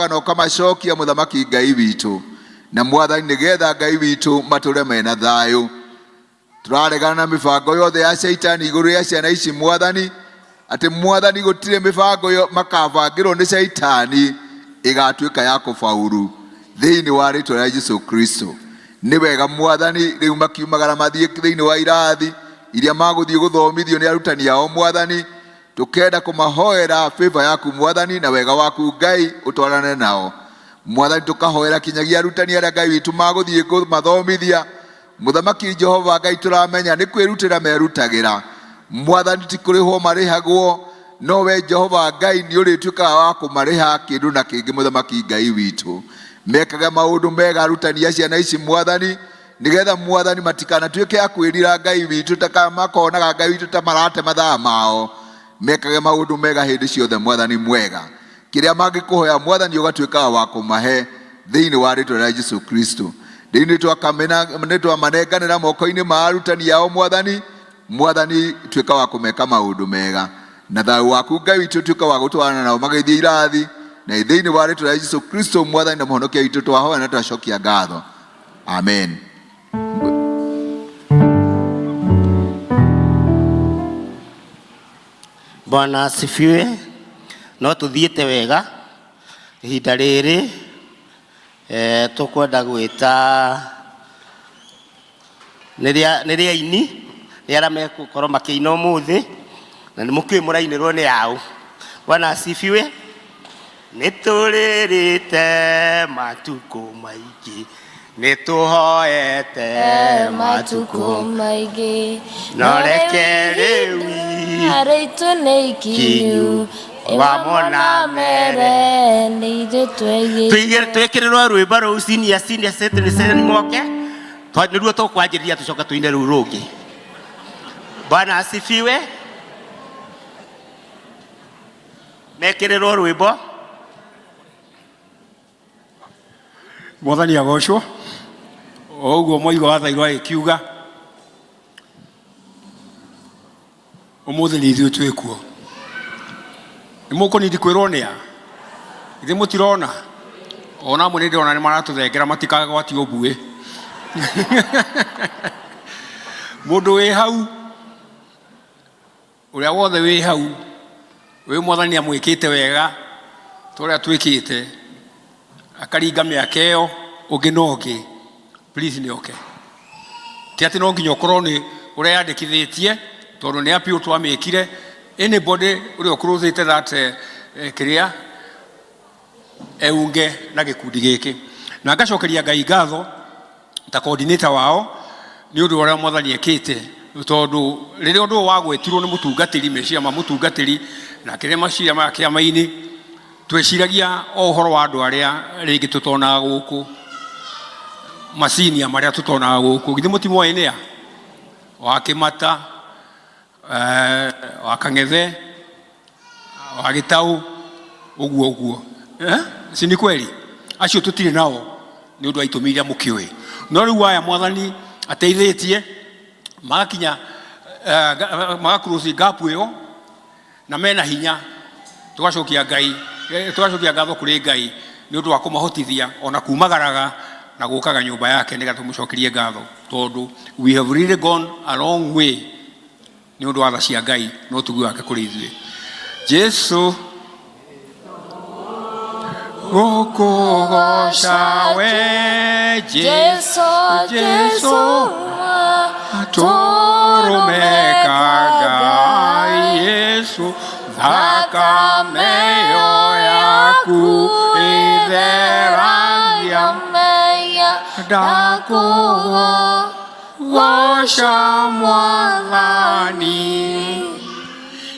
Na ũkamacokia mũthamaki Ngai witũ na mwathani, nĩgetha Ngai witũ matũre mena thayũ. Tũraregana na mĩbango yothe ya Shaitani igũrũ rĩa ciana ici mwathani, atĩ mwathani gũtirĩ mĩbango yo makabangĩrwo nĩ Shaitani ĩgatuĩka ya kũbauru thĩinĩ wa rĩtwa rĩa Jesu Kristo. Nĩ wega mwathani, rĩu makiumagara mathiĩ thĩinĩ wa irathi iria magũthiĩ gũthomithio nĩ arutani ao mwathani, tukenda kũmahoera favor yaku mwathani na wega waku Ngai ũtwarane nao mwathani. Tukahoera kinyagia arutani arĩa Ngai witũ magũthiĩ kũmathomithia mũthamaki Jehova Ngai, tũramenya nĩ kwĩrutĩra merutagĩra mwathani, ti kũrĩhwo marĩhagwo, no we Jehova Ngai nĩ ũrĩtuĩkaga wa kũmarĩha kĩndũ na kĩngĩ. Mũthamaki Ngai witũ, mekaga maũndũ mega arutani a ciana ici mwathani, nigetha mwathani matikanatuĩke a kwĩrira Ngai witũ ta makonaga Ngai witũ ta marate mathaa mao. Mekage maũndũ mega hĩndĩ ciothe mwathani mwega, kĩrĩa mangĩkũhoya mwathani ũgatuĩkaga wa kũmahe thĩinĩ wa rĩtwa rĩa Jesu Kristo. Rĩu nĩ twamanenganĩra moko-inĩ ma arutani ao mwathani. Mwathani, tuĩka wa kũmeka maũndũ mega na thayũ waku Ngai witũ, tuĩka wa gũtwarana nao magĩthiĩ irathi, na thĩinĩ wa rĩtwa rĩa Jesu Kristo mwathani na mũhonokia witũ twahoya na twacokia ngatho, amen. Bwana asifiwe. No tuthiĩte wega ihinda rĩrĩ, tũkwenda gwĩta nĩ rĩa aini, nĩ arĩa megũkorwo makĩina ũmũthĩ, na nĩ mũkĩũĩ mũrainĩrwo nĩ aũ. Bwana asifiwe. Nĩ tũrĩrĩte matukũ maingĩ, nĩ tũhoete matukũ maingĩ, no reke rĩu rĩitũ nĩ ikinyu wamona mere nĩ ithuĩ tweigĩte. Twĩkĩrĩrwo rwĩmbo rũu senior senior citizen moke. Nĩruo tũkwanjĩrĩria, tũcoke tũine rũu rũngĩ. Bwana asifiwe. Mekĩrĩrwo rwĩmbo. Mwathani agocwo. O ũguo mũigo wa thairwo agĩkiuga, ũmũthĩ nĩ ithuĩ twĩ kuo. Nĩ mũkũnindi kwĩrwo nĩ a ithe mũtirona, ona amwe nĩ ndĩrona nĩ maratũthengera matikagwatio mbuĩ. Mũndũ wĩ hau, ũrĩa wothe wĩ hau wĩ mwathani amwĩkĩte wega ta ũrĩa twĩkĩte, akaringa mĩaka ĩyo ũngĩ na ũngĩ, please nĩ oke. Ti atĩ no nginya ũkorwo nĩ ũreyandĩkithĩtie, tondũ nĩ appeal twamĩkire. Anybody ũrĩa ũkũrũthĩte that kĩrĩa eunge na gĩkundi gĩkĩ, na ngacokeria Ngai ngatho ta coordinator wao nĩ ũndũ wa ũrĩa mwathani ekĩte, tondũ rĩrĩa ũndũ ũyũ wagwetirwo nĩ mũtungatĩri, meciria ma mũtungatĩri na kĩrĩa maciria ma kĩama-inĩ, tweciragia o ũhoro wa andũ arĩa rĩngĩ tũtonaga gũkũ, macinia marĩa tũtonaga gũkũ. Githĩ mũtimoĩ nĩa wa Kĩmata, wa Kang'ethe, wa Gĩtaũ, ũguo ũguo, eh? Si ni kweli? Acio tũtirĩ nao nĩ ũndũ wa itũmi iria mũkĩũĩ. No rĩu aya mwathani ateithĩtie magakinya, magaclose gap ĩyo na mena hinya. Tũgacokia Ngai, tũgacokia ngatho kũrĩ Ngai nĩ ũndũ wa kũmahotithia ona kumagaraga na gũkaga nyũmba yake nĩgetha tũmũcokerie ngatho, tondũ we have really gone a long way nĩ ũndũ wa tha cia Ngai na ũtugi wake kũrĩ ithuĩ. Jesu gũkũgoca we Jesu, Jesu, Jesu tũrũmeka Ngai, Yesu, thakame ĩyo yaku ĩtheragia ndakũgoca mwathani,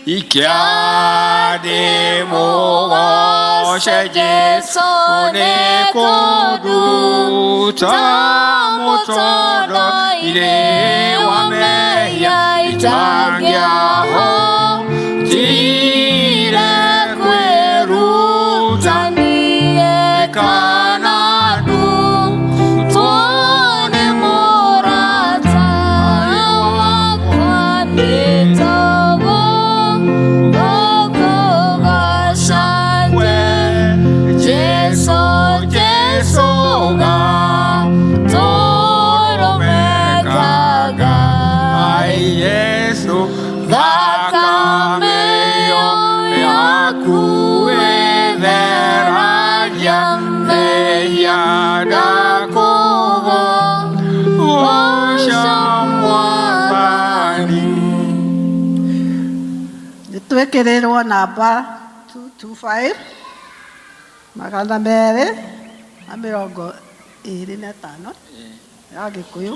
ikiandĩ mũgoce Jesu nĩ kũnduta mũtondo-inĩ wa mehia itangĩahotire kwĩruta kana ndutwo nĩ mũrata wakwa, nĩtagwo gũkũgoca. Jesu. Ndakũgooca Mwathani. Nĩ twĩkĩrĩrwo namba 225, 225 ya Gĩkũyũ.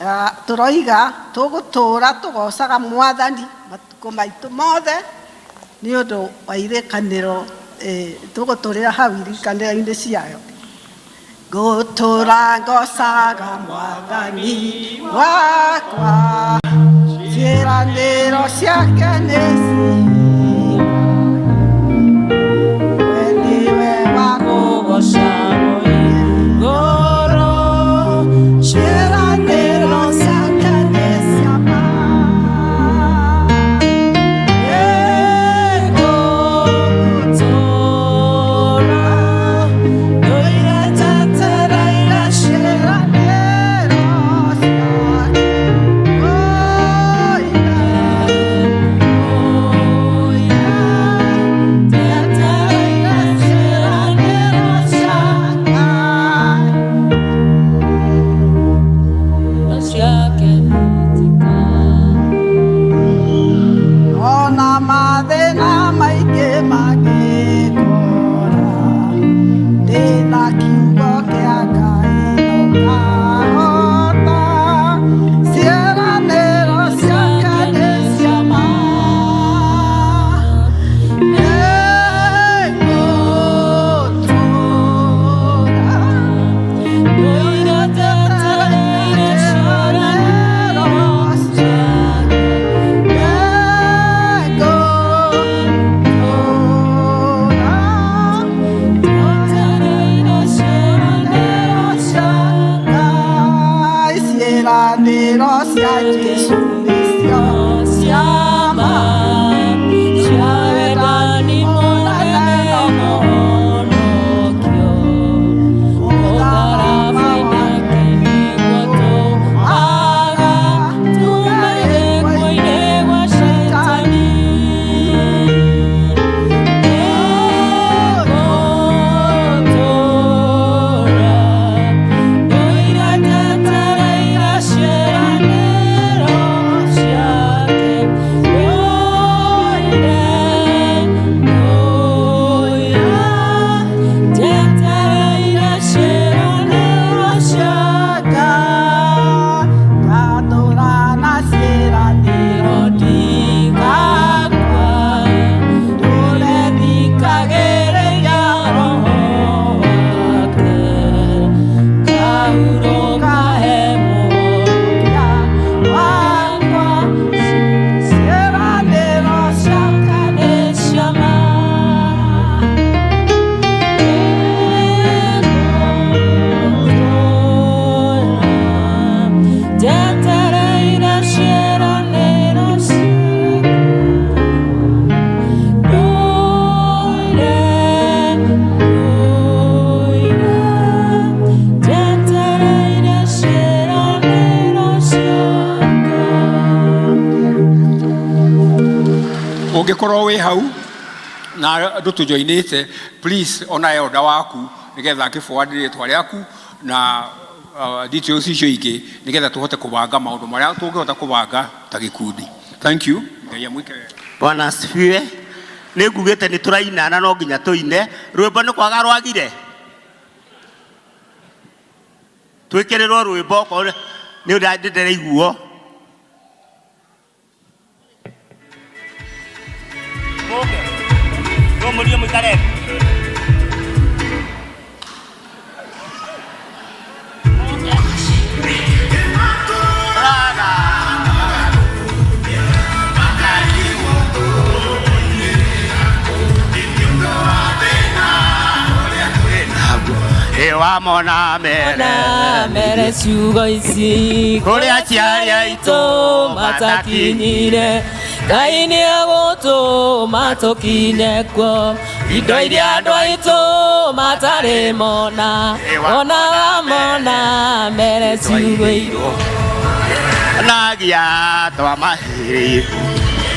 Ah, tũroiga tũgũtũra tũgocaga Mwathani matukũ maitũ mothe nĩ ũndũ wa irĩkanĩro, tũgũtũrĩra hau irikanĩro-inĩ ciayo. Ngũtũra ngocaga Mwathani wakwa, ciĩranĩro ciake nĩ we nĩwe wa Kũgoca ngoro. Ciĩranĩro ciake nĩ cia ma. Ngũtũũra ndũire njetereire Ciĩranĩro ciake. njetereire ciĩranĩro ciake ciake Ona mathĩna maingĩ mangĩkora, ndĩna kiugo kĩa Ngai no ngahota. Ciĩranĩro ciake nĩ cia ma. Nĩngũtũũra ndũire njetereire ciĩranĩro ciake. Nĩngũtũũra Njetereire ciĩranĩro ciake. Ciĩranĩro cia Jesũ nĩcio cia ma, cia wendani mũnene na ũhonokio. Mũtharaba-inĩ nĩguo tũmaga tume gĩkuũ-inĩ gwa Shaitani. Nĩngũtũũra ndũire njetereire ciĩranĩro ciake. Ndũire, ndũire njetereire ciĩranĩro ciake. Ngatũra na ciĩranĩro. Ndingakua, ndũre thikagĩrĩria Roho wake. Ngahurũka he mũhonokia wakwa. Ciĩranĩro Ciake nĩ cia ma. Nĩngũtũũra njetereire ciĩranĩro ciake. Ndũire, ndũire njetereire ciĩranĩro ciake. Ũngĩkorwo wĩ hau na ndũtũjoinĩte, please ona elder waku nĩgetha akĩforward rĩtwa rĩaku na details icio ingĩ nĩgetha tũhote kũbanga maũndũ marĩa tũngĩhota kũbanga ta gĩkundi. Thank you. Ngai amwĩke wega. Bwana asifiwe. Nĩ ngugĩte nĩ tũraina na no nginya tũine rwĩmbo. Nĩ kwaga rwagire twĩkĩrĩrwo rwĩmbo okorwo nĩ ũrĩa ndĩraiguo. Mũke no mũrie mũikare thĩ. Ĩ wamona mere. Na mere ciugo ici. Kũrĩ aciari aitũ matakinyire, Ngai nĩ agũtũma tũkinye kuo. Indo iria andũ aitũ matarĩ mona, ona wamona mere ciugo ici. Nagia twamahĩrĩirwo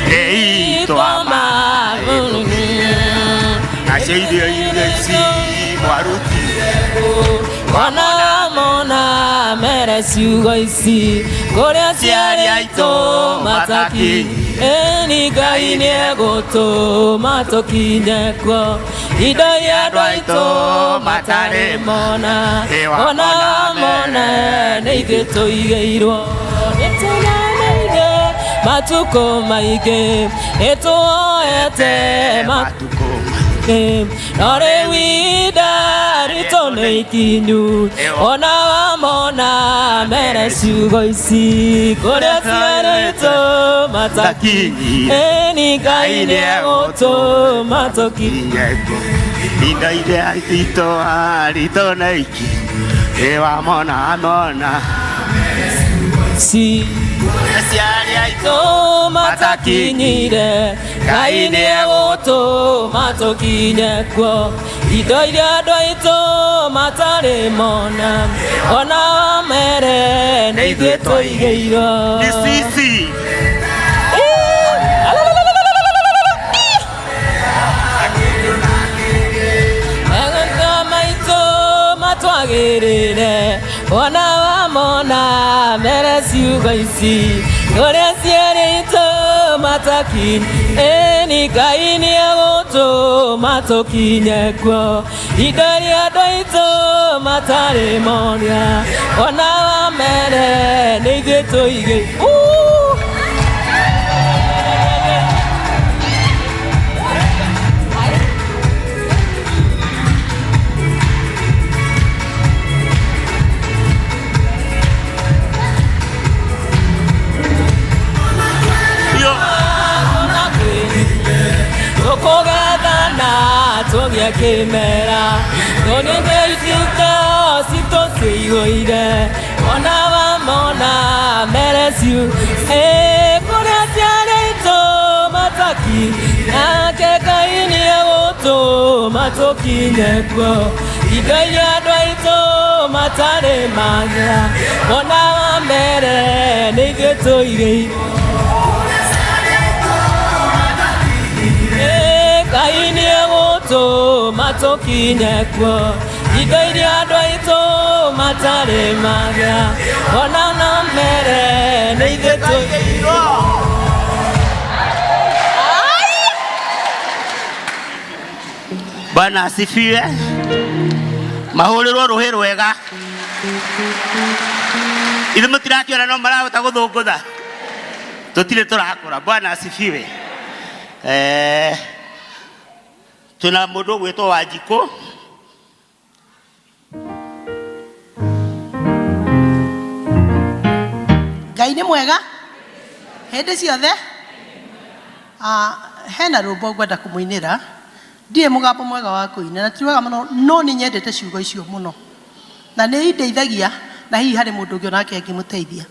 ĩ twama. Nacio irio iria ici mwarutire Ona mona mere ciugo ici kũrĩa ciarĩ aitũ matakinyi ĩni Ngai nĩegũtũma tũkinye kuo indo iria andũ aitũ matarĩ mona ona mona nĩ ithuĩ tũigĩirwo nĩtũnanĩire matukũ maingĩ nĩtũoete matukũ no rĩu ihinda ritũ nĩ ikinyu ona wamona mere ciugo ici kũrĩa ciarĩtũ matakinyi ĩni Ngai nĩegũtũma tũkinye indo iria itũ aritũ na iki ĩwamona mona ci ciarĩ aitũ matakinyire Ngai nĩegũtũma tũkinye kuo indo iria andũ aitũ matarĩ mona ona wamere nĩ ithuĩ tũigĩirwo Ni sisi Egũka maitũ matwagĩrĩre ona wamona mere ciugo ici kũrĩa ciarĩtwo matakinyi ĩni Ngai nĩegũtũma tũkinye kuo indo iria andũ aitũ matarĩ monia ona wamere nĩ ithuĩ tũigĩ Ooh! Tũkũgethana tũgĩe kĩmera tũninde ituka citũ ciihũire ona wamona mere ciu ĩ kũrĩa ciarĩtwo mataki nake Ngai nĩegũtũma tũkinye kuo indo iria andũ aitũ matarĩ magĩa ona wamere nĩ ithuĩ tũigĩirwo Ngai nĩegũtũma tũkinye kuo indo iria andũ aitũ matarĩ magĩa ona na mere nĩ ithuĩ tũigĩirwo Bwana asifiwe. Mahũrĩrwo rũhĩ rwega. Ithuĩ mũtirakĩona no marahota gũthũngũtha. Tũtirĩ tũrakũra. Bwana asifiwe. Eh, twĩna mũndũ ũgwĩtwo Wanjikũ. Ngai nĩ mwega hĩndĩ ciothe. Ah, hena rwĩmbo ngwenda kũmũinĩra ndirĩ mũgambo mwega wa kũina na ti wega mũno no nĩ nyendete ciugo icio mũno na nĩ indeithagia na hihi harĩ mũndũ ũngĩ onake angĩmũteithia.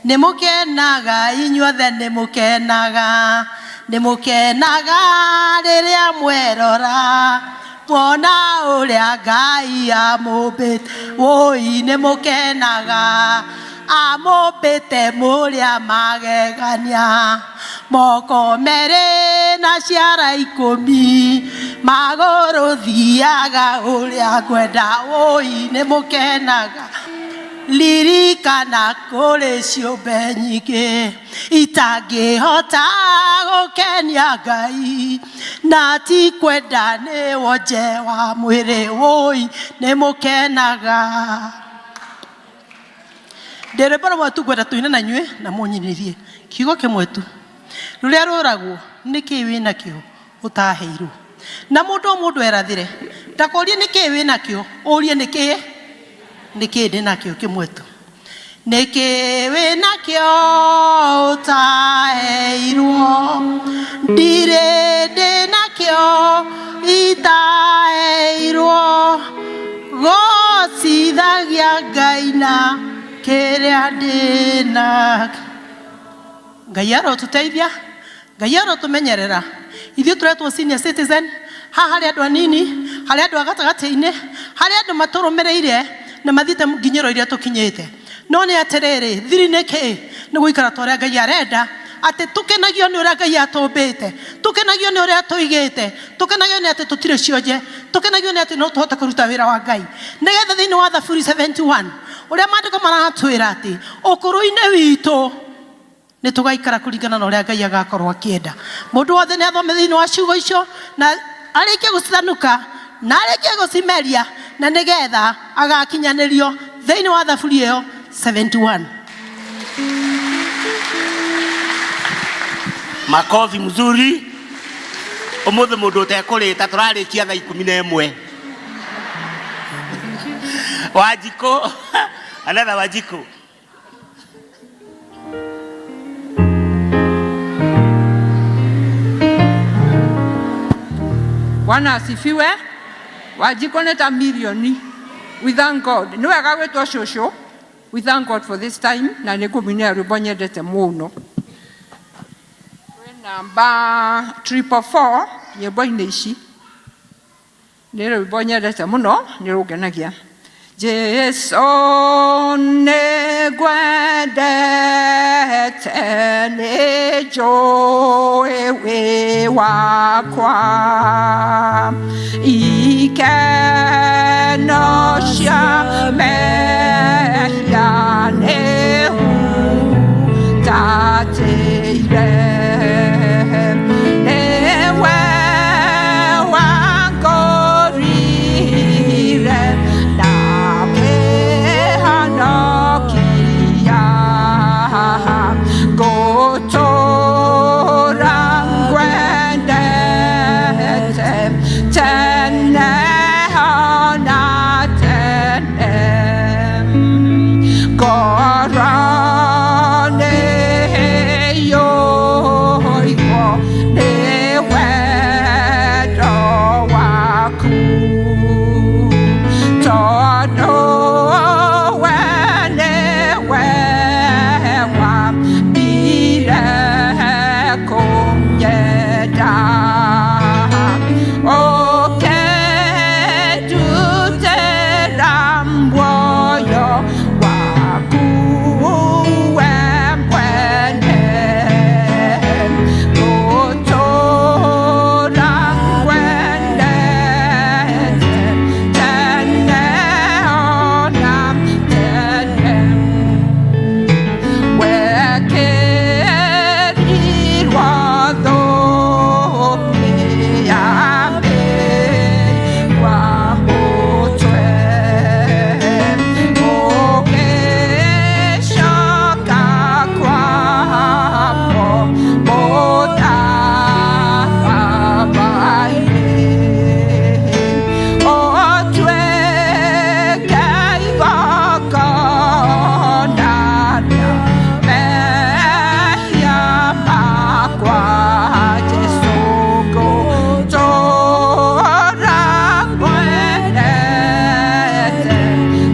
Nĩ mũkenaga inyuothe nĩ mũkenaga nĩ mũkenaga rĩrĩa mwerora mwona ũrĩa Ngai amũmbĩte wũi nĩ mũkenaga amũmbĩte mũrĩa magegania moko merĩ na ciara ikũmi magũrũ thiaga ũrĩa ngwenda wũi nĩ mũkenaga ririkana kũrĩ ciũmbe nyingĩ itangĩhota gũkenia Ngai na ti kwenda nĩ wonje wa mwĩrĩ wũi nĩ mũkenaga. Ndĩ rwĩmbo rũmwe tu ngwenda tũine na inyuĩ na mũnyinithie kiugo kĩmwe tu rũrĩa rũragwo nĩ kĩĩ wĩnakĩo ũtaheirwo na mũndũ o mũndũ erathĩre ndakorie nĩ kĩĩ wĩnakĩo ũrie nĩ kĩĩ nĩ kĩĩ ndĩnakĩo kĩmwe tu nĩ kĩĩ wĩnakĩo ũtaheirwo ndirĩ ndĩnakĩo itaheirwo gocithagia Ngai na kĩrĩa ndĩnakĩo. Ngai arotũteithia Ngai arotũmenyerera ithuĩ tũretwo senior citizen haha harĩ andũ anini harĩ andũ a gatagatĩ-inĩ harĩ andũ matũrũmĩrĩire na mathiĩte nginyĩro iria tũkinyĩte no nĩ atĩrĩrĩ thiri nĩ kĩ nĩ gũikara ta ũrĩa Ngai arenda Atĩ tũkenagio nĩ ũrĩa Ngai atũmbĩte, tũkenagio nĩ ũrĩa atũigĩte, tũkenagio nĩ atĩ tũtirĩ cionje, tũkenagio nĩ atĩ no tũhote kũruta wĩra wa Ngai. Nĩgetha thĩinĩ wa Thaburi 71 ũrĩa maandĩko maratwĩra atĩ ũkũrũ-inĩ witũ nĩ tũgaikara kũringana na ũrĩa Ngai agakorwo akĩenda. Mũndũ wothe nĩ athome thĩinĩ wa ciugo icio na arĩkie gũcithanũka na arĩkie gũcimeria na nĩgetha agakinyanĩrio thĩinĩ wa Thaburi ĩyo 71. Makofi mzuri. Umuthi mundu utekurita turarikia thaa 11. Wanjikũ, another Wanjikũ. Bwana asifiwe. Wanjikũ nĩ ta milioni. We thank God. Nĩ wega gwĩtwo cũcũ. We thank God for this time na nĩ ngũmũinĩra rwĩmbo nyendete mũno. Kwĩ namba 444 nyĩmbo-inĩ ici. Nĩ rwĩmbo nyendete mũno, nĩ rũngenagia. Jesu nĩ ngwendete, nĩ njũĩ wĩ wakwa. Ikeno cia mehia nĩ hutatĩire. Nĩwe wangũrire na ũkĩhonokia. Ngũtũũra ngwendete tene ona tene. Ngoro nĩ ĩiyũirwo nĩ wendo waku. Tondũ we nĩwe wambire kũnyenda. Ũkĩndutĩra muoyo waku we mwene. Ngũtũũra ngwendete tene ona tene. Wekĩrirwo thũmbĩ ya mĩigua mũtwe. Ũgĩcoka kwambwo mũtharaba-inĩ. Ũtuĩke igongona rĩa mehia makwa. Jesũ ngũtũũra ngwendete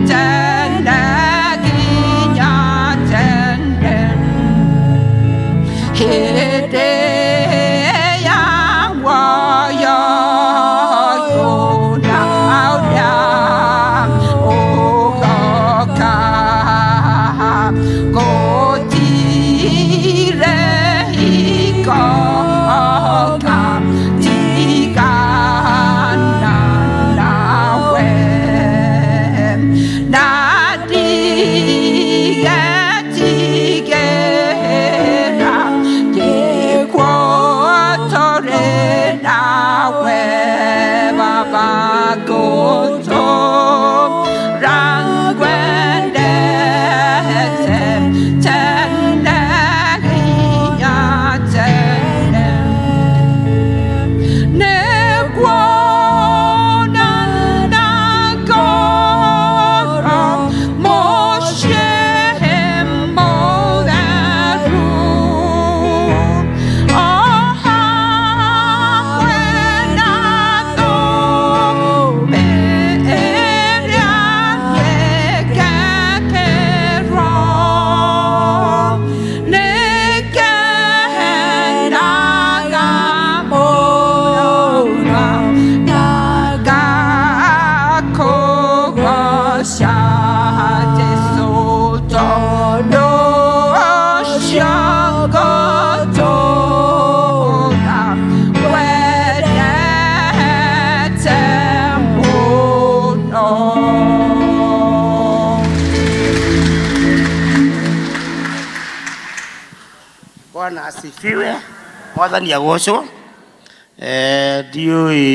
tene nginya tene. Hĩndĩ ya muoyo ũyũ na ũrĩa ũgoka. Gũtirĩ hingo ngatigana nawe. Na ndigetigĩra gĩkuũ tũrĩ nawe. Baba ngũtũũra ngwendete tene nginya tene. Nĩguona na ngoro mũciĩ mũtheru. O hamwe na thũmbĩ ĩrĩa nĩngekĩrwo. Nĩngenaga mũno na ngakũgooca Jesũ tondũ ũcio ngũtũũra. Asifiwe. Mwathani agocwo. Eh, ndiũĩ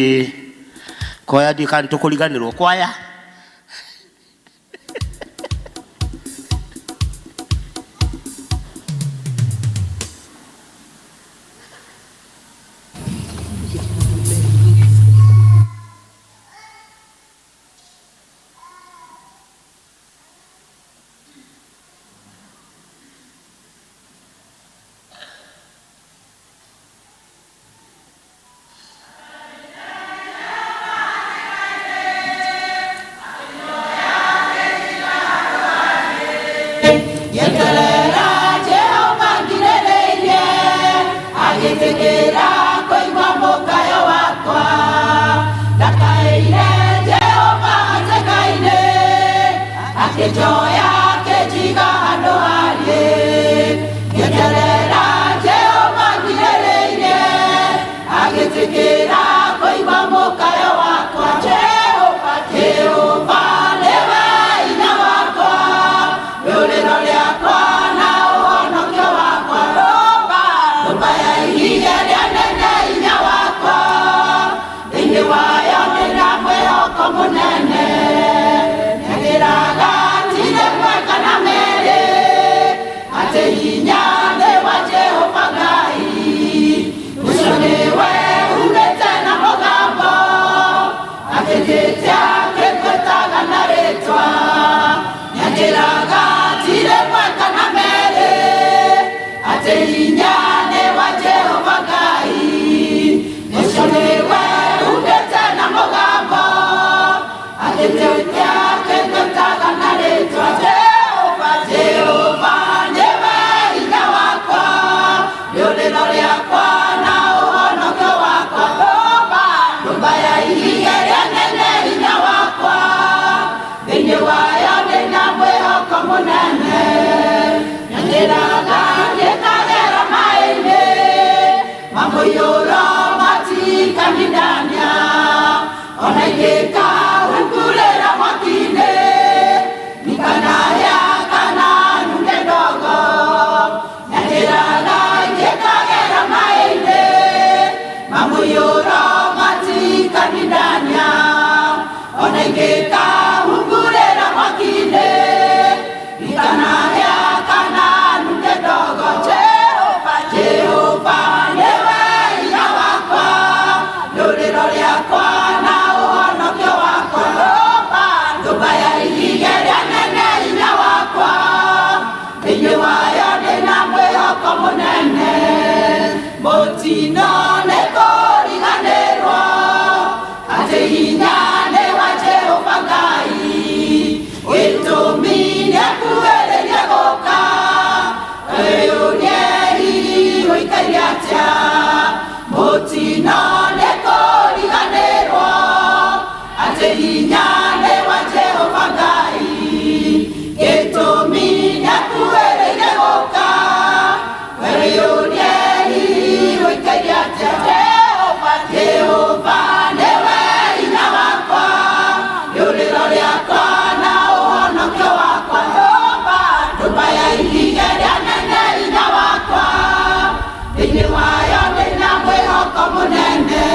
kwaya ndiũĩ kana nĩtũkũriganĩrwo kwaya. Nyeterera Jehova ngirĩrĩirie, agĩtĩkĩra kũigua mũkayo wakwa. Ndakaĩire Jehova hatĩka-inĩ, akĩnjoya akĩnjiga handũ hariĩ. Nyeterera Jehova ngirĩrĩirie, agĩtĩkĩra kũigua mũkayo wakwa. Jehova, Jehova nĩwe hinya wakwa, rĩũrĩro rĩakwa na ũhonokio wakwa. Rũmba, rũmba ya ihiga rĩa nene hinya wakwa, thĩinĩ wayo ndĩna mwĩhoko mũnene. Nyanĩraga ti rĩmwe kana merĩ, atĩ hinya nĩ wa Jehova Ngai. Ũcio nĩwe umĩte na mũgambo, akĩnjĩtia akĩngwĩtaga na rĩtwa. Nyanĩraga ti rĩmwe kana merĩ, atĩ hinya nĩ wa Jehova Ngai. Ũcio nĩwe umĩte na mũgambo, akĩnjĩtia akĩngwĩtaga na rĩtwa. Jehova, Jehova nĩwe hinya wakwa, rĩũrĩro rĩakwa na ũhonokio wakwa. Rũmba, rũmba ya ihiga rĩa nene hinya wakwa, thĩinĩ wayo ndĩna mwĩhoko mũnene. Nyanĩraga ngĩkagera maĩ-inĩ, mamũiyũro matikanindania. Ona ingĩkahungurĩra mwaki-inĩ, ndikanahĩa kana nunge ndogo. Nyanĩraga ngĩkagera maĩ-inĩ, mamũiyũro matikanindania. Ona ingĩkahungurĩra mwaki-inĩ, ndikanahĩa kana nunge ndogo. Jehova, Jehova nĩwe hinya wakwa, rĩũrĩro rĩakwa na ũhonokio wakwa. Rũmba, rũmba ya ihiga rĩa nene hinya wakwa, thĩinĩ wayo ndĩna mwĩhoko mũnene. Mũtino nĩkũriganĩrwo atĩ hinya nĩ wa Jehova Ngai. Gĩtũmi nĩakuhĩrĩria gũka, wĩyũrie hihi ũikaire atĩa. Mũtino nĩkũriganĩrwo atĩ hinya nĩ wa Jehova Ngai. Gĩtũmi nĩakuhĩrĩria gũka, wĩyũrie hihi ũikaire atĩa. Jehova, Jehova nĩwe hinya wakwa, rĩũrĩro rĩakwa na ũhonokio wakwa. Rũmba, rũmba ya ihiga rĩa nene hinya wakwa, thĩinĩ wayo ndĩna mwĩhoko mũnene.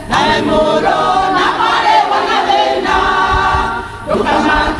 Nawe mũrũ na mwarĩ wona thĩna, ndũkamake.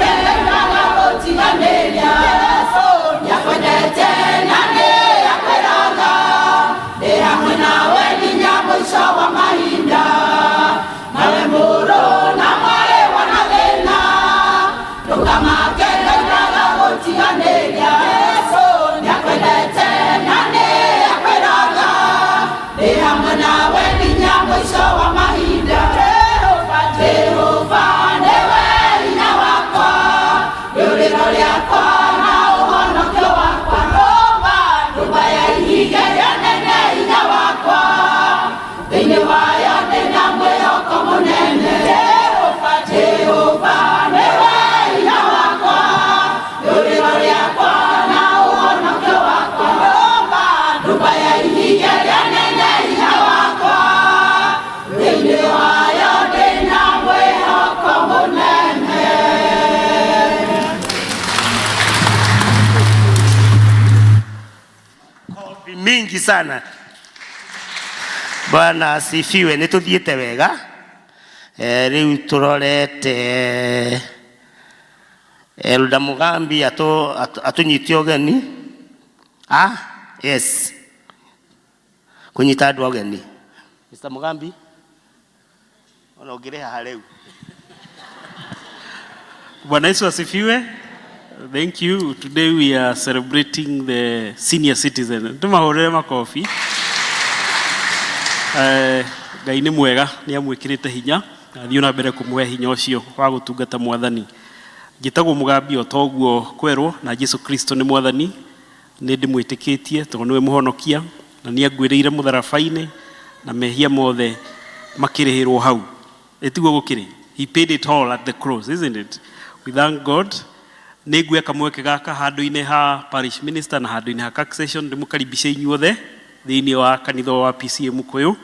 mingi sana. Bwana asifiwe. Nĩ tũthiĩte wega. Eh, rĩu tũrorete Elda Mugambi atũnyite ũgeni. Ah, yes. Kũnyita andũ ũgeni. Mr. Mugambi, ona ũngĩrĩha haha rĩu. Bwana Yesu asifiwe. Thank you. Today we are celebrating the senior citizen. Tumahũrĩre makobi. Eh, Ngai nĩ mwega, nĩ amwĩkĩrĩte hinya, na athiĩ na mbere kũmũhe hinya ũcio wa gũtungata mwathani. Njĩtagwo Mũgambi o ta ũguo kwerwo, na Jesu Kristo nĩ mwathani, nĩ ndĩmwĩtĩkĩtie tondũ nĩwe mũhonokia, na nĩ anguĩrĩire mũtharaba-inĩ, na mehia mothe makĩrĩhĩrwo hau. Ĩtiguo gũkĩrĩ? He paid it all at the cross, isn't it? We thank God. Nĩ nguoya kamweke gaka handũ-inĩ ha parish minister na handũ-inĩ ha taxation ndĩmũkaribishe inyuothe thĩinĩ wa kanitha wa PCA Mũkũyũ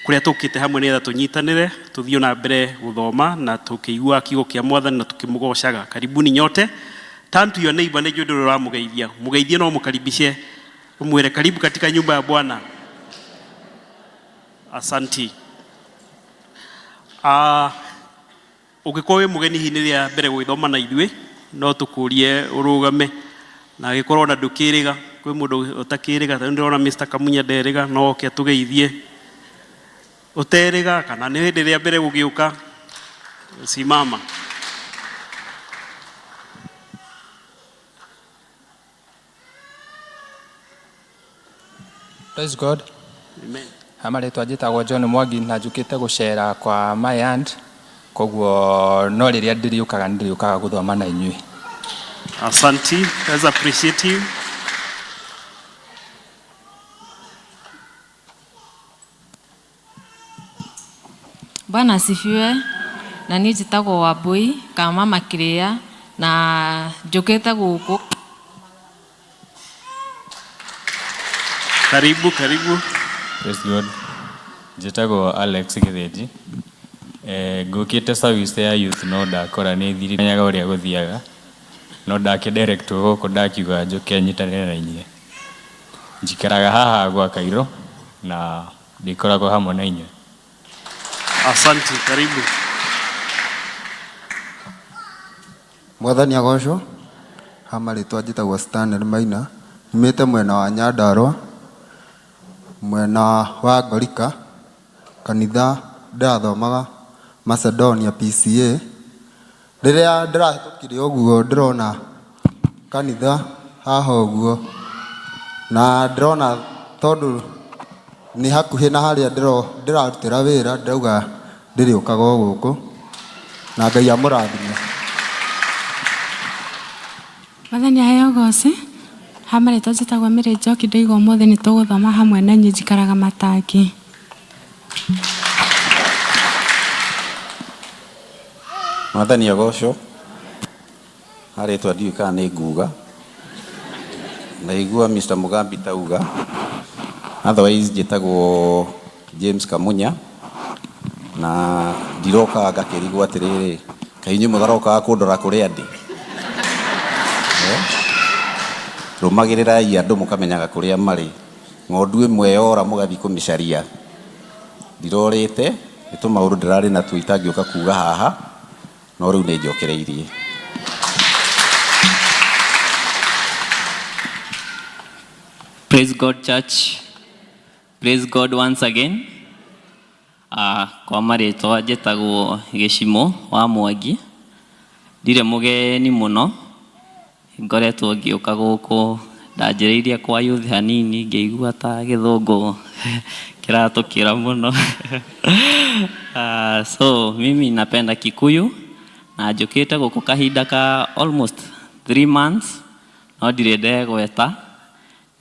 kũrĩa tũkĩte hamwe nĩgetha tũnyitanĩre tũthiĩ na mbere gũthoma na tũkĩiguaga kiugo kĩa mwathani na tũkĩmũgocaga. Karibuni nyote. Turn to your neighbor, nĩ njũĩ ndũrĩ ũramũgeithia. Mũgeithie no mũkaribishe, ũmwĩre karibu katika nyumba ya Bwana. Asanti. Ah, ũngĩkorwo wĩ mũgeni hihi nĩ rĩa mbere gũgĩthoma na ithuĩ no tũkũrie ũrũgame na angĩkorwo ona ndũkĩrĩga kwĩ mũndũ ũtakĩrĩga tondũ ndĩrona Mr. Kamunya nderĩga no oke atũgeithie ũterĩga kana nĩ hĩndĩ rĩa mbere gũgĩũka simama. Praise God. Amen. Ha marĩtwa njĩtagwo John Mwangi na njũkĩte gũcera kwa my aunt koguo no rĩrĩa ndĩrĩũkaga nĩ ndĩrĩũkaga gũthoma na inyuĩ. Asante. Let's appreciate him. Bwana asifiwe. Na niĩ njĩtagwo Wambui kana mama Kĩrĩa na njũkĩte gũkũ. Karibu, karibu. Praise God. Njĩtagwo Alex Gĩthĩnji. Eh, ngũkĩte service ya youth no ndakora nĩ thiri menyaga ũrĩa gũthiaga no ndakĩ direct gũkũ ndakiuga njũke nyitanĩre na inyuĩ. Njikaraga haha gwa Kairũ na ndĩkoragwo hamwe na inyuĩ. Asante, karibu. Mwathani agocwo. Ha marĩtwa njĩtagwo Stanley Maina, nyumĩte mwena wa Nyandarũa, mwena wa Ngorika, kanitha ndĩrathomaga Macedonia PCA. Rĩrĩa ndĩrahĩtũkire ũguo ndĩrona kanitha haha ũguo, na ndĩrona tondũ nĩ hakuhĩ na harĩa ndĩrarutĩra wĩra, ndĩrauga ndĩrĩũkaga o gũkũ, na Ngai amũrathime. Mwathani aheo ũgoci. Ha marĩtwa njĩtagwo Mary Njoki ndoiga ũmũthĩ nĩ tũgũthoma hamwe na inyuĩ njikaraga Matangi. Mwathani agocwo. Ha rĩtwa ndiũĩ kana nĩ nguga. Ndaigua Mr. Mugambi tauga. Otherwise njĩtagwo James Kamunya na ndirokaga ngakĩrigwo atĩrĩrĩ, kaĩ inyuĩ mũtarokaga kũndora kũrĩa ndĩ? Eh? Rũmagĩrĩrai andũ mũkamenyaga kũrĩa marĩ. Ng'ondu ĩmwe yora mũgathiĩ kũmĩcaria. Ndirorĩte, nĩ tũmaũndũ ndĩrarĩ natuo itangĩũka kuga haha, no rĩu nĩ njokereirie. Praise God, church. Praise God once again. Kwa marĩtwa njĩtagwo Gĩcimo wa Mwangi. Ndirĩ mũgeni mũno, ngoretwo ngĩũka gũkũ, ndanjĩrĩirie kwa youth hanini ngĩigua ta gĩthũngũ kĩratũkĩra mũno. So mimi napenda Kikuyu na njũkĩte gũkũ kahinda ka almost 3 months no ndirĩ ndegweta.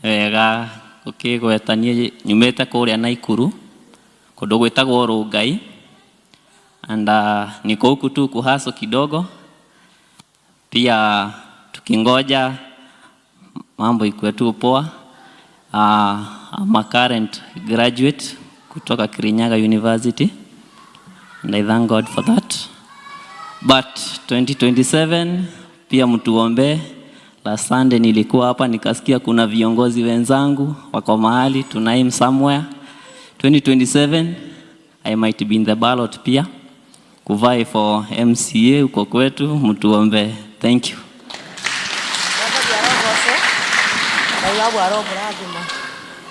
Nĩ wega gũkĩgweta niĩ nyumĩte kũrĩa Naikuru kũndũ gwĩtagwo Rongai and niko huku tu kuhustle kidogo pia tukingoja mambo ikuwe tu poa. I'm a current graduate kutoka Kirinyaga University and I thank God for that. But 2027 pia mtuombe, Last Sunday nilikuwa hapa nikasikia kuna viongozi wenzangu wako mahali tunaim somewhere. 2027 I might be in the ballot pia kuvie for MCA huko kwetu, mtuombe. Thank you. Ngai wa bwaro mũrathima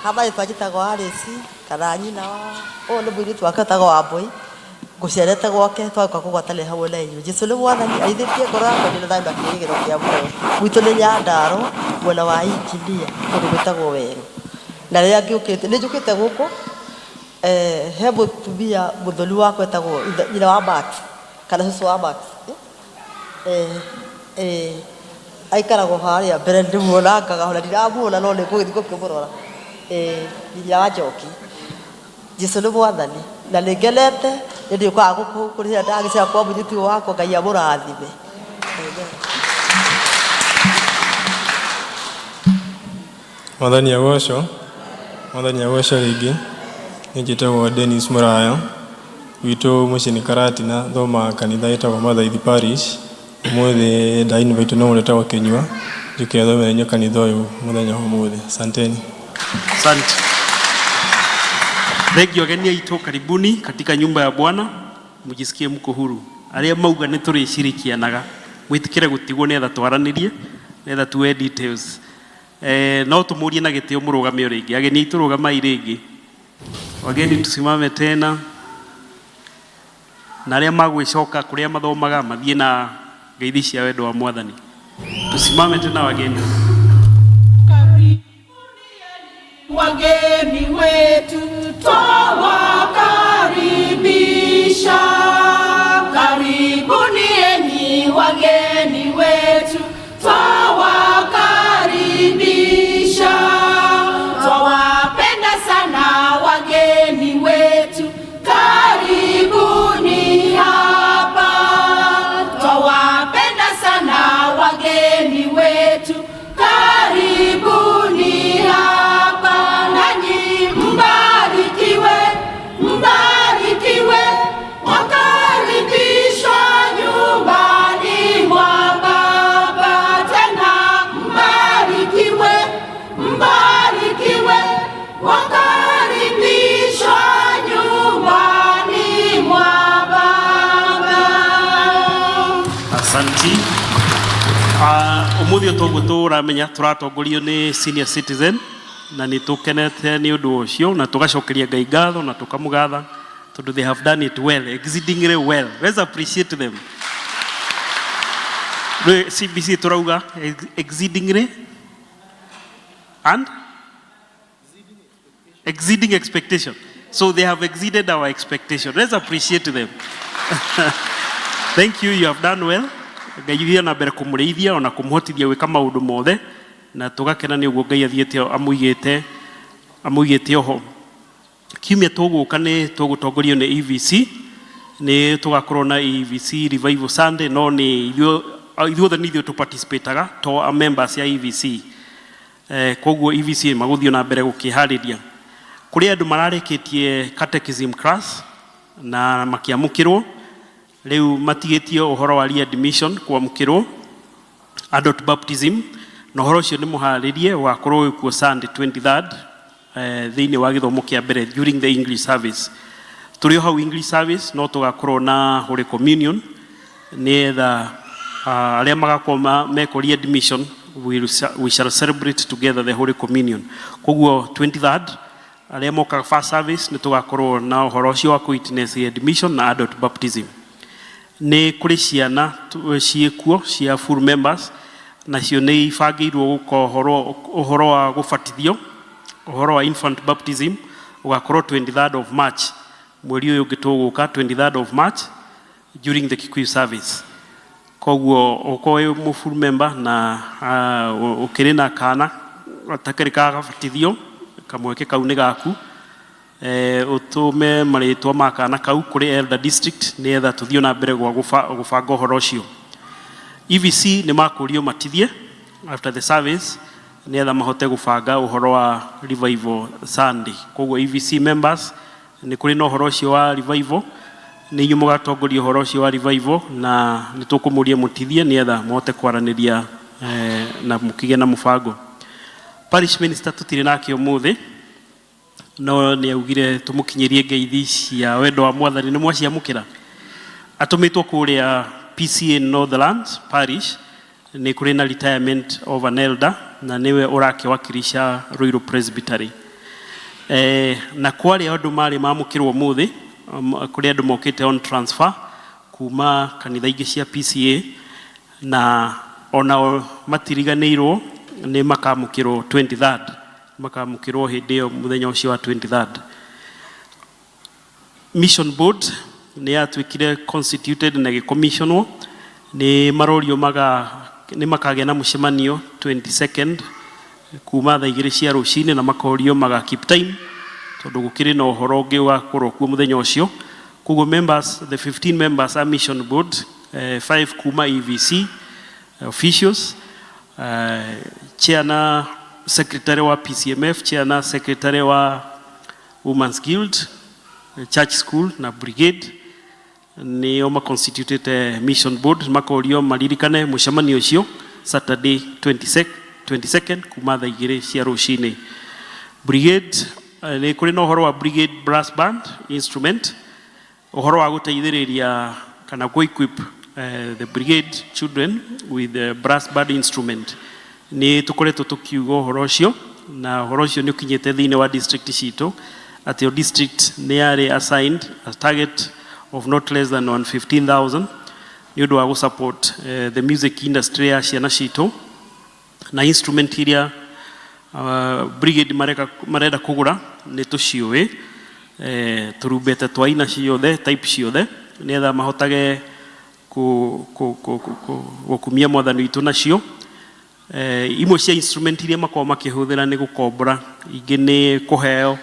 hama ĩtwa njĩtagwo Alice kana nyina wa ũyũ nĩ mũirĩtu wake ũtagwo Wambũi ngũcerete gwake twagĩũka kũgwatanĩra hamwe na inyuĩ. Jesũ nĩ mwathani arĩithĩtie ngoro yakwa ndĩ na thayũ na kĩĩrĩgĩrĩro kĩa muoyo. Gwitũ nĩ Nyandarũa mwena wa injinia kũndũ gwĩtagwo Werũ. Na rĩrĩa ngĩũkĩte nĩ njũkĩte gũkũ eh, he mũtumia mũthoni wakwa etagwo nyina wa Max kana cũcũ wa Max eh, eh, aikaragwo harĩa mbere ndĩmuonangaga ona ndiramuona no nĩ ngũgĩthiĩ gũkĩmũrora eh, nyina wa Njoki. Jesu nĩ mwathani na nĩ ngenete nĩ ndĩũkaga gũkũ kũrĩhĩra ndagĩcera kwa mũirĩtu ũyũ wakwa Ngai amũrathime. Amen. Mwathani agocwo. Mwathani agocwo rĩngĩ. Niĩ njĩtagwo Dennis Mũraya. Gwitũ mũciĩ nĩ Karatina, thomaga kanitha ĩtagwo Mathaithi Parish. Ũmũthĩ nda invite nĩ mũndũ wĩtagwo Kĩnyua njũke thome na inyuĩ kanitha ũyũ mũthenya wa ũmũthĩ. Asanteni. Asante. Thank you ageni aitũ, karibuni katika nyumba ya Bwana, mjisikie mko huru. Arĩa mauga nĩ tũrĩcirikianaga, mwĩtĩkĩre gũtigwo nĩgetha twaranĩrie, nĩgetha tuwe details. Eh, no tũmũrie na gĩtĩo mũrũgame o rĩngĩ. Ageni aitũ rũgamai rĩngĩ. Wageni tusimame tena. Na arĩa magwĩcoka kũrĩa mathomaga mathiĩ na ngeithi cia wendo wa Mwathani. Tusimame tena wageni. Wageni wetu twawakaribisha, karibuni enyi wageni wetu twawakaribisha, twawapenda sana wageni wetu, karibuni hapa, twawapenda sana wageni wetu, karibuni hapa, nanyi mbarikiwe, mbarikiwe, mwakaribishwa nyumbani mwa Baba, tena mbarikiwe, mbarikiwe, mwakaribishwa nyumbani mwa Baba. Asanti. Umuthi toguo tũramenya tũratongorio nĩ senior citizen na nĩ tũkenete nĩ ũndũ ũcio na tũgacokeria Ngai ngatho na tũkamũgatha tondũ they have done it well, exceedingly well. Let's appreciate them. Rĩu CBC tũrauga exceedingly and exceeding expectation. So they have exceeded our expectation. Let's appreciate them. Thank you, you have done well. Ngai thiĩ na mbere kũmũrĩithia ona kũmũhotithia gwĩka maũndũ mothe na tũgakena nĩ ũguo Ngai athiĩte amũigĩte amũigĩte oho. Kiumia tũgũka nĩ tũgũtongorio nĩ EVC, nĩ tũgakorwo na EVC Revival Sunday, no nĩ ithuothe nĩ ithuĩ tũparticipataga to a members ya EVC. Eh, koguo EVC magũthiĩ na mbere gũkĩharĩria. Kũrĩ andũ mararĩkĩtie catechism class na makĩamũkĩrwo, rĩu matigĩtie ũhoro wa readmission kwamũkĩrwo, adult baptism, na ũhoro ũcio nĩ mũharĩrie ũgakorwo wĩ kuo Sunday 23rd eh, thĩinĩ wa gĩthomo kĩa mbere during the English service. Tũrĩ o hau English service no tũgakorwo na Holy Communion nĩgetha arĩa magakorwo mekwo readmission we shall celebrate together the Holy Communion. Koguo 23rd arĩa mokaga first service nĩ tũgakorwo na ũhoro ũcio wa witness admission na adult baptism. Nĩ kũrĩ ciana ciĩkuo cia full members nacio nĩ ibangĩirwo gũka ũhoro ũhoro wa gũbatithio, ũhoro wa infant baptism ũgakorwo 23rd of March, mweri ũyũ ũngĩ tũgũka, 23rd of March during the Kikuyu service. Koguo ũkorwo wĩ mũ full member na ũkĩrĩ na kana gatakĩrĩ kagabatithio, kamweke kau nĩ gaku, eh, ũtũme marĩtwa ma kana kau kũrĩ elder district nĩgetha tũthiĩ na mbere gwa gũbanga ũhoro ũcio. EVC nĩ makũrio matithie after the service nĩgetha mahote gũbanga ũhoro wa revival Sunday. Koguo EVC members nĩ kũrĩ na ũhoro ũcio wa revival, nĩ inyuĩ mũgatongoria ũhoro ũcio wa revival na nĩ tũkũmũria mũtithie nĩgetha mũhote kwaranĩria. na mũkĩgĩe na mũbango. Parish minister tũtirĩ nake ũmũthĩ, no nĩ augire tũmũkinyĩrie ngeithi cia wendo wa Mwathani. Nĩ mwaciamũkĩra? Atũmĩtwo kũrĩa PCA Northlands Parish, nĩ kũrĩ na retirement of an elder na nĩwe ũrakĩwakilisha Ruiru Presbytery. Na kwarĩ andũ marĩ mamũkĩrwo ũmũthĩ, kũrĩ andũ mokĩte on transfer kuma kanitha ingĩ cia PCA, na onao matiriganĩirwo, nĩ makamũkĩrwo 23rd, makamũkĩrwo hĩndĩ ĩyo mũthenya ũcio wa 23rd. Mission board nĩ yatuĩkire constituted na ĩgĩcommissionwo. Nĩ marorio maga nĩ makagĩa na mũcemanio 22nd kuma thaa 2 cia rũcinĩ, na makorio maga keep time tondũ gũkĩrĩ na ũhoro ũngĩ ũgakorwo kuo mũthenya ũcio. Koguo members, the 15 members a mission board, 5 kuma EVC officials, chair na secretary wa PCMF, chair na secretary wa Women's Guild, Church School na Brigade, nĩo maconstituted mission board. Makorio maririkane mũcemanio ũcio Saturday 22nd kuma thaa 2 cia rũcinĩ. Brigade, nĩ kũrĩ na ũhoro wa brigade brass band instrument, ũhoro wa gũteithĩrĩria kana kũ equip the brigade children with the brass band instrument. Nĩ tũkoretwo tũkiuga ũhoro ũcio, na ũhoro ũcio nĩ ũkinyĩte thĩinĩ wa district citũ, atĩ o district nĩ yarĩ assigned a target of not less than 115,000 nĩ ũndũ wa gũ support the music industry ya ciana citũ, na instrument iria brigade marenda kũgũra nĩ tũciũĩ, tũrumbete twa ina ciothe, type ciothe, nĩgetha mahotage gũkumia Mwathani witũ nacio. Imwe cia instrument iria makoragwo makĩhũthĩra nĩ gũkombora, ingĩ nĩ kũheo.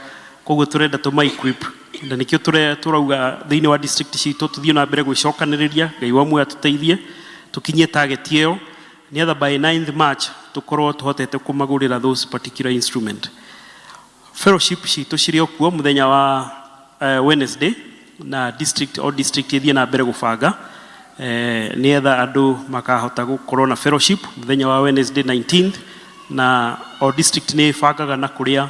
Koguo tũrenda tũma equip, na nĩkĩo tũrauga thĩinĩ wa district citũ tũthiĩ na mbere gwĩcokanĩrĩria. Ngai wa muoyo atũteithie tũkinyie target ĩyo, nĩgetha by 9th March tũkorwo tũhotete kũmagũrĩra those particular instrument. Fellowship citũ cirĩ o kuo mũthenya wa Wednesday, na district, o district ĩthiĩ na mbere gũbanga nĩgetha andũ makahota gũkorwo na fellowship mũthenya wa Wednesday 19th, na o district nĩ ĩbangaga na kũrĩa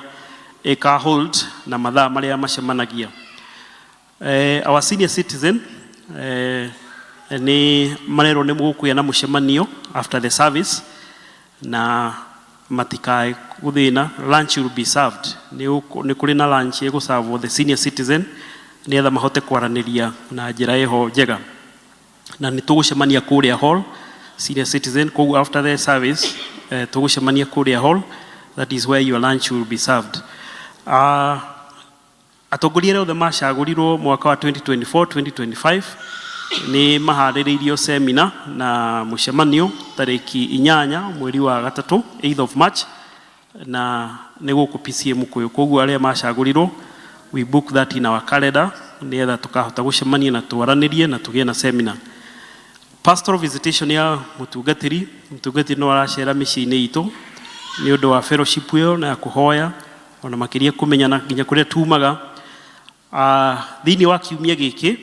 ĩka hold na mathaa marĩa macemanagia. Our senior citizen nĩ marerwo nĩ gũkũgĩa na mũcemanio after the service, na matikae gũthĩna, lunch will be served. Nĩ kũrĩ na lunch ĩgũservwo the senior citizen, nĩgetha mahote kwaranĩria na njĩra ĩho njega, na nĩ tũgũcemania kũrĩa hall, senior citizen. Koguo after the service tũgũcemania kũrĩa hall, that is where your lunch will be served. Atongoria arĩa othe macagũrirwo mwaka wa 2024 2025 nĩ maharĩrĩirio semina na mũcemanio tarĩki 8 mweri wa gatatũ, 8th of March, na nĩ gũkũ PCA Mukuyu. Koguo arĩa macagũrirwo, we book that in our calendar nĩgetha tũkahota gũcemania na twaranĩrie na tũgĩe na seminar. Pastoral visitation ya mũtungatĩri, mũtungatĩri no aracera mĩciĩ-inĩ itũ nĩ ũndũ wa fellowship ĩyo na ya kũhoya, ona makĩria kũmenyana nginya kũrĩa tumaga. Thĩinĩ wa kiumia gĩkĩ,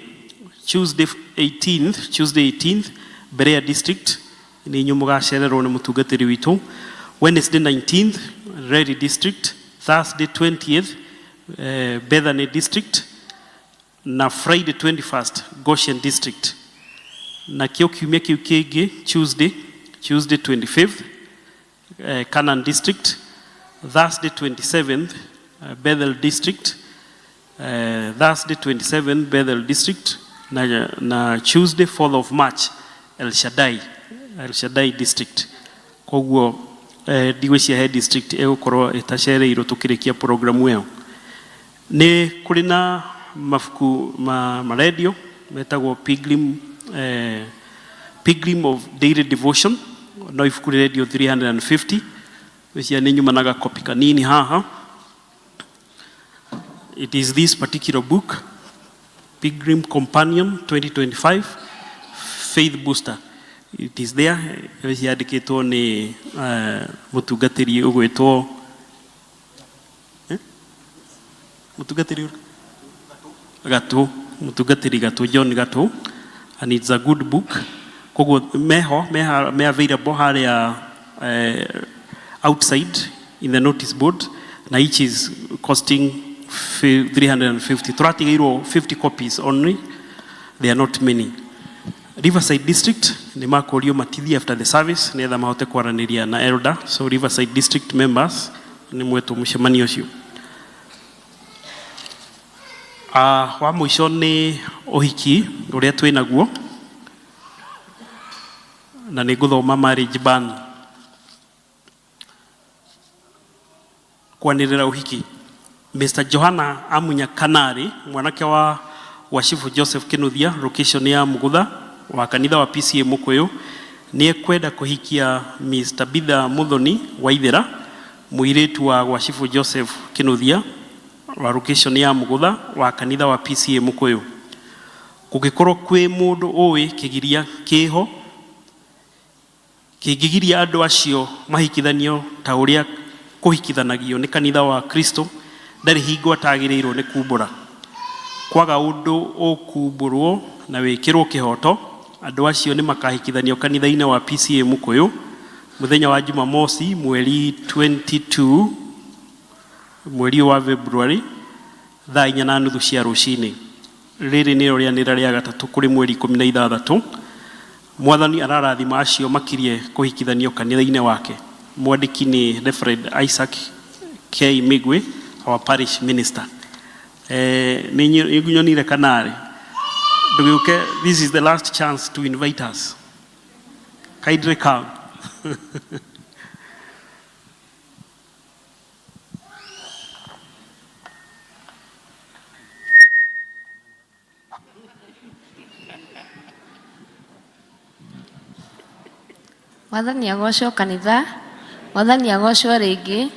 Tuesday 18th, Tuesday 18th, Berea District nĩ inyuĩ mũgacererwo nĩ mũtungatĩri witũ. Wednesday 19th, Reri District. Thursday 20th, Bethany District, na Friday 21st, Goshen District. Nakĩo kiumia kĩu kĩngĩ, Tuesday 25th, Canaan District. Thursday 27th, Bethel District, Thursday 27th, Bethel District, na Tuesday 4th of March, El Shaddai District. Koguo ndigwĩciria he district ĩgũkorwo ĩtacereirwo tũkĩrĩkia programu ĩyo. Nĩ kũrĩ na mabuku ma radio metagwo Pilgrim of Daily Devotion, no ibuku rĩ radio 350. Gwĩciria nĩ nyuma na gakopi kanini haha. It is this particular book, Pilgrim Companion 2025 Faith Booster. It is there. Ciandĩkĩtwo nĩ mũtungatĩri ũgwĩtwo, eh? Mũtungatĩri Gatũ, mũtungatĩri Gatũ, John Gatũ, and it's a good book. Koguo meho me available harĩa. outside in the notice board na each is costing 350. Tũratigĩirwo 50 copies only, they are not many. Riverside District nĩ makũrio matithie after the service nĩgetha mahote kwaranĩria na elder. So Riverside District members nĩ mwetwo mũcemanio ũcio. Wa mũico nĩ ũhiki ũrĩa twĩ naguo na nĩ ngũthoma marriage ban kwanĩrĩra ũhiki. Mr. Johana Amunya Kanari mwanake wa Washifu Joseph Kinuthia location ya Mugutha wa kanitha wa PCA Mukuyu nĩ ekwenda kũhikia Miss Tabitha Muthoni Waithera mũirĩtu wa Gwashifu Joseph Kinuthia wa location ya Mugutha wa kanitha wa PCA Mukuyu. Kũngĩkorwo kwĩ mũndũ ũĩ kĩgiria kĩho kĩngĩgiria andũ acio mahikithanio ta ũrĩa kũhikithanagio nĩ kanitha wa Kristo ndarĩ hingo atagĩrĩirwo nĩ kumbũra. Kwaga ũndũ ũkumbũrwo na wĩkĩrwo kĩhoto andũ acio nĩ makahikithanio kanitha-inĩ wa PCA Mukuyu mũthenya wa Jumamosi mweri 22 mweri wa February thaa 4:30 cia rũcinĩ. Rĩrĩ nĩrĩo rĩanĩrĩra rĩa gatatũ kũrĩ mweri 16. Mwathani ararathima acio makirie kũhikithanio kanitha-inĩ wake. Mwandĩki nĩ Reverend Isaac K. Migwe, our parish minister. Nĩ nyonire kanarĩ ndũgĩũke, this is the last chance to invite us. Kindly come. Mwathani agocwo kanitha, Mwathani agocwo rĩngĩ.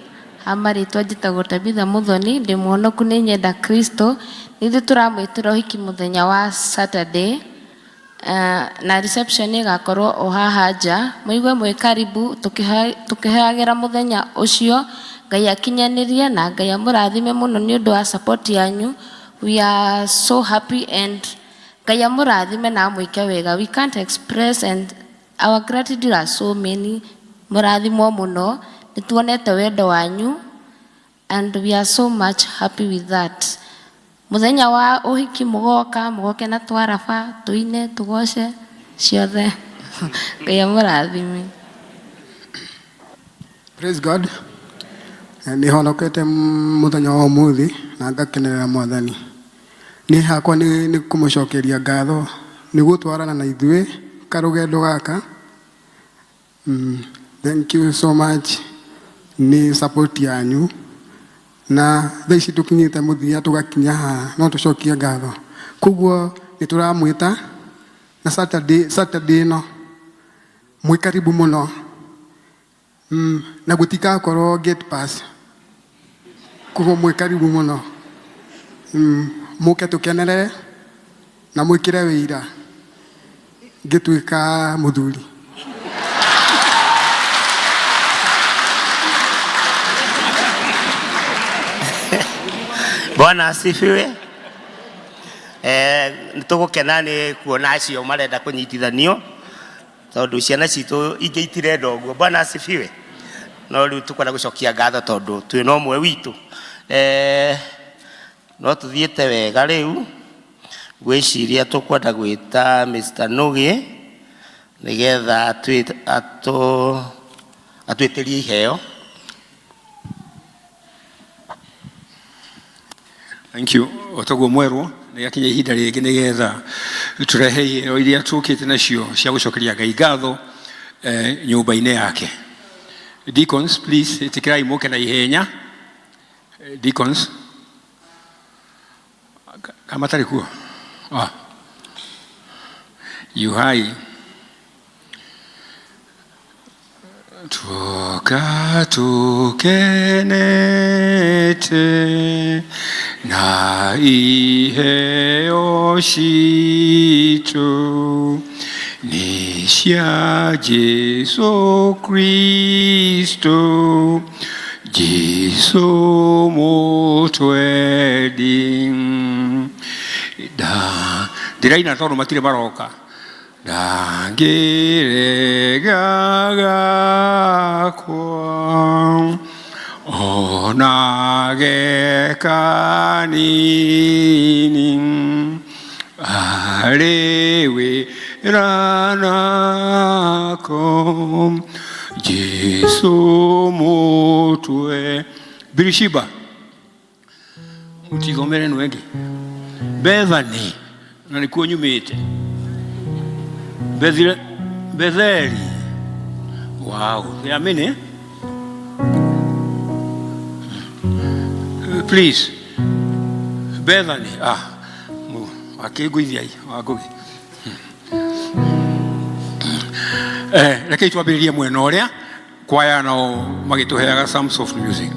Ha marĩtwa njĩtagwo Tabitha Muthoni, ndĩ mũhonoku nĩ nyenda Kristo. Nĩ ithuĩ tũramwĩtĩra ũhiki mũthenya wa Saturday na reception ĩgakorwo o haha nja. Mũigue mwĩ karibu tũkĩhoyagĩra mũthenya ũcio Ngai akinyanĩrie na Ngai amũrathime mũno nĩ ũndũ wa support yanyu. We are so happy and Ngai amũrathime na amwĩke wega. We can't express and our gratitude are so many. Mũrathimwo mũno, nĩ tuonete wendo wanyu and we are so much happy with that. Mũthenya wa ũhiki mũgoka, mũgoke na twaraba, tũine, tũgoce ciothe. Ngai amũrathime. Praise God. Nĩ honokete mũthenya wa ũmũthĩ na ngakenerera mwathani. Niĩ hakwa nĩ kũmũcokeria ngatho nĩ gũtwarana na ithuĩ karũgendo gaka. Thank you so much nĩ support yanyu na thaa ici tũkinyĩte mũthia tũgakinya haha no tũcokie ngatho. Koguo nĩ tũramwĩta na Saturday, Saturday ĩno mwĩ karibu mũno na gũtigakorwo gate pass. Koguo mwĩ karibu mũno mũke tũkenerere na mwĩkĩre wĩira ngĩtuĩka mũthuri. Bwana asifiwe. Nĩ tũgũkena nĩ kuona acio marenda kũnyitithanio tondũ ciana citũ ingĩ itirenda ũguo. Bwana asifiwe. No rĩu tũkwenda gũcokia ngatho tondũ twĩ na ũmwe witũ. No tũthiĩte wega rĩu ngwĩciria tũkwenda gwĩta Mr. Nũgĩ nĩgetha atwĩtĩrie iheo. Thank you. O taguo mwerwo nĩ gakinya ihinda rĩngĩ nĩgetha tũrehe iheo iria tũkĩte nacio cia gũcokeria Ngai ngatho nyũmba-inĩ yake. Deacons, please, ĩtĩkĩrai mũke na ihenya. Deacons. Kama matarĩ kuo? Ah. Yuhai. Tuoka tukenete na iheo citũ nĩ cia Jesu Kristo, Jesu mũtwendi. Ndĩraina tondũ matirĩ maroka. Ndangĩrega Onage kanini arĩ wĩra nako Jesu mũtwe. Birishiba mũtigomere ĩno ĩngĩ Bethany na nĩkuo nyumĩte Betheli. Wow, there are many. Please Bethany, akĩngũithiai wangũgi. Rekei twambĩrĩrie mwena ũrĩa kwaya nao magĩtũheaga some soft music.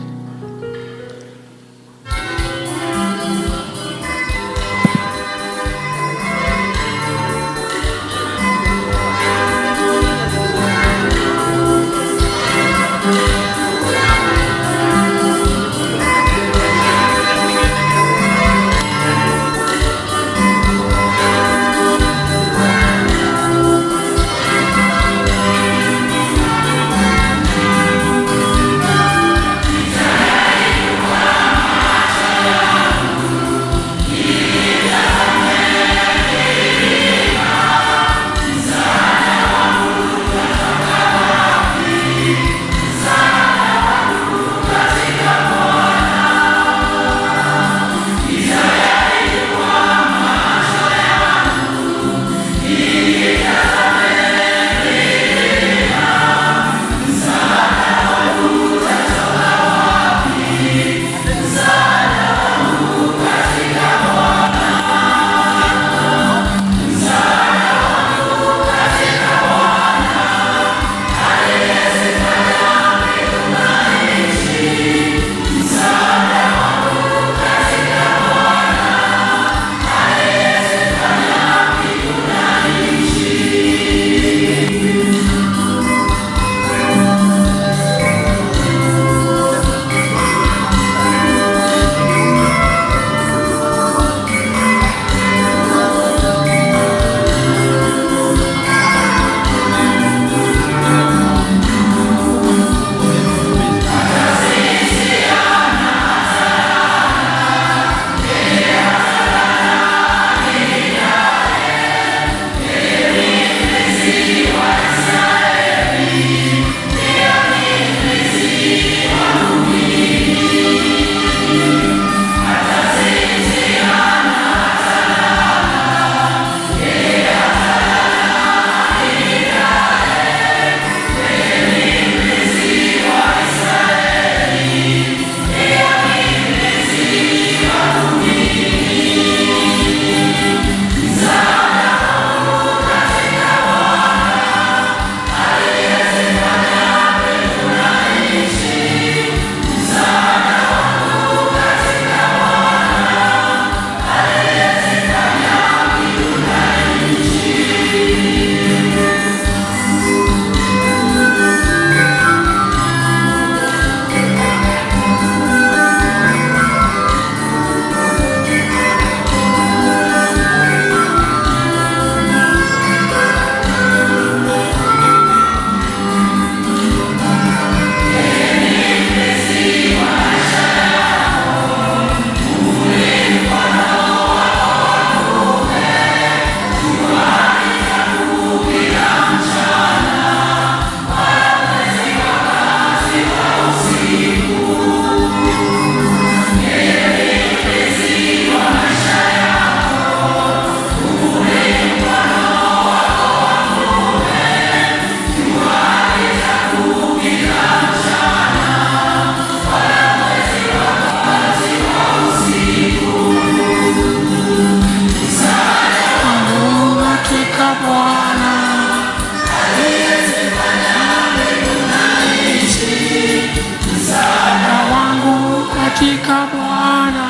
Katika Bwana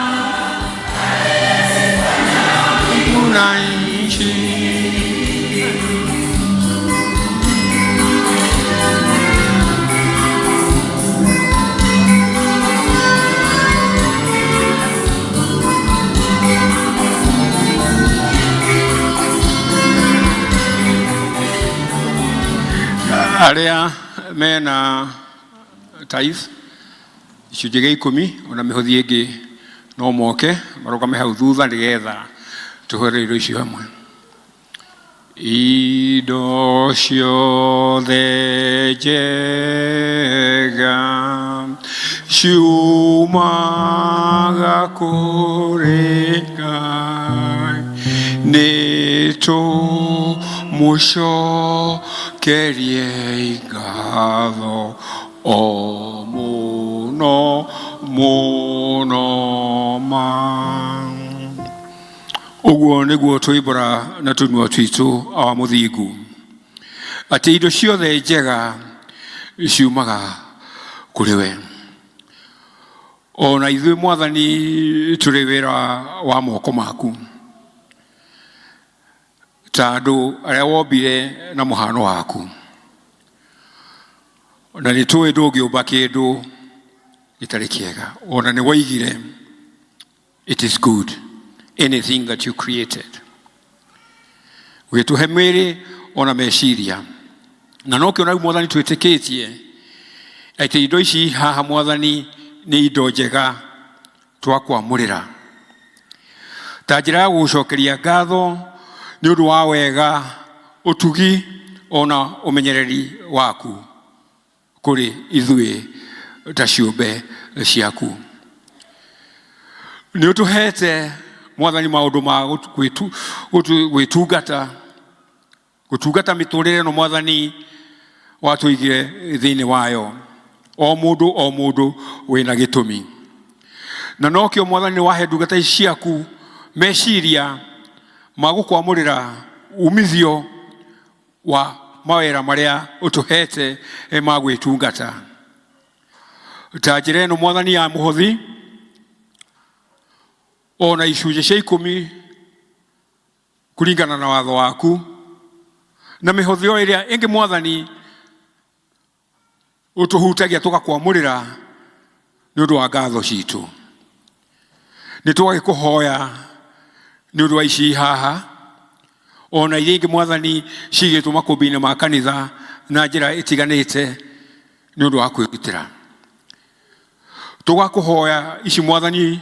na nchi. Arĩa mena tithe Gĩcunjĩ gĩa ikũmi ona mĩhothi ĩngĩ no moke marũgame hau thutha nĩgetha tũhũre indo icio hamwe. Indo ciothe njega ciumaga kũrĩ Ngai, nĩ tũmũcokerie ngatho o mũno mũno ma. Ũguo nĩguo tũimbũra na tũnua twitũ awa mũthingu atĩ indo ciothe njega ciumaga kũrĩ we. O na ithuĩ mwathani tũrĩ wĩra wa moko maku, ta andũ arĩa wombire na mũhano waku, na nĩ tũĩ ndũngĩũmba kĩndũ gĩtarĩ kĩega. Ona nĩ woigire It is good, anything that you created. Ũgĩtũhe mĩĩrĩ ona meciria. Na nokĩo na rĩu mwathani twĩtĩkĩtie atĩ indo ici haha mwathani nĩ indo njega twakwamũrĩra. Ta njĩra ya gũgũcokeria ngatho nĩ ũndũ wa wega, ũtugi ona ũmenyereri waku. Kũrĩ ithuĩ ta ciũmbe ciaku. Nĩ ũtũhete mwathani maũndũ ma gwĩtungata, gũtungata mĩtũrĩre ĩno mwathani watũigire thĩinĩ wayo. O mũndũ o mũndũ wĩna gĩtũmi. Na nokĩo mwathani nĩ wahe ndungata ici ciaku meciria ma gũkwamũrĩra umithio wa mawĩra marĩa ũtũhete ma gwĩtungata. Ta njĩra ĩno mwathani ya mũhothi ona icunjĩ cia ikũmi kũringana na watho waku na mĩhothi o ĩrĩa ĩngĩ mwathani Ũtũhutagia tũgakwamũrĩra nĩ ũndũ wa ngatho citũ. Nĩ twagĩkũhoya nĩ ũndũ wa ici haha ona iria ingĩ mwathani cigĩtwo makũmbĩ-inĩ ma kanitha na njĩra ĩtiganĩte nĩ ũndũ wa kwĩrutĩra. Tũgakũhoya ici mwathani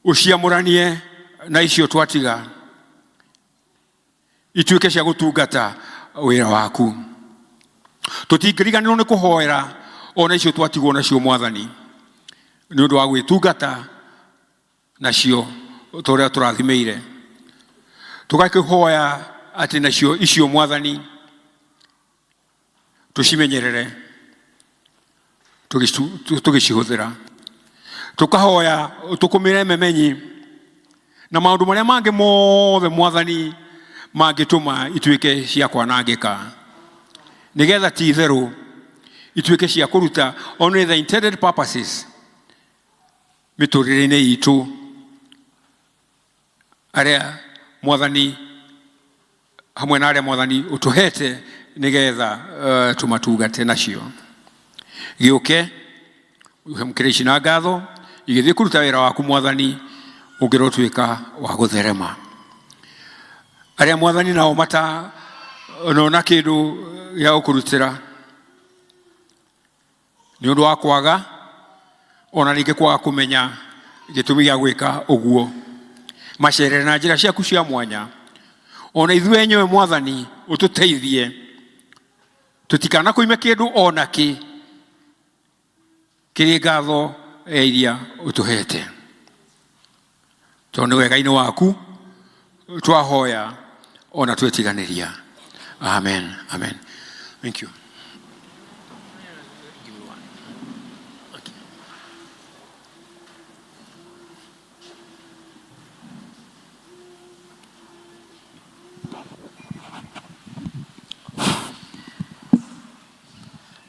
ũciamũranie na icio twatiga. Ituĩke cia gũtungata wĩra waku. Tũtingĩriganĩrwo nĩ kũhoera ona icio twatigwo nacio mwathani, nĩ ũndũ wa gwĩtungata nacio ta ũrĩa tũrathimĩire. Tũgakĩhoya atĩ nacio icio mwathani Tũcimenyerere tũgĩcihũthĩra. Tũkahoya ũtũkũmĩre memenyi na maũndũ marĩa mangĩ mothe mwathani mangĩtũma ituĩke cia kwanangĩka, nĩgetha ti itherũ ituĩke cia kũruta only the intended purposes mĩtũrĩre-inĩ itũ arĩa mwathani hamwe na arĩa mwathani ũtũhete nĩgetha uh, tũmatungate nacio. Gĩũke ũhemũkĩre ici na ngatho igĩthiĩ kũruta wĩra waku mwathani ũngĩrotuĩka wa gũtherema. Arĩa mwathani nao mata nona kĩndũ gĩa gũkũrutĩra Nĩ ũndũ wa kwaga ona rĩngĩ kwaga kũmenya gĩtũmi gĩa gwĩka ũguo, macerere na njĩra ciaku cia mwanya. Ona ithuĩ enyewe mwathani ũtũteithie tũtikanakũime kĩndũ ona kĩ kĩrĩ ngatho ya iria ũtũhete, tondũ nĩ wega-inĩ waku twahoya ona twetiganĩria. Amen, amen. Thank you.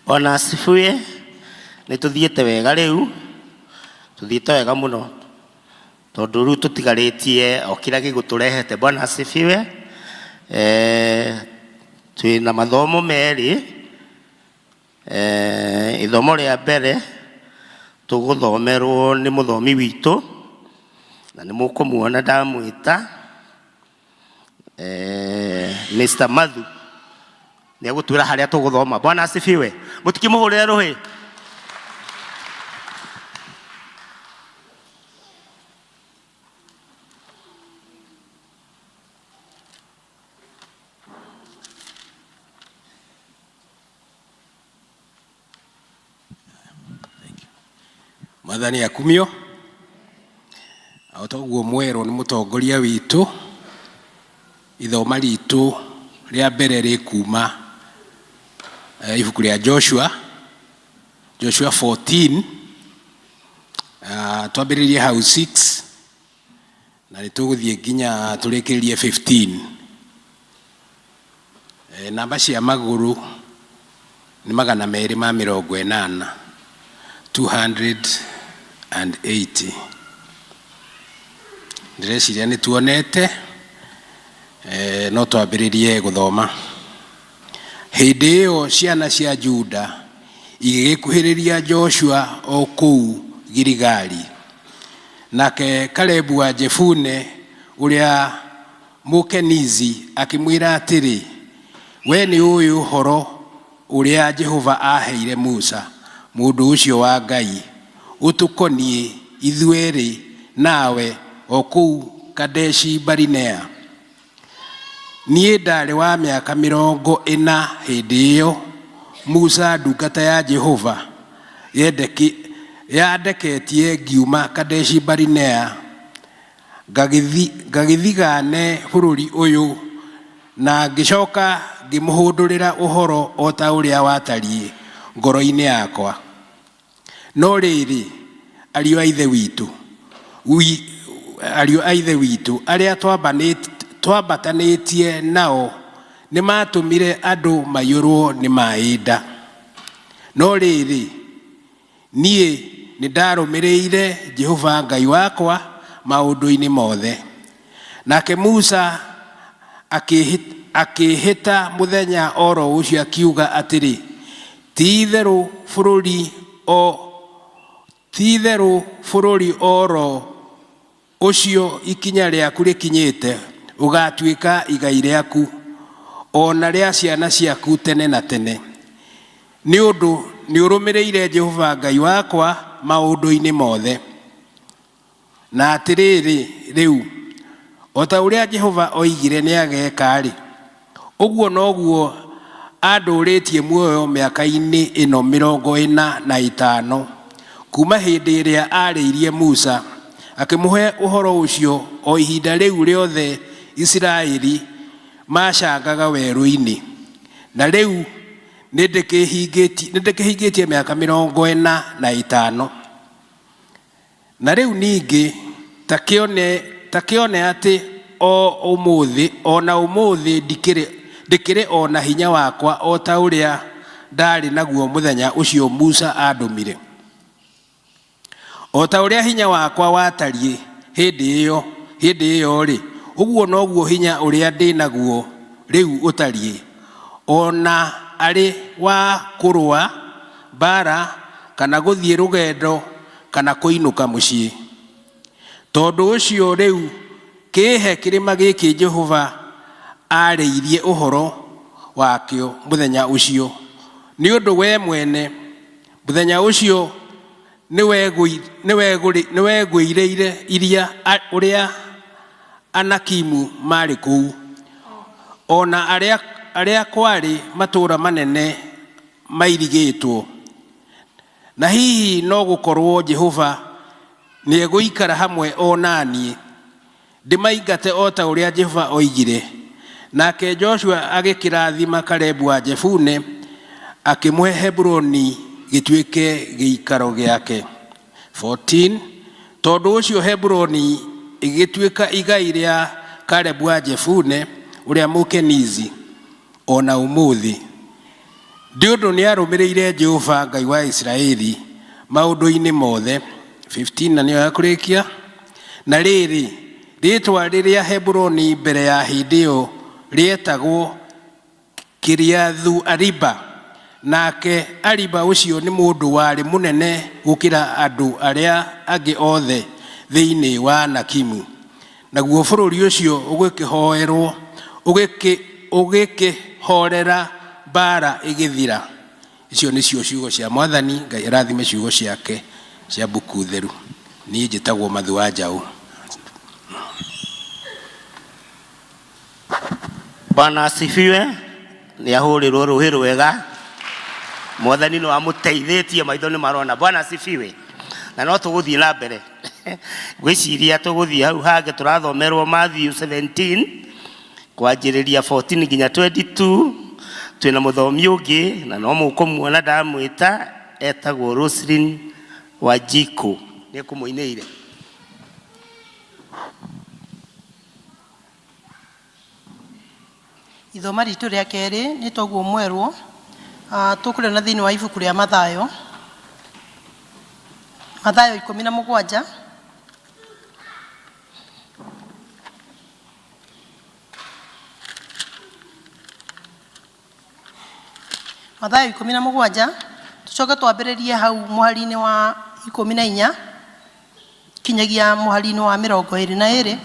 Bwana asifiwe. Nĩ tũthiĩte wega rĩu, tũthiĩte wega mũno tondũ rĩu tũtigarĩtie o kĩrĩa gĩgũtũrehete. Bwana asifiwe. Eh, twĩ na mathomo merĩ. Eh, ithomo rĩa mbere tũgũthomerwo nĩ mũthomi witũ na nĩ mũkũmuona ndamwĩta eh, Mr. Mathu nĩ egũtwĩra harĩa tũgũthoma. Bwana asifiwe. Mũtikĩmũhũrĩre rũhĩ. Mwathani akumio. O ta ũguo mwerwo nĩ mũtongoria witũ, ithoma ritũ rĩa mbere rĩkuma ibuku rĩa Joshua, Joshua 14, twambĩrĩrie hau 6 na nĩ tũgũthiĩ nginya tũrĩkĩrĩrie 15. Namba cia magũrũ nĩ 280, 280. Ndĩreciria nĩ tuonete, no twambĩrĩrie gũthoma. Hĩndĩ ĩyo ciana cia Juda igĩgĩkuhĩrĩria Joshua o kũu Giligali. Nake Kalebu wa Jefune ũrĩa Mũkenizi akĩmwĩra atĩrĩ, Wee nĩũũĩ ũhoro ũrĩa Jehova aaheire Musa, mũndũ ũcio wa Ngai, ũtũkoniĩ ithuerĩ nawe o kũu Kadeshi-Barinea. Niĩ ndaarĩ wa mĩaka 40 hĩndĩ ĩyo Musa ndungata ya Jehova yandeketie ngiuma Kadeshi-Barinea ngagĩthigaane bũrũri ũyũ, na ngĩcoka ngĩmũhũndũrĩra ũhoro o ta ũrĩa watariĩ ngoro-inĩ yakwa. No rĩrĩ, ariũ a Ithe witũ, ariũ a Ithe witũ arĩa twambatanĩtie nao nĩmatũmire andũ maiyũrwo nĩ maĩ nda. No rĩrĩ, niĩ nĩndarũmĩrĩire Jehova Ngai wakwa maũndũ-inĩ mothe. Nake Musa akĩĩhĩta mũthenya o ro ũcio akiuga atĩrĩ, Ti-itherũ bũrũri o Ti-itherũ bũrũri o ro ũcio ikinya rĩaku rĩkinyĩte ũgaatuĩka igai rĩaku, o na rĩa ciana ciaku tene na tene, nĩ ũndũ nĩũrũmĩrĩire Jehova Ngai wakwa maũndũ-inĩ mothe. Na atĩrĩrĩ, rĩu, o ta ũrĩa Jehova oigire nĩageka-rĩ, ũguo noguo andũũrĩtie muoyo mĩaka-inĩ ĩno 45, kuuma hĩndĩ ĩrĩa aarĩirie Musa, akĩmũhe ũhoro ũcio o ihinda rĩu rĩothe Isiraeli maacangaga werũ-inĩ. Na rĩu nĩndĩkĩhingĩtie mĩaka 45. Na rĩu ningĩ, ta kĩone, ta kĩone atĩ o ũmũthĩ, o na ũmũthĩ ndikĩrĩ, ndĩkĩrĩ o na hinya wakwa o ta ũrĩa ndaarĩ naguo mũthenya ũcio Musa aandũmire. O ta ũrĩa hinya wakwa watariĩ hĩndĩ ĩyo, hĩndĩ ĩyo-rĩ, ũguo noguo hinya ũrĩa ndĩ naguo rĩu ũtariĩ, o na arĩ wa kũrũa mbaara kana gũthiĩ rũgendo kana kũinũka mũciĩ. Tondũ ũcio rĩu kĩĩhe kĩrĩma gĩkĩ Jehova aarĩirie ũhoro wakĩo mũthenya ũcio, nĩ ũndũ wee mwene mũthenya ũcio nĩwegũĩrĩire iria ũrĩa Anakimu maarĩ kũu, o na arĩa, arĩa kwarĩ matũũra manene mairigĩtwo. Na hihi no gũkorũo Jehova nĩegũikara hamwe o na niĩ, ndĩmaingate o ta ũrĩa Jehova oigire. Nake Joshua agĩkĩrathima Kalebu wa Jefune, akĩmũhe Heburoni gĩtuĩke gĩikaro gĩake. 14 Tondũ ũcio Heburoni ĩgĩgĩtuĩka igai rĩa Kalebu wa Jefune ũrĩa Mũkenizi, o na ũmũthĩ. Nĩ ũndũ nĩarũmĩrĩire Jehova Ngai wa Isiraeli maũndũ-inĩ mothe. 15 na nĩyo ya kũrĩkia. Na rĩrĩ, rĩĩtwa rĩrĩa Heburoni mbere ya hĩndĩ ĩyo rĩetagwo Kiriathu-Ariba, nake Ariba ũcio nĩ mũndũ warĩ mũnene gũkĩra andũ arĩa angĩ othe thĩinĩ wa Anakimu. Naguo bũrũri ũcio ũgĩkĩhoerwo, ũgĩkĩhoorera mbaara ĩgĩthira. Icio nĩcio ciugo cia Mwathani. Ngai arathime ciugo ciake cia mbuku theru. Niĩ njĩtagwo Mathu wa Njaũ. Bwana asifiwe. Nĩ ahũrĩrwo rũhĩ rwega. Mwathani nĩ wamũteithĩtie maitho nĩ marona. Bwana asifiwe. Na no tũgũthiĩ na mbere. Ngwĩciria tũgũthiĩ hau hangĩ tũrathomerwo Matthew 17 kwanjĩrĩria 14 nginya 22. Twĩna mũthomi ũngĩ na no mũkũmuona ndamwĩta, etagwo Roslyn Wanjikũ, nĩ ekũmũinĩire. Ithoma ritũ rĩa kerĩ nĩ toguo mwerwo, tũkũrĩona thĩinĩ wa ibuku rĩa Mathayo, Mathayo 17. Mathayo 17, tũcoke twambĩrĩrie hau mũhari-inĩ wa 14 kinyagia mũhari-inĩ wa 22.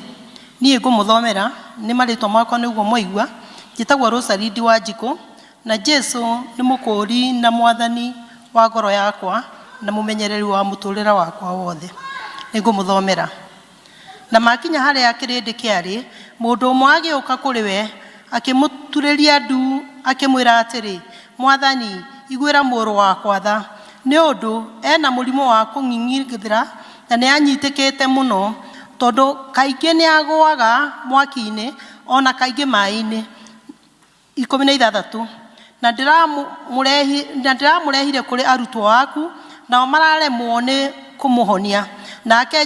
Niĩ ngũmũthomera, nĩ marĩtwa makwa nĩguo mwaigua. Njĩtagwo Rosalindi Wanjikũ, na Jesu nĩ mũkũũri na mwathani wa ngoro yakwa na mũmenyereri wa mũtũrĩre wakwa wothe. Nĩ ngũmũthomera. Na maakinya harĩa kĩrĩndĩ kĩarĩ, mũndũ ũmwe agĩũka kũrĩ we, akĩmũturĩria ndu akĩmwĩra atĩrĩ, Mwathani, iguĩra mũrũ wakwa tha, nĩ ũndũ e na mũrimũ wa kũng'ing'ithĩra na nĩanyiitĩkĩte mũno, tondũ kaingĩ nĩagũaga mwaki-inĩ, o na kaingĩ maĩ-inĩ. 16 Na ndĩramũrehire kũrĩ arutwo aku, nao mararemwo nĩ kũmũhonia. Nake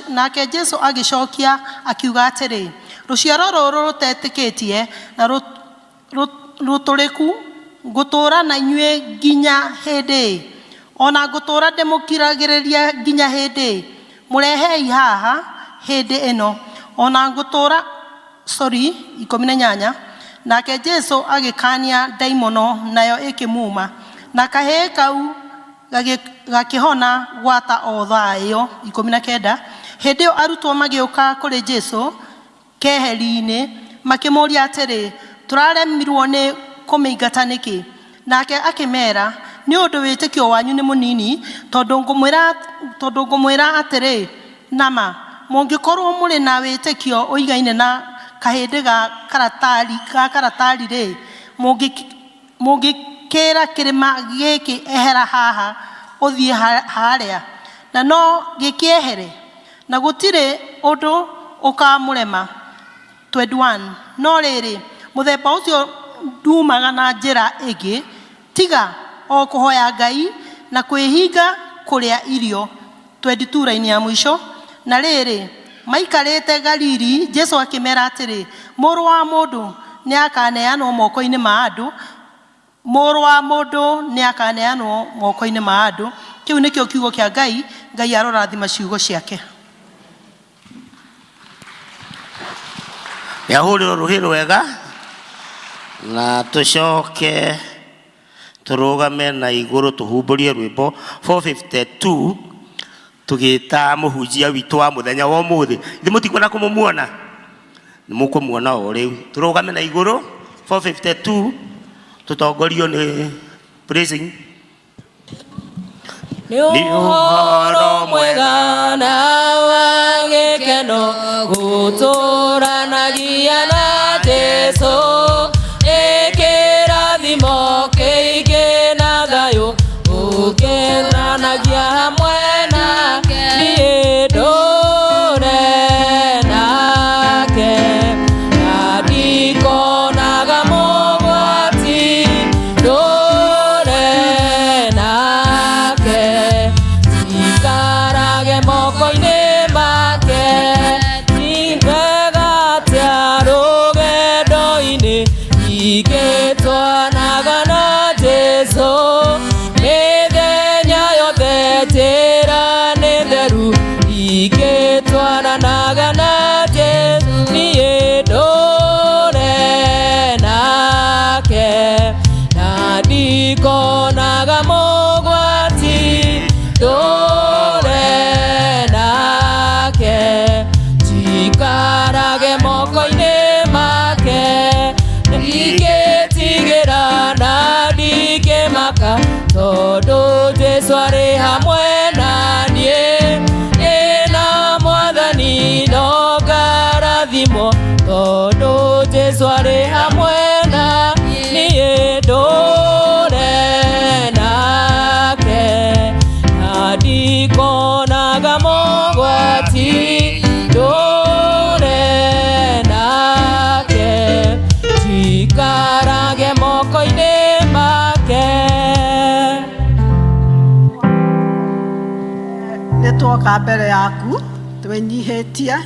Nake Jesu agĩcokia akiuga atĩrĩ, Rũciaro rũrũ rũtetĩkĩtie na rũtũrĩku, ngũtũũra na inyuĩ nginya hĩndĩ ĩ? O na ngũtũũra ndĩmũkiragĩrĩria nginya hĩndĩ ĩ? Mũrehei haha hĩndĩ ĩno. O na ngũtũũra, sorry, 18. Nake Jesu agĩkania ndaimono, nayo ĩkĩmuma, na kahĩĩ kau gakĩhona gwata o thaa ĩyo. 19. Hĩndĩ ĩyo arutwo magĩũka kũrĩ Jesu keheri-inĩ, makĩmũũria atĩrĩ, Tũraremirwo nĩ kũmĩingata nĩkĩ? Nake akĩmeera, Nĩ ũndũ wĩtĩkio wanyu nĩ mũnini, tondũ ngũmwĩra atĩrĩ na ma, mũngĩkorwo mũrĩ na wĩtĩkio ũigaine na kahĩndĩ ga karatari-rĩ, mũngĩkĩĩra kĩrĩma gĩkĩ, 'Ehera haha ũthiĩ harĩa,' na no gĩkĩehere, na gũtirĩ ũndũ ũkaamũrema. 21 No rĩrĩ, mũthemba ũcio nduumaga na njĩra ĩngĩ tiga o kũhoya Ngai na kwĩhinga kũrĩa irio. 22 raini ya mũico. Na rĩrĩ, maikarĩte Galili, Jesu akĩmera atĩrĩ, Mũrũ wa Mũndũ nĩakaneanwo moko-inĩ ma andũ, Mũrũ wa Mũndũ nĩakaneanwo moko-inĩ ma andũ. Kĩu nĩkĩo kiugo kĩa Ngai. Ngai arorathima ciugo ciake. Nĩ ahũrĩrwo rũhĩ rwega na tũcoke tũrũgame na igũrũ tũhumbũrie rwĩmbo 452 tũgĩta mũhunjia witũ wa mũthenya wa ũmũthĩ. Ithuĩ mũtikuona kũmũmuona, nĩ mũkũmuona o rĩu. Tũrũgame na igũrũ 452 tũtongorio nĩ praising. Nĩ ũhoro mwega na wa gĩkeno gũtũranagia na Jesu, nĩ kĩrathimo kĩingĩ na thayũ ũkĩranagia hamwe nake. Niĩ ndũre nake na ndikonaga mogwati, ndũre nake ikarage moko-inĩ make. Nĩ wega atĩa rũgendo-inĩ. twoka mbere yaku twĩnyihĩtie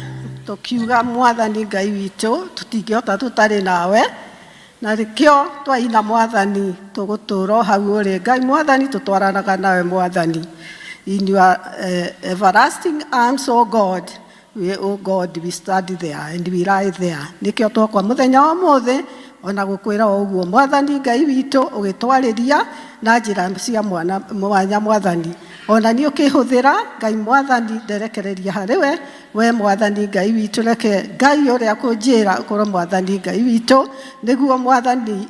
tũkiuga mwathani Ngai witũ tũtingĩhota tũtarĩ nawe na nĩkĩo twaina mwathani tũgũtũra o hau ũrĩ Ngai mwathani tũtwaranaga nawe mwathani. In your everlasting arms, O God, we, O God, we stand there and we lie there. Nĩkĩo twokwa mũthenya wa ũmũthĩ ona gũkwĩra o ũguo mwathani Ngai witũ ũgĩtwarĩria na njĩra cia mwana mwanya mwathani ona niĩ ũkĩhũthĩra Ngai mwathani nderekereria harĩ we we mwathani Ngai witũ reke Ngai ũrĩa kũnjĩra ũkorwo mwathani Ngai witũ nĩguo mwathani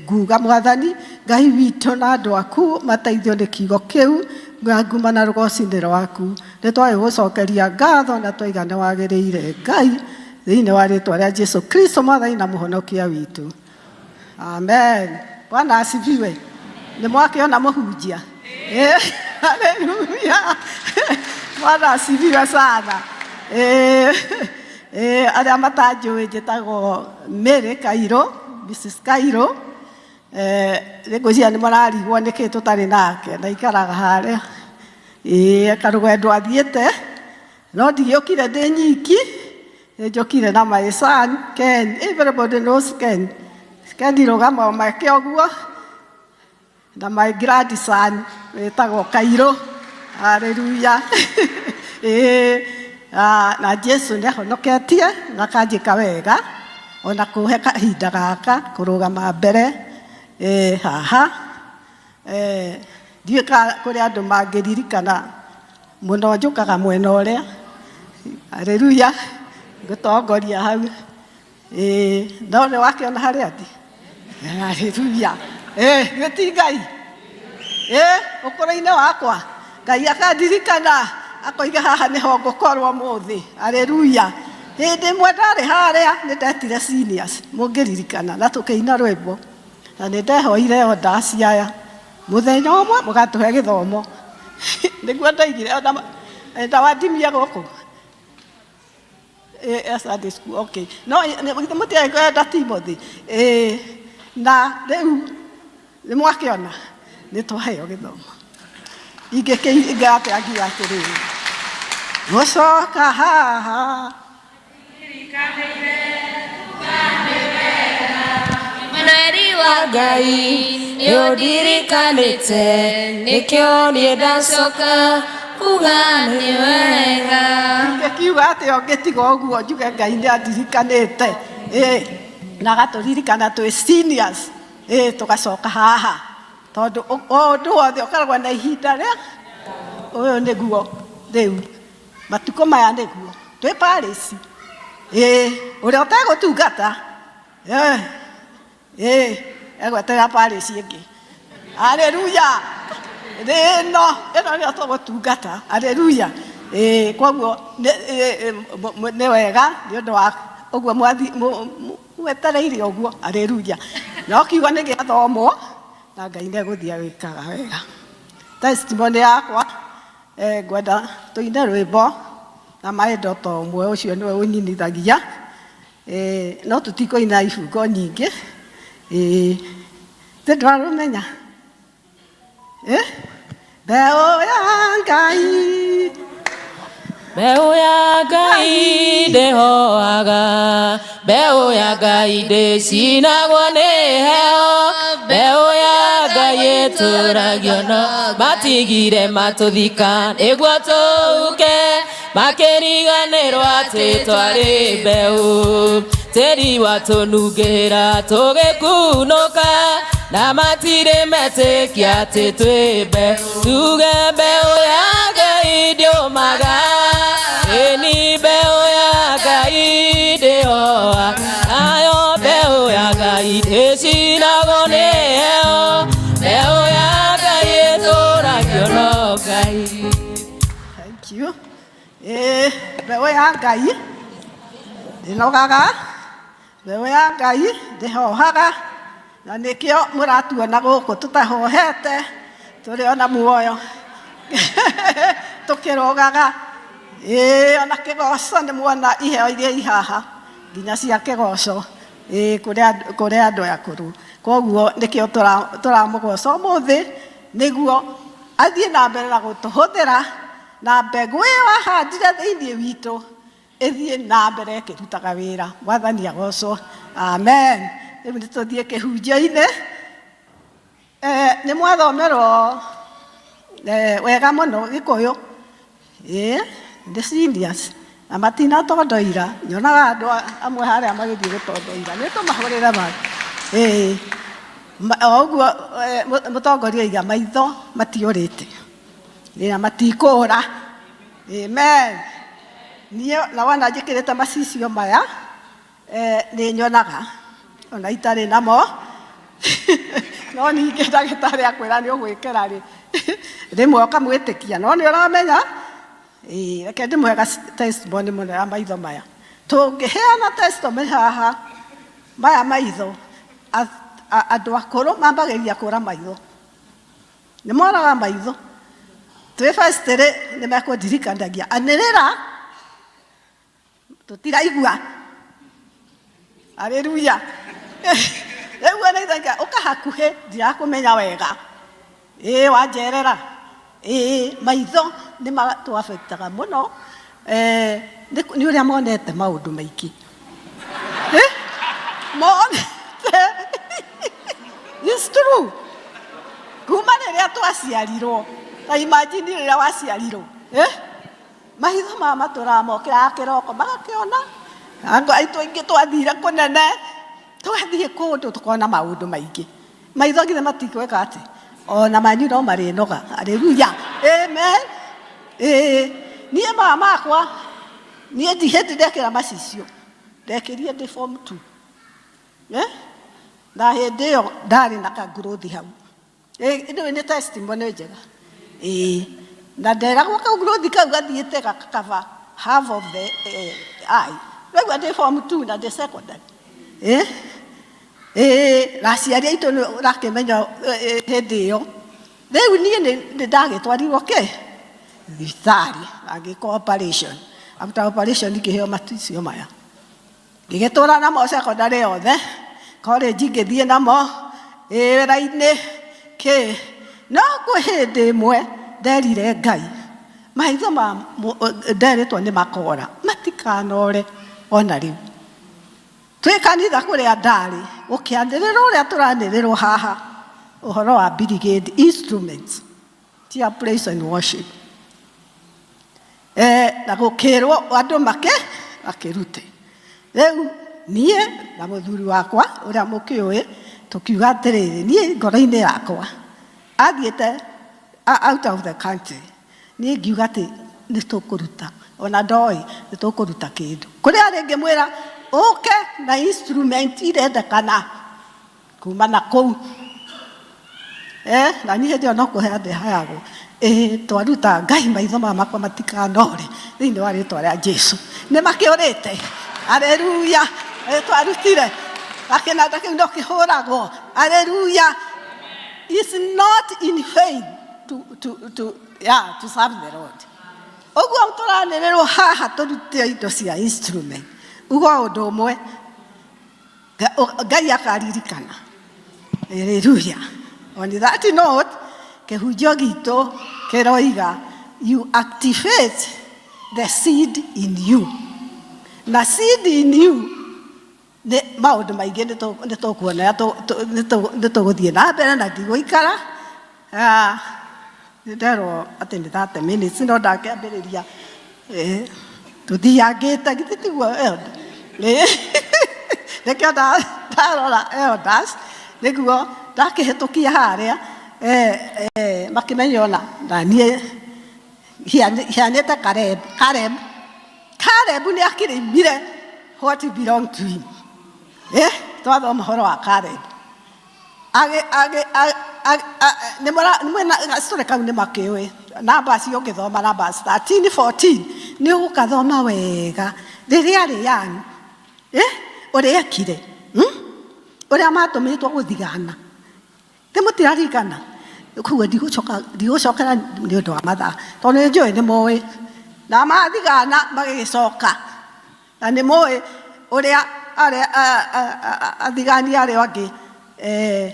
nguga mwathani Ngai witũ na andũ aku mateithio nĩ kiugo kĩu na nguma na rũgoci-inĩ rwaku nĩ twagĩgũcokeria ngatho na twaiga nĩ wagĩrĩire Ngai thĩinĩ wa rĩtwa rĩa Jesu Kristo mwathani na mũhonokia witũ amen. Bwana asifiwe. Nĩ mwakĩona mũhunjia? Haleluya. Bwana asifiwe sana. Arĩa matanjũĩ njĩtagwo Mary Kairũ, Mrs Kairũ. Ngwĩciria nĩ mararigwo nĩkĩ tũtarĩ nake na ikaraga harĩa. Karũgendo athiĩte no ndigĩũkire ndĩ nyiki, nĩnjũkire na my son Ken. Everybody knows Ken. Ken rũgama make ũguo na my grandson wĩtagwo Kairũ. Haleluya. Na Jesu nĩahonoketie na akanjĩka wega ona kũhe kahinda gaka kũrũgama mbere haha. Ndiũĩ kana kũrĩ andũ mangĩririkana mũno njũkaga mwena ũrĩa. Haleluya. Ngũtongoria hau. No nĩ wakĩona harĩa ndĩ? Haleluya. Githĩ ti Ngai? Ũkũrũ-inĩ wakwa Ngai akandirikana akoiga haha nĩho ngũkorwo ũmũthĩ. Haleluya. Hĩndĩ ĩmwe ndarĩ harĩa nĩ ndetire seniors mũngĩririkana na tũkĩina rwĩmbo na nĩ ndehoire orders aya mũthenya ũmwe mũgatũhe gĩthomo nĩguo ndoigire ona ndawandimia gũkũ Sunday school, okay. No githĩ mũtiarĩ kwenda Timothy? Na rĩu nĩ mwakĩona nĩ twaheo gĩthomo. Ingĩkĩinga atĩa ngiuga atĩrĩrĩ gũcoka haha Mweri wa Ngai nĩ ũndirikanĩte nĩkĩo niĩ ndacoka kuga nĩ wega. Ingĩkiuga atĩa ũngĩtiga ũguo njuge Ngai nĩ andirikanĩte na agatũririkana twĩ seniors tũgacoka haha tondũ o ũndũ wothe ũkoragwo na ihinda rĩa ũyũ nĩguo rĩu matukũ maya nĩguo twĩ parish ũrĩa ũtegũtungata egweterera parish ĩngĩ. Haleluya. Rĩno ĩno nĩyo tũgũtungata. Haleluya. Koguo nĩ wega nĩ ũndũ wa ũguo mwetereire ũguo. Haleluya. No kiugo nĩ gĩathomwo na Ngai nĩ egũthiĩ agĩkaga wega. Testimony yakwa ngwenda tũine rwĩmbo na my daughter ũmwe ũcio nĩwe ũnyinithagia. No tũtikũina ibungo nyingĩ. Nĩ ndwarũmenya? Mbeũ ya Ngai. Mbeũ ya Ngai ndĩhoaga, mbeũ ya Ngai ndĩcinagwo nĩ heho, mbeũ ya Ngai ĩtũragio no matigire matũthika nĩguo tũhuke, makĩriganĩrwo atĩ twarĩ mbeũ. Tĩri watũnungĩra tũgĩkunũka, na matirĩ metĩkia atĩ twĩ mbeũ. Tuge mbeũ ya Ngai ndĩũmaga, ĩni mbeũ ya Ngai ndĩhoa, nayo mbeũ ya Ngai ndĩcinagwo nĩ heho, mbeũ ya Ngai ĩtũragio no Ngai. Thank you. Mbeũ ya Ngai ndĩnogaga, mbeũ ya Ngai ndĩhohaga, na nĩkĩo mũratuona gũkũ tũtahohete, tũrĩ ona muoyo tũkĩrũgaga. Ona kĩgoco nĩ muona iheo iria i haha nginya cia kĩgoco kũrĩ andũ akũrũ. Koguo nĩkĩo tũramũgoca ũmũthĩ nĩguo athiĩ na mbere na gũtũhũthĩra Na mbegũ ĩyo wahandire thĩinĩ witũ ĩthiĩ na mbere ĩkĩrutaga wĩra. Mwathani agocwo. Amen. Rĩu nĩ tũthiĩ kĩhunjio-inĩ. Eh, nĩ mwathomerwo eh, wega mũno gĩkũyũ. Ĩĩ, nĩ seniors na matinatondoira. Nyonaga andũ amwe harĩa magĩthiĩ gũtondoira. Nĩ tũmahũrĩre maĩ. Ĩĩ, o ũguo eh, mũtongoria oiga maitho matiũrĩte. Ĩĩ, na matikũra. Amen. Niĩ na wona njĩkĩrĩte macicio maya, eh, nĩ nyonaga ona itarĩ namo no ningĩ ndagĩtarĩ akwĩra nĩ ũgwĩkĩra rĩ rĩmwe ũkamwĩtĩkia no nĩ ũramenya. Ĩĩ, reke ndĩmũhe ga testimony mũno ya maitho maya. Tũngĩheana testimony haha maya maitho, andũ akũrũ mambagĩrĩria kũra maitho, nĩ moraga maitho. Twĩ first rĩ, nĩ mekũndirikanagia anĩrĩra tũtiraigua. Haleluya. Rĩu ona ithenga ũka hakuhĩ ndirakũmenya wega. Ĩĩ wanjerera. Ĩĩ maitho nĩ matũ-affectaga mũno eh, nĩ nĩ ũrĩa monete maũndũ maingĩ. Eh? Monete. It's true. Kuma rĩrĩa twaciarirwo, ta imagine rĩrĩa waciarirwo. Eh? Maitho ma matũraga mokĩraga kĩroko magakĩona. Andũ aitũ aingĩ twathire kũnene, twathiĩ kũndũ tũkona maũndũ maingĩ. Maitho githĩ matigwĩka atĩ? Ona manyu no marĩnoga. Haleluya. Amen. Ĩĩ, niĩ maya makwa, niĩ ndi hĩndĩ ndekĩra macicio. Ndekĩrire ndĩ form 2. Eh? Na hĩndĩ ĩyo ndarĩ na ka growth hau. Ĩno nĩ testimony njega. Ĩĩ, na nderagwo kau growth kau gathiĩte gaka cover half of the eye. Rĩu ndĩ form 2 na ndĩ secondary. Ĩĩ, ĩĩ, na aciari aitũ nĩ ũrakĩmenya hĩndĩ ĩyo. Rĩu niĩ nĩ ndagĩtwarirwo kĩ? Thibitarĩ, na ngĩkwo operation. After operation ngĩheo macicio maya. Ngĩgĩtũra namo secondary yothe, college ngĩthiĩ namo, wĩra-inĩ, kĩ. No kwĩ hĩndĩ ĩmwe nderire Ngai, maitho ma nderĩtwo nĩ makora, matikanore ona rĩu. Twĩ kanitha kũrĩa ndarĩ, gũkĩanĩrĩrwo ũrĩa tũranĩrĩrwo haha, ũhoro wa brigade instruments cia praise and worship. Eh, na gũkĩrwo andũ make makĩrute. Rĩu niĩ na mũthuri wakwa ũrĩa mũkĩũĩ tũkiuga atĩrĩrĩ, niĩ ngoro-inĩ yakwa athiĩte out of the country, niĩ ngiuga atĩ nĩ tũkũruta, ona ndoĩ nĩ tũkũruta kĩndũ. Kũrĩa rĩngĩ mwĩra ũke na instrument irendekana kuma na kũu. Eh, na niĩ hĩndĩ ĩyo no kũhea ndĩhayagwo. Ĩĩ twaruta Ngai maitho maya makwa matikanore thĩinĩ wa rĩtwa rĩa Jesu. Nĩ makĩũrĩte. Haleluya. Ĩĩ twarutire. Na kĩnanda kĩu no kĩhũragwo. Haleluya. It's not in vain to, yeah, to serve the Lord. Ũguo tũranĩrĩrwo haha tũrute indo cia instrument. Uga ũndũ ũmwe. Ngai akaririkana. Haleluya. On that note, kĩhunjio gitũ kĩroiga you activate the seed in you. Na seed in you nĩ maũndũ maingĩ nĩ tũkuona nĩ tũgũthiĩ na mbere na ndigũikara. Ah, nĩ nderwo atĩ nĩ 30 minutes no ndakĩambĩrĩria. Eh, tũthiangĩte githĩ tiguo elder? Eh, nĩkĩo ndarora elders nĩguo ndakĩhĩtũkia harĩa, eh, eh, makĩmenya ona na niĩ hianĩte Caleb. Caleb. Caleb nĩ akĩrĩmire what belong to him. Eh, twathoma ũhoro wa Caleb. Nĩ mwĩna story kau nĩ makĩũĩ. Numbers ũngĩthoma Numbers 13 14 nĩ ũgũkathoma wega rĩrĩa arĩ young, eh, ũrĩa ekire, Ũrĩa matũmĩtwo gũthigana. Nĩ mũtirarigana? Koguo ndigũcoka ndigũcokera nĩ ũndũ wa mathaa tondũ nĩ njũĩ nĩ mũĩ. Na mathigana magĩgĩcoka na nĩ mũĩ ũrĩa arĩa athigani arĩa angĩ, eh,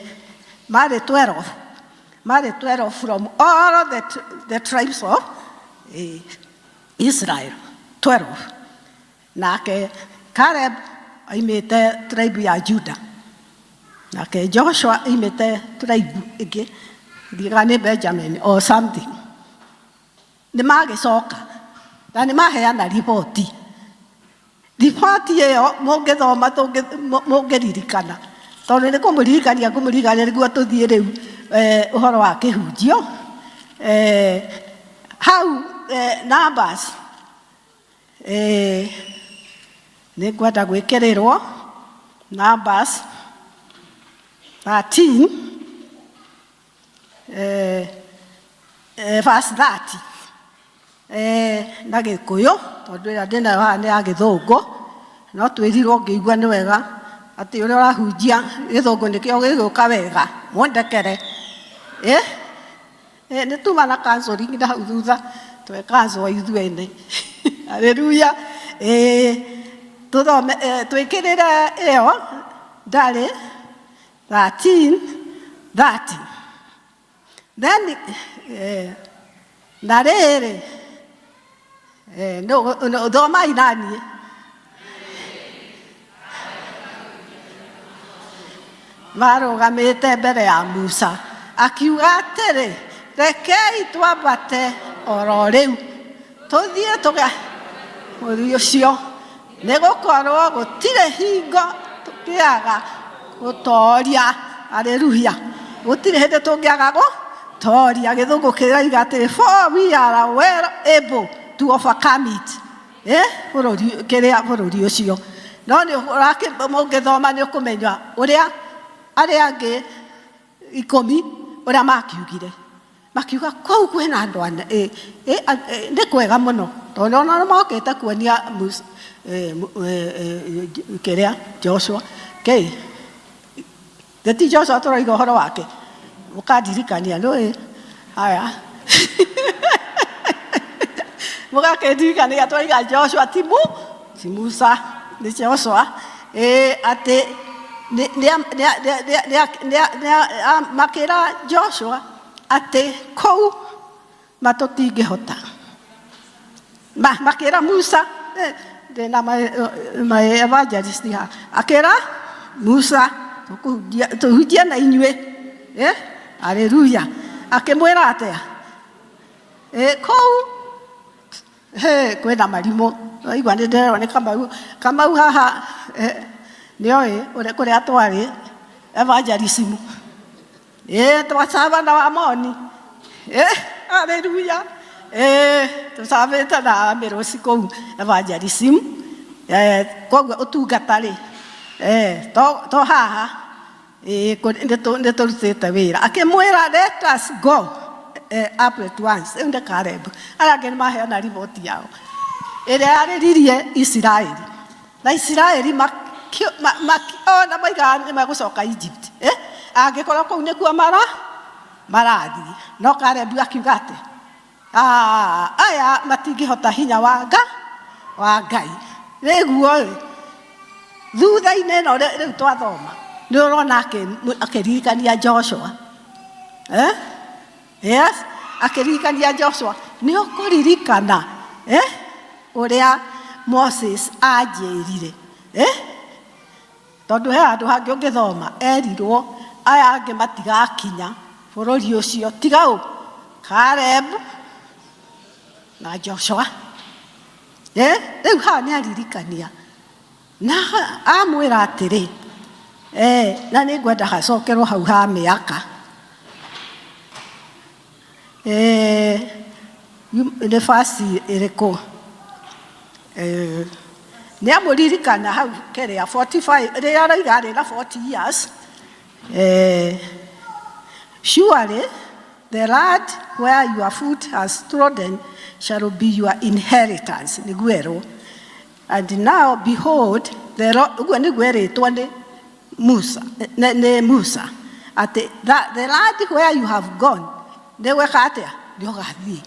marĩ 12, marĩ 12 from all the tribes of Ĩĩ, Israel 12 nake Caleb oimĩte tribe ya Juda nake Joshua oimĩte tribe ĩngĩ ndiũĩ nĩ Benjamin or something nĩ magĩcoka na nĩ maheana riboti riboti ĩyo mũngĩthoma mũngĩririkana tondũ nĩ kũmũririkania ngũmũririkania nĩguo tũthiĩ rĩu eh, ũhoro wa kĩhunjio eh, hau eh, numbers eh, nĩ ngwenda gwĩkĩrĩrwo numbers 13 eh, eh, verse 30 eh, na gĩkũyũ tondũ ĩrĩa ndĩnayo haha nĩ ya gĩthũngũ no twĩrirwo ngĩigua nĩ wega atĩ ũrĩa ũrahunjia gĩthũngũ nĩkĩo gĩgũka wega mũndekere eh? Eh, nĩ tuma na counseling na hau thutha twekanzwo ithuene haleluya eh, tũthome eh, twĩkĩrĩre ĩyo ndarĩ 13 30 then eh, na rĩrĩ eh, no, thomai naniĩ marũgamĩte mbere ya Musa akiuga atĩrĩ rekei twambate oro rĩu tũthiĩ tũga bũrũri ũcio nĩ gũkorwo gũtirĩ hingo tũngĩaga gũtoria aleluya gũtirĩ hĩndĩ tũngĩaga gũtoria gĩthũngũ kĩroiga atĩrĩ for we are well able to overcome it eh bũrũri kĩrĩa bũrũri ũcio no nĩ mũngĩthoma nĩ ũkũmenya ũrĩa arĩa angĩ ikũmi ũrĩa makiugire makiuga kũu kwĩna andũ ana ĩ, ĩ, a- ĩ, nĩ kwega mũno tondũ ona nĩ mokĩte kuonia Mus- ĩ, mu- ĩ, ĩ, kĩrĩa Joshua kĩ ti Joshua tũroiga ũhoro wake mũkandirikania nũĩ haya mũgakĩndirikania tũroiga Joshua ti mu ti Musa nĩ Joshua ĩ atĩ nĩ- nĩ- nĩ- nĩ- nĩ- nĩ- nĩ- nĩ- a- makĩra Joshua atĩ kũu ma tũtingĩhota Ma, makĩra Musa eh, ndĩna my, my evangelist haha akĩra Musa tũkũhunjia- tũhunjie na inyuĩ eh, haleluya akĩmwĩra atĩa eh, kũu He, kwĩna marimũ waigua nĩ ndĩrerwo nĩ kamau kamau haha eh, nĩoĩ ũrĩa kũrĩa twarĩ evangelism ĩĩ twacaba na wamoni ĩ haleluya ĩĩ tũcabĩte na mĩrũci kũu evangelism eh, koguo ũtungata rĩ eh, to, to haha Ĩĩ, kũ- nĩ tũrutĩte wĩra akĩmwĩra let us go eh, up at once rĩu nĩ Caleb arĩa angĩ nĩ maheana riboti yao ĩrĩa yarĩririe Isiraeli na Isiraeli ona moigaga nĩ megũcoka Egypt eh? angĩkorwo kũu nĩkuo mara marathiĩ no Caleb akiuga atĩ Ah, aya matingĩhota hinya wa nga wa Ngai rĩguo ĩ thutha-inĩ ĩno rĩu twathoma nĩ ũrona akĩririkania Joshua eh? yes akĩririkania Joshua nĩ ũkũririkana eh? ũrĩa Moses anjĩrire eh? Tondũ he handũ hangĩ ũngĩthoma erirwo aya angĩ matigakinya bũrũri ũcio tiga ũ Caleb na Joshua. Eh, rĩu haha nĩ aririkania na amwĩra atĩrĩ eh, na nĩ ngwenda hacokerwo hau ha mĩaka Eh, nĩ basi ĩrĩkũ Eh, nĩ amũririkana hau kĩrĩa 45 rĩrĩa aroiga arĩ na 40 years eh, surely the land where your foot has trodden shall be your inheritance nĩguo erwo and now behold the Lord ũguo nĩguo erĩtwo nĩ Musa, nĩ, nĩ Musa atĩ the land where you have gone nĩ gwĩka atĩa nĩ ũgathiĩ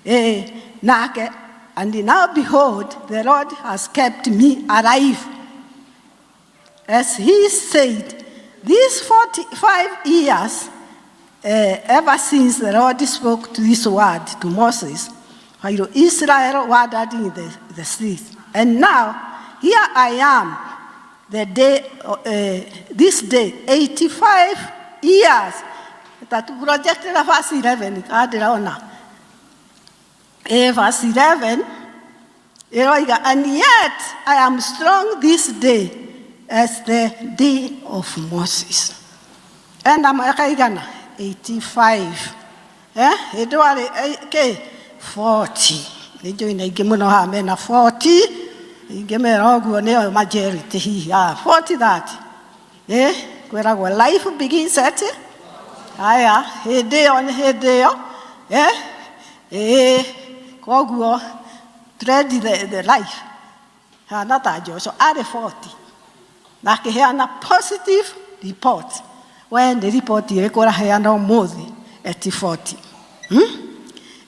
ĩĩ nake and now behold the Lord has kept me alive as he said these 45 years uh, ever since the Lord spoke to this word to Moses. While Israel wandered in the streets. And now, here I am, the day, this day, 85 years. Ta tu project na verse 11, kandĩrona. Verse 11, ĩroiga, and yet I am strong this day as the day of Moses. Ena mĩaka igana? 85. Eh? Hĩndĩ warĩ kĩ? 40. Nĩ njũĩ na aingĩ mũno haha mena 40. Ingĩmera ũguo nĩyo majority hihi. Ah, 40 30. Eh? Kwĩragwo life begins at haya hĩndĩ ĩyo nĩ hĩndĩ ĩyo. Eh? Ĩĩ. Koguo tread the life. Hana ta Joshua arĩ 40. Na akĩheana positive report. We nĩ report ĩrĩkũ ũraheana ũmũthĩ at 40?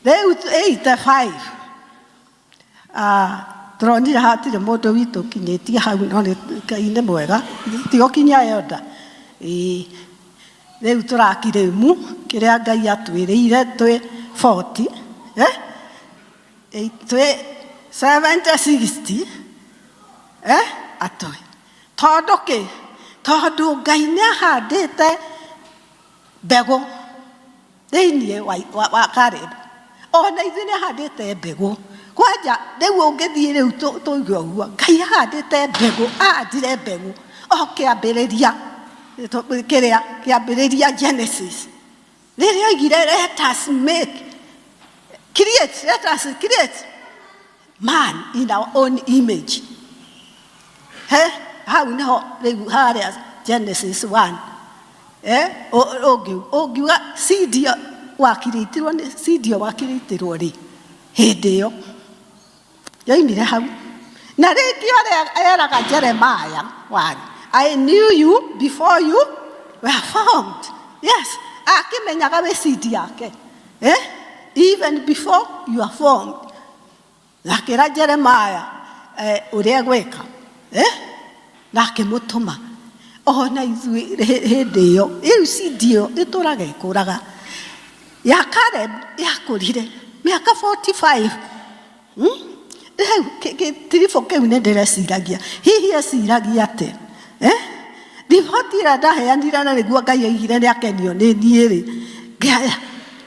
Rĩu 85. Ah, tũronire hatirĩ mũndũ witũ ũkinyĩtie hau no nĩ Ngai nĩ mwega tigũkinyia yonda. Ĩĩ. Rĩu tũrakirĩmu kĩrĩa Ngai atwĩrĩire twĩ 40. Eh? Twĩ 70 60. Eh? Atũĩ. Tondũ kĩ? Tondũ Ngai nĩ ahandĩte mbegũ thĩinĩ wa Caleb. Ona ithuĩ nĩ ahandĩte mbegũ. Kwanja rĩu ũngĩthiĩ rĩu tũigue ũguo, Ngai ahandĩte mbegũ, ahandire mbegũ o kĩambĩrĩria, kĩrĩa kĩambĩrĩria Genesis. Rĩrĩa oigire let us make, create, let us create man in our own image. He, hau niho rĩu harĩa Genesis 1. Eh, ũngiuga seed ĩyo wakirĩtirwo nĩ seed ĩyo wakirĩtirwo rĩ hĩndĩ ĩyo yoimire hau. Na rĩngĩ ũrĩa eraga Jeremiah one, I knew you before you were formed. Yes, akĩmenyaga wĩ seed yake. Eh? Even before you are formed. Na akĩra Jeremiah ũrĩa egwĩka. Eh? Na akĩmũtũma. Ona ithuĩ hĩndĩ ĩyo, rĩu seed ĩyo ĩtũraga ĩkũraga. Ya Caleb yakũrire mĩaka 45. Rĩu gĩtiribũ kĩu nĩ ndĩreciragia. Hihi eciragia atĩa? Eh? Riboti ĩrĩa ndaheanire na nĩguo Ngai oigire nĩ akenio nĩ niĩ rĩ,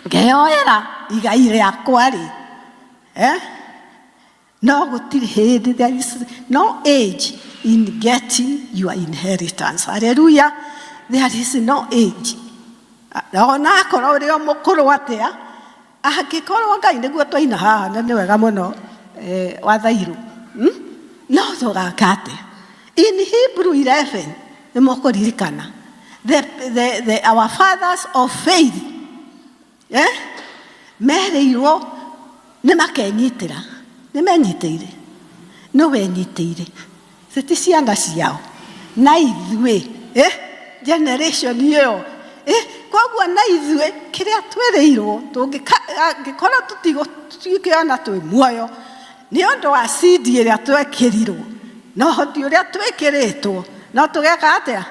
ngeyoera igai rĩakwa rĩ. Eh? No gũtirĩ hĩndĩ, there is no age in getting your inheritance. Hallelujah. There is no age. Ona akorwo ũrĩ o mũkũrũ atĩa, angĩkorwo Ngai nĩguo twaina haha na nĩ wega mũno wathairũ. No tũgaka atĩa? In Hebrew 11, nĩ mũkũririkana. Our fathers of faith, Merĩirwo nĩ makenyitĩra. Nĩ menyitĩire. Nũ wenyitĩire? Ti ciana ciao. Na ithuĩ, generation ĩyo. Koguo na ithuĩ kĩrĩa twĩrĩirwo tũngĩkorwo tũtigũkĩona twĩ muoyo nĩ ũndũ wa seed ĩrĩa twekĩrirwo na ũhoti ũrĩa twĩkĩrĩtwo, no tũgeka atĩa?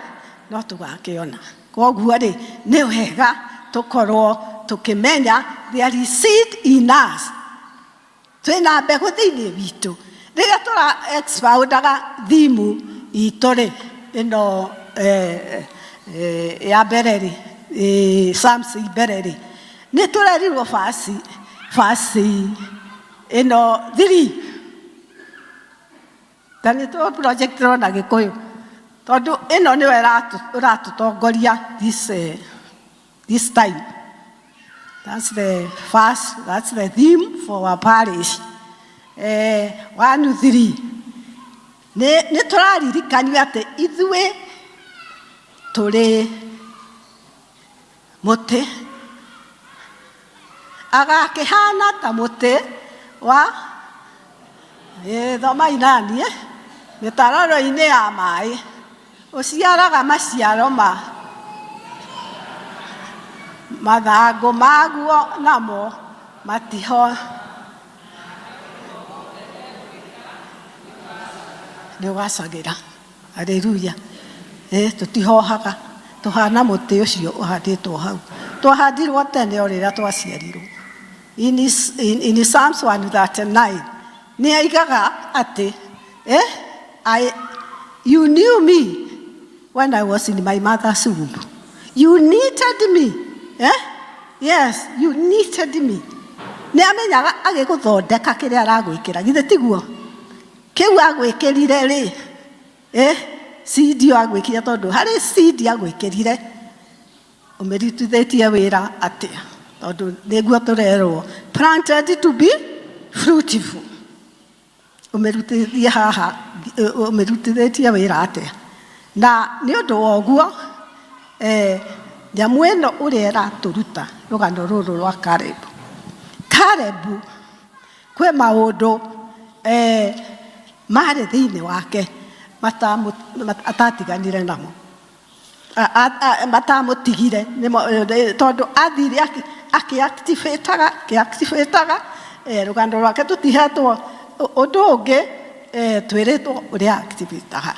No tũgakĩona. Koguo rĩ, nĩ wega tũkorwo tũkĩmenya there is seed in us. Twĩna mbegũ thĩinĩ witũ. Rĩrĩa tũra expoundaga theme itũ rĩ, ĩno ya mbere rĩ, Psalms mbere rĩ, nĩ tũrerirwo verse ĩno 3. Ta nĩ tũ project na Gĩkũyũ. Tondũ ĩno nĩyo ĩratũtongoria this time. That's the first, that's the theme for our parish. 1, 3. Nĩ tũraririkanio atĩ ithuĩ tũrĩ mũtĩ. Agakĩhana ta mũtĩ wa thomai naniĩ mĩtararo-inĩ ya maĩ, ũciaraga maciaro ma mathangũ maguo namo matiho. Nĩ ũgacagĩra. Haleluya. Tũtihohaga, tũhana mũtĩ ũcio ũhandĩtwo hau. Twahandirwo tene o rĩrĩa twaciarirwo. In, his, in, in Psalms 139 nĩ aigaga atĩ eh, I, you knew me when I was in my mother's womb. You needed me. Eh? Yes, you needed me. Nĩ amenyaga agĩgũthondeka kĩrĩa aragwĩkĩra, githĩ tiguo? Kĩu agwĩkĩrire rĩ, eh, seed ĩyo agwĩkĩrire tondũ harĩ seed agwĩkĩrire ũmĩrutithĩtie wĩra atĩa? Tondũ nĩguo tũrerwo planted to be fruitful. Ũmĩrutithie haha, ũmĩrutithĩtie wĩra atĩa? Na nĩ ũndũ wa ũguo, eh, nyamũ ĩno ũrĩa ĩratũruta rũgano rũrũ rwa Caleb. Caleb kwĩ maũndũ eh, marĩ thĩinĩ wake atatiganire namo. Matamũtigire tondũ athire akĩactivataga akĩactivataga rũgano rwake tũtihetwo ũndũ ũngĩ twĩrĩtwo ũrĩa activataga.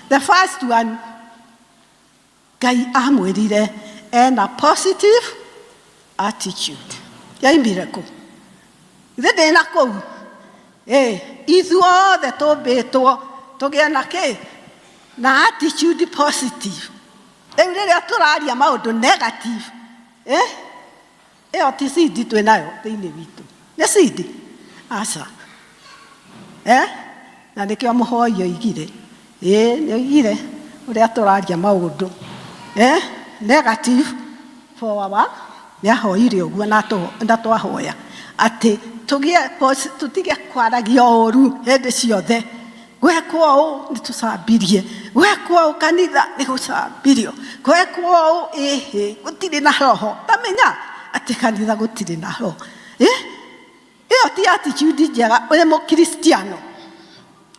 The first one Ngai amwĩrire ena positive attitude. Yaimire kũ? Ithe ndĩna kũu? Ĩ, ithuothe tũmbĩtwo tũgĩe na kĩ? Na attitude positive. Rĩu rĩrĩa tũraria maũndũ negative, eh? Ĩyo ti seed twĩ nayo thĩinĩ witũ. Nĩ seed? Aca. Eh? Na nĩkĩo mũhoi oigire. Ĩĩ, nĩ oigire ũrĩa tũraria maũndũ. Eh? Negative for our nĩ ahoire ũguo na twahoya atĩ tũgĩe tũtige kwaragia ũru hĩndĩ ciothe. Gwekwo ũũ nĩ tũcambirie, gwekwo ũũ kanitha nĩ gũcambirio, gwekwo ũũ ĩhĩ gũtirĩ na roho. Tamenya atĩ kanitha gũtirĩ na roho. Eh? Ĩyo ti attitude njega ũrĩ mũkristiano.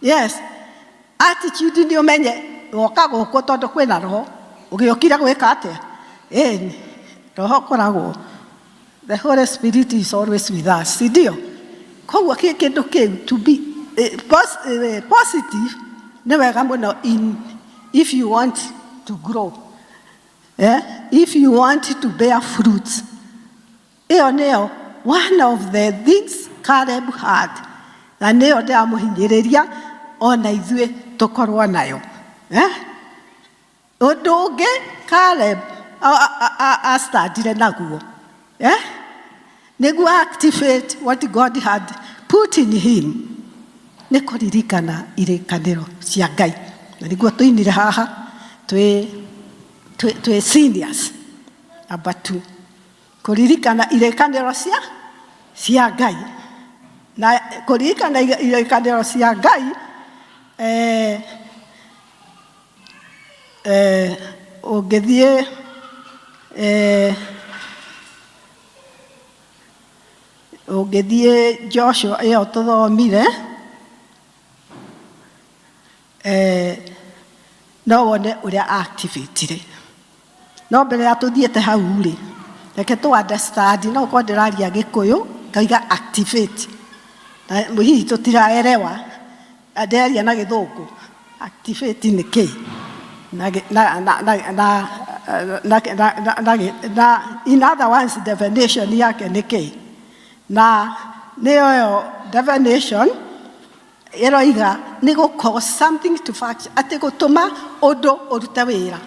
Yes. Attitude nĩ ũmenye woka gũkũ tondũ kwĩna roho. Ũgĩũkire gwĩka atĩa? Ĩni, roho ũkoragwo The Holy Spirit is always with us, si ndio? Koguo kĩndũ kĩu to be eh, pos, eh, positive nĩ wega mũno in if you want to grow. Eh? If you want to bear fruits. Ĩyo nĩyo one of the things Caleb had na nĩyo ndĩramũhinyĩrĩria ona ithuĩ tũkorwo nayo. Eh? Ũndũ ũngĩ Caleb astandire naguo eh? Nĩguo activate what God had put in him nĩ kũririkana irĩkanĩro cia Ngai na nĩguo tũinire haha twĩ twĩ twĩ seniors number two kũririkana irĩkanĩro cia cia Ngai na kũririkana irĩkanĩro cia Ngai eh, Eh, ũngĩthiĩ eh, ũngĩthiĩ Joshua ĩyo tũthomire eh, no wone ũrĩa activatire no mbere ya tũthiĩte hau rĩ reke tũ understand no ũkorwo ndĩraria gĩkũyũ ngaiga activate na hihi tũtiraerewa Ndĩraria na gĩthũngũ. Activate nĩ kĩ? Na, na, na, na, na, na, na, na, na, na, in other words definition yake nĩ kĩ? Na nĩyo ĩyo definition ĩroiga nĩ gũ cause something to function, atĩ gũtũma ũndũ ũrute wĩra.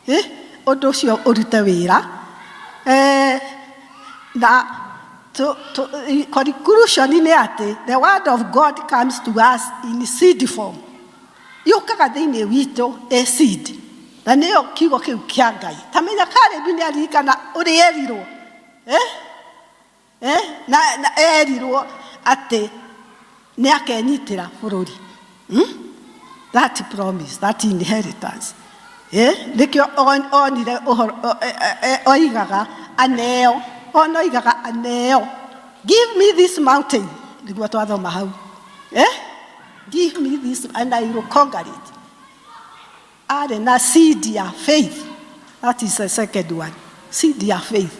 Eh, ũndũ ũcio ũrute wĩra eh, na to, to, conclusion nĩ atĩ the word of God comes to us in seed form yũkaga thĩinĩ witũ ĩ seed na nĩyo kiugo kĩu kĩa Ngai tamenya Kalebu nĩ aririkana ũrĩa erirwo eh? Eh, na, na erirwo atĩ nĩ akenyitĩra bũrũri hmm? That promise, that inheritance eh, nĩkĩo onire ũhoro e, oigaga aneo ona oigaga aneo give me this mountain nĩguo twathoma hau eh? Give me this and I will conquer it. Arĩ na seed ya faith. That is the second one. Seed ya faith.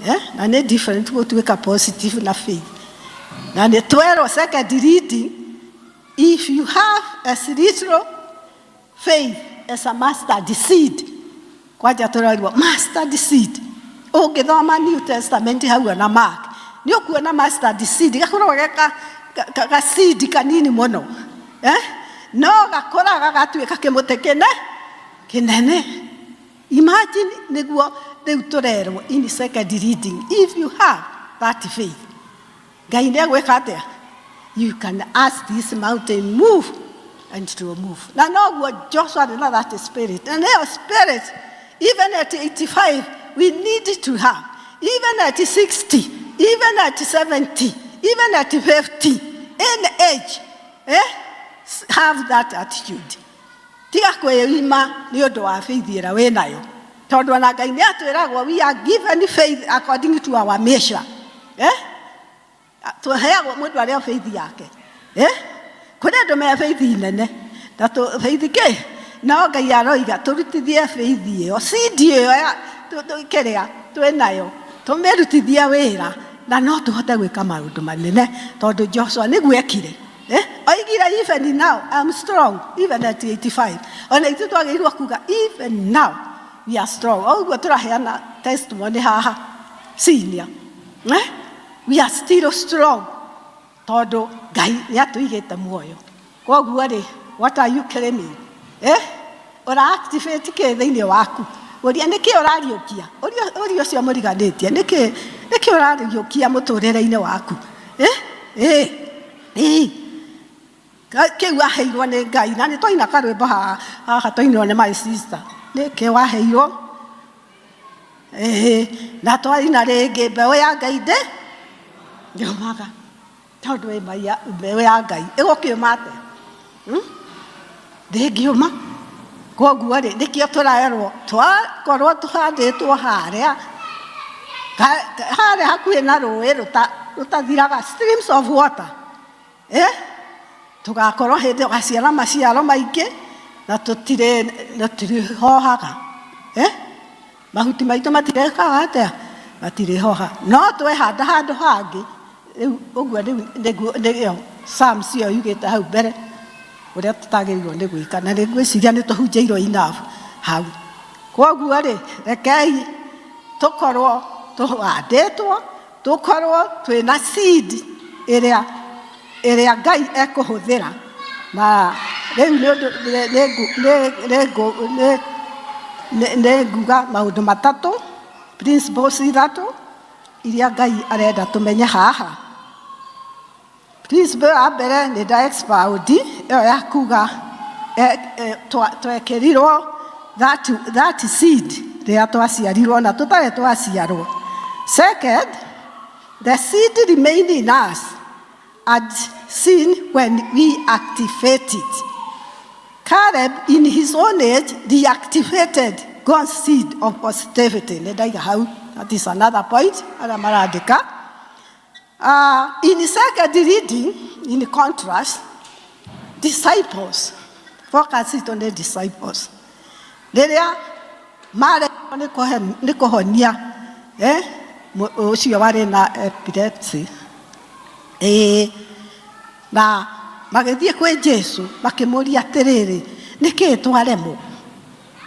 Yeah? Na nĩ different gũtuĩka positive na faith. Na nĩ twerwo second reading, if you have as little faith as a mustard seed, kwanja tũrerirwo mustard seed. Ũngĩthoma New Testament hau ona Mark, Nĩ ũkuona mustard seed gakoragwo ge ka seed kanini mũno, eh? No gakũraga gatuĩka kĩmũtĩ kĩne kĩnene. Imagine nĩguo rĩu tũrerwo in second reading, if you have that faith, Ngai nĩ egwĩka atĩa? You can ask this mountain move and it will move. Na noguo Joshua arĩ na that spirit. Na nĩyo spirit even at 85 we need to have. Even at 60, even at 70, even at 50, any age, eh? Have that attitude. Tiga kwĩima nĩ ũndũ wa faith ĩrĩa wĩ nayo. Tondũ ona Ngai nĩ atwĩragwo we are given faith according to our measure. Eh? Tũheagwo mũndũ arĩa o faith yake. Eh? Kũrĩ andũ me faith nene na tũ faith kĩ? No Ngai aroiga tũrutithie faith ĩyo, seed ĩyo ya kĩrĩa twĩ nayo, tũmĩrutithie wĩra na no tũhote gwĩka maũndũ manene tondũ Joshua nĩguo ekire. Eh? Oigire even now I'm strong even at 85. Ona ithuĩ twagĩrĩirwo kuga even now we are strong. O ũguo tũraheana testimony haha senior. Eh? We are still strong tondũ Ngai nĩ atũigĩte muoyo. Koguo rĩ, what are you claiming? Eh? Ũra activate kĩ thĩinĩ waku? Ũria nĩkĩ ũrariũkia? Ũria ũcio mũriganĩtie, nĩkĩ nĩkĩ ũrariũkia mũtũrĩre-inĩ waku? Eh? Eh? Eh? Kĩu waheirwo nĩ Ngai na nĩ twaina karwĩmbo haha haha twainirwo nĩ my sister. Nĩkĩ waheirwo? Ĩĩ, na twaina rĩngĩ mbeũ ya Ngai ndĩ ndĩũmaga. Tondũ ĩ mai mbeũ ya Ngai ĩgũkĩũma atĩa? Hmm? Ndĩngĩũma. Koguo rĩ, nĩkĩo tũrerwo twakorwo tũhandĩtwo harĩa harĩa hakuhĩ na rũĩ rũtathiraga, streams of water, eh? Tũgakorwo hĩndĩ tũgaciara maciaro maingĩ na tũtirĩhohaga, eh? Mahuti maitũ matirekaga atĩa? Matirĩhoha. No twehanda handũ hangĩ, rĩu ũguo rĩu nĩguo nĩyo Psalms ĩyo yugĩte hau mbere ũrĩa tũtagĩrĩirwo nĩ gwĩka, na nĩ ngwĩciria nĩ tũhunjĩirwo enough hau. Kwoguo rĩ, rekei tũkorwo tũhandĩtwo, tũkorwo twĩna seed ĩrĩa ĩrĩa Ngai ekũhũthĩra. Na rĩu nĩ ũndũ nĩ nguga maũndũ matatũ, principles ithatũ iria Ngai arenda tũmenye haha. Principle ya mbere nĩ nda expound ĩyo ya kuga twekĩrirwo that seed rĩrĩa twaciarirwo na tũtarĩ twaciarwo. Second, the seed remain in us and seen when we activate it. Caleb in his own age reactivated God's seed of positivity. Nĩ ndaiga hau, that is another point arĩa marandĩka. In second reading, in contrast, disciples, focus itũ nĩ disciples. Rĩrĩa maremwo nĩ kũhonia eh, ũcio warĩ na epilepsy, ĩĩ, na magĩthiĩ kwĩ Jesu makĩmũria atĩrĩrĩ, nĩkĩĩ twaremwo?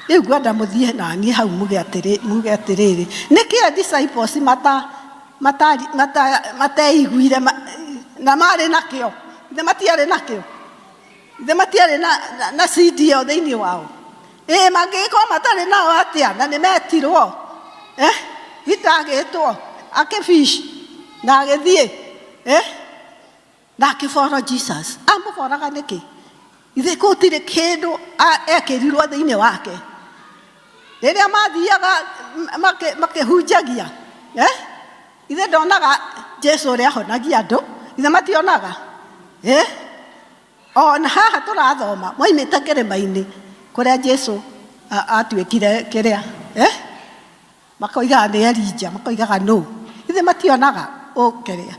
Rĩu ngwenda mũthiĩ na niĩ hau muge atĩrĩrĩ, nĩkĩĩ disciples mata matari mata mateiguire na marĩ nakĩo? Ithe matiarĩ nakĩo? Ithe matiarĩ na, na, na seed ĩyo thĩinĩ wao? Ĩĩ, mangĩgĩkorwo matarĩ nao atĩa na nĩ metirwo? Eh, Peter agĩtwo akĩfish na agĩthiĩ, eh, na akĩbora Jesus. Amũboraga nĩkĩ? Ithe gũtirĩ kĩndũ ekĩrirwo thĩinĩ wake. Rĩrĩa mathiaga makĩhunjagia, eh? Ithe ndonaga Jesu ũrĩa ahonagia andũ, ithe mationaga, eh? Ona haha tũrathoma moimĩte kĩrĩma-inĩ kũrĩa Jesu atuĩkire kĩrĩa, eh? Makoigaga nĩ Elija, makoigaga nũ, ithe mationaga ũkĩrĩa.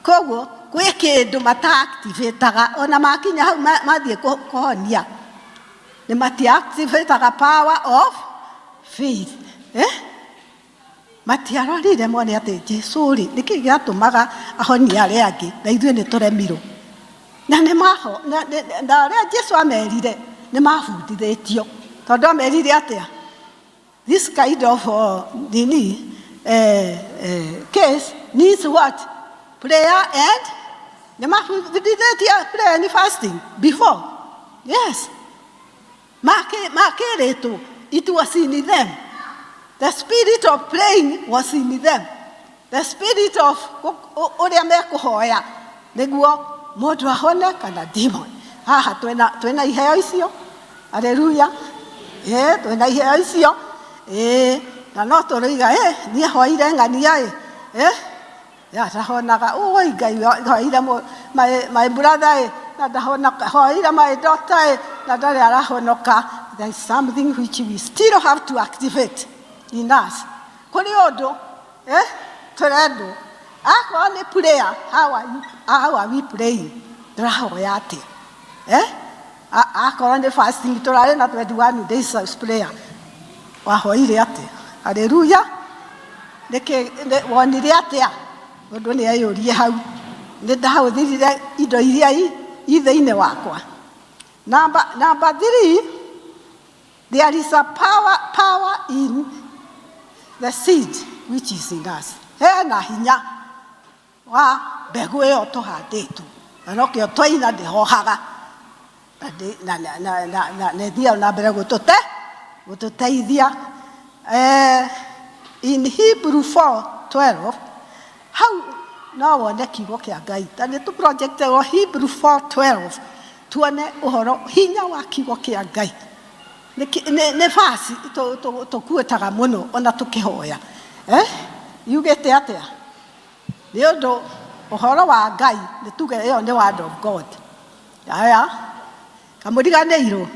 Koguo gwĩ kĩndũ mata-activate-aga ona makinya hau mathiĩ kũhonia, nĩ mati-activate-aga power of faith, eh? Matiarorire mone atĩ Jesu rĩ, nĩkĩ gĩatũmaga ahonie arĩa angĩ na ithuĩ nĩ tũremirwo. Na nĩ maho, na, na ũrĩa Jesu amerire nĩ mabundithĩtio, tondũ amerire atĩa? This kind of nini, case needs what? Prayer and nĩ mabundithĩtie prayer and fasting before. Yes. Makĩrĩtwo, it was in them. The spirit of praying was in them. The spirit of ũrĩa mekũhoya nĩguo mũndũ ahone kana demon. Haha twĩna twĩna iheo icio. Haleluya. Ĩĩ twĩna iheo icio. Ĩĩ na no tũroiga ĩ niĩ hoire ng'ania ĩ. Ĩ ya ndahonaga oi Ngai hoire my, my brother ĩ na ndahonoka hoire my daughter ĩ na ndarĩ arahonoka. There is something which we still have to activate in us. Kũrĩ ũndũ eh, tũrendwo akorwo nĩ prayer how are, you, how are we praying tũrahoya atĩa eh? Akorwo nĩ fasting tũrarĩ na 21 days of prayer wahoire atĩa haleluya nĩkĩ wonire atĩa mũndũ nĩ eyũrie hau nĩ ndahũthĩrire indo iria i thĩinĩ wakwa. Number three, there is a power in the seed which is in us. Hena hinya wa mbegũ ĩyo tũhandĩtwo na nokĩo twaina ndĩhohaga na na na na na ĩthiaga na mbere gũtũte gũtũteithia. In Hebrew 4:12 hau no wone kiugo kĩa Ngai ta nĩ tũ project wa Hebrew 4:12 tuone ũhoro hinya wa kiugo kĩa Ngai nĩ verse tũkuĩtaga mũno ona tũkĩhoya eh? Yugĩte atĩa nĩ ũndũ ũhoro wa Ngai nĩ tuge ĩyo nĩ word of God. Aya kamũriganĩirwo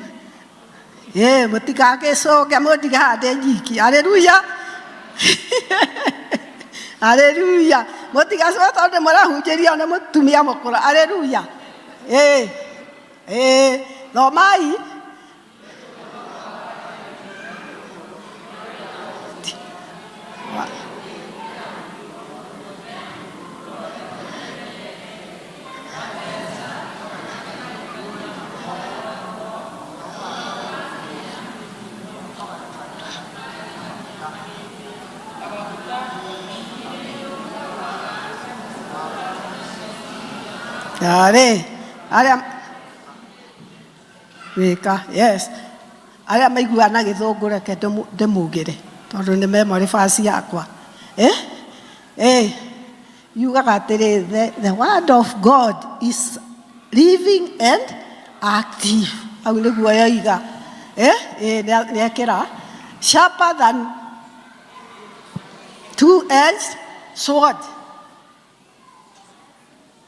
ĩ mũtigagĩcũnge mũndige haha ndĩ nyiki. Haleluya haleluya mũtigacũnge tondũ mũrahunjĩrio nĩ mũtumia mũkũrũ. Haleluya ĩ ĩ thomai Arĩ arĩa wĩka yes arĩa maiguaga na gĩthũngũ reke ndĩmugĩre tondũ nĩ memory verse yakwa eh? Eh, yugaga atĩrĩ the word of God is living and active hau nĩguo yoiga eh? Eh, nĩekĩra sharper than two-edged sword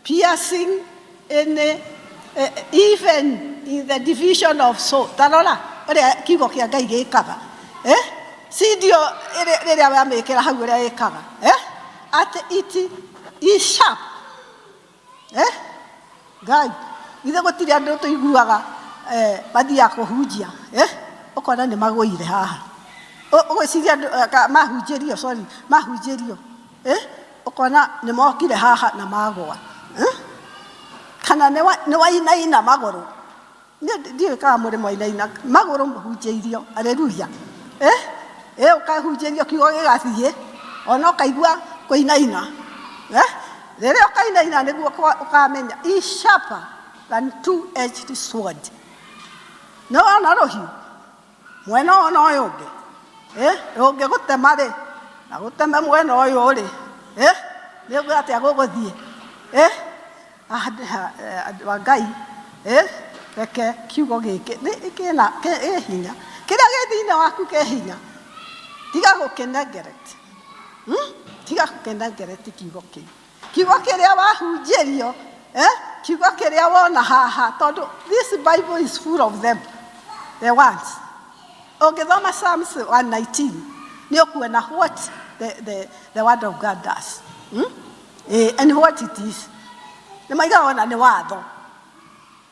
piercing in even in the division of soul. Tarora ũrĩa kiugo kĩa Ngai gĩkaga eh? Sindio rĩrĩa wamĩkĩra hau ũrĩa ĩkaga eh? Atĩ it is sharp eh? Ngai ithe gũtirĩ andũ tũiguaga eh, mathiaga kũhunjia eh? Ũkona nĩ magũire haha ũgwĩciria andũ mahunjĩrio sorry mahunjĩrio eh? Ũkona nĩ mokire haha na magũa eh? Kana nĩ wainaina magũrũ ndiũĩ kana mũrĩ mwainaina magũrũ mũhunjĩirio haleluya eh? Eh, ũkahunjĩrio kiugo gĩgathiĩ ona ũkaigua kũinaina eh? Rĩrĩa ũkainaina nĩguo ũkamenya is sharper than two-edged sword. Nĩ wona rũhiũ mwena ũyũ na ũyũ ũngĩ eh? Rũngĩgũtema rĩ na gũteme mwena ũyũ rĩ eh? Nĩ ũguo atĩa gũgũthiĩ eh? Andũ a Ngai eh? Reke kiugo gĩkĩ nĩ kĩna kĩ hinya kĩrĩa gĩ thĩinĩ waku kĩ hinya tiga gũkĩneglect Tiga gũkĩneglect kiugo kĩu kiugo kĩrĩa wahunjĩrio eh? Kiugo kĩrĩa wona haha tondũ this Bible is full of them the ones ũngĩthoma Psalms 119 nĩ ũkuona what the word of God does eh, and what it is nĩ maigaga ona nĩ watho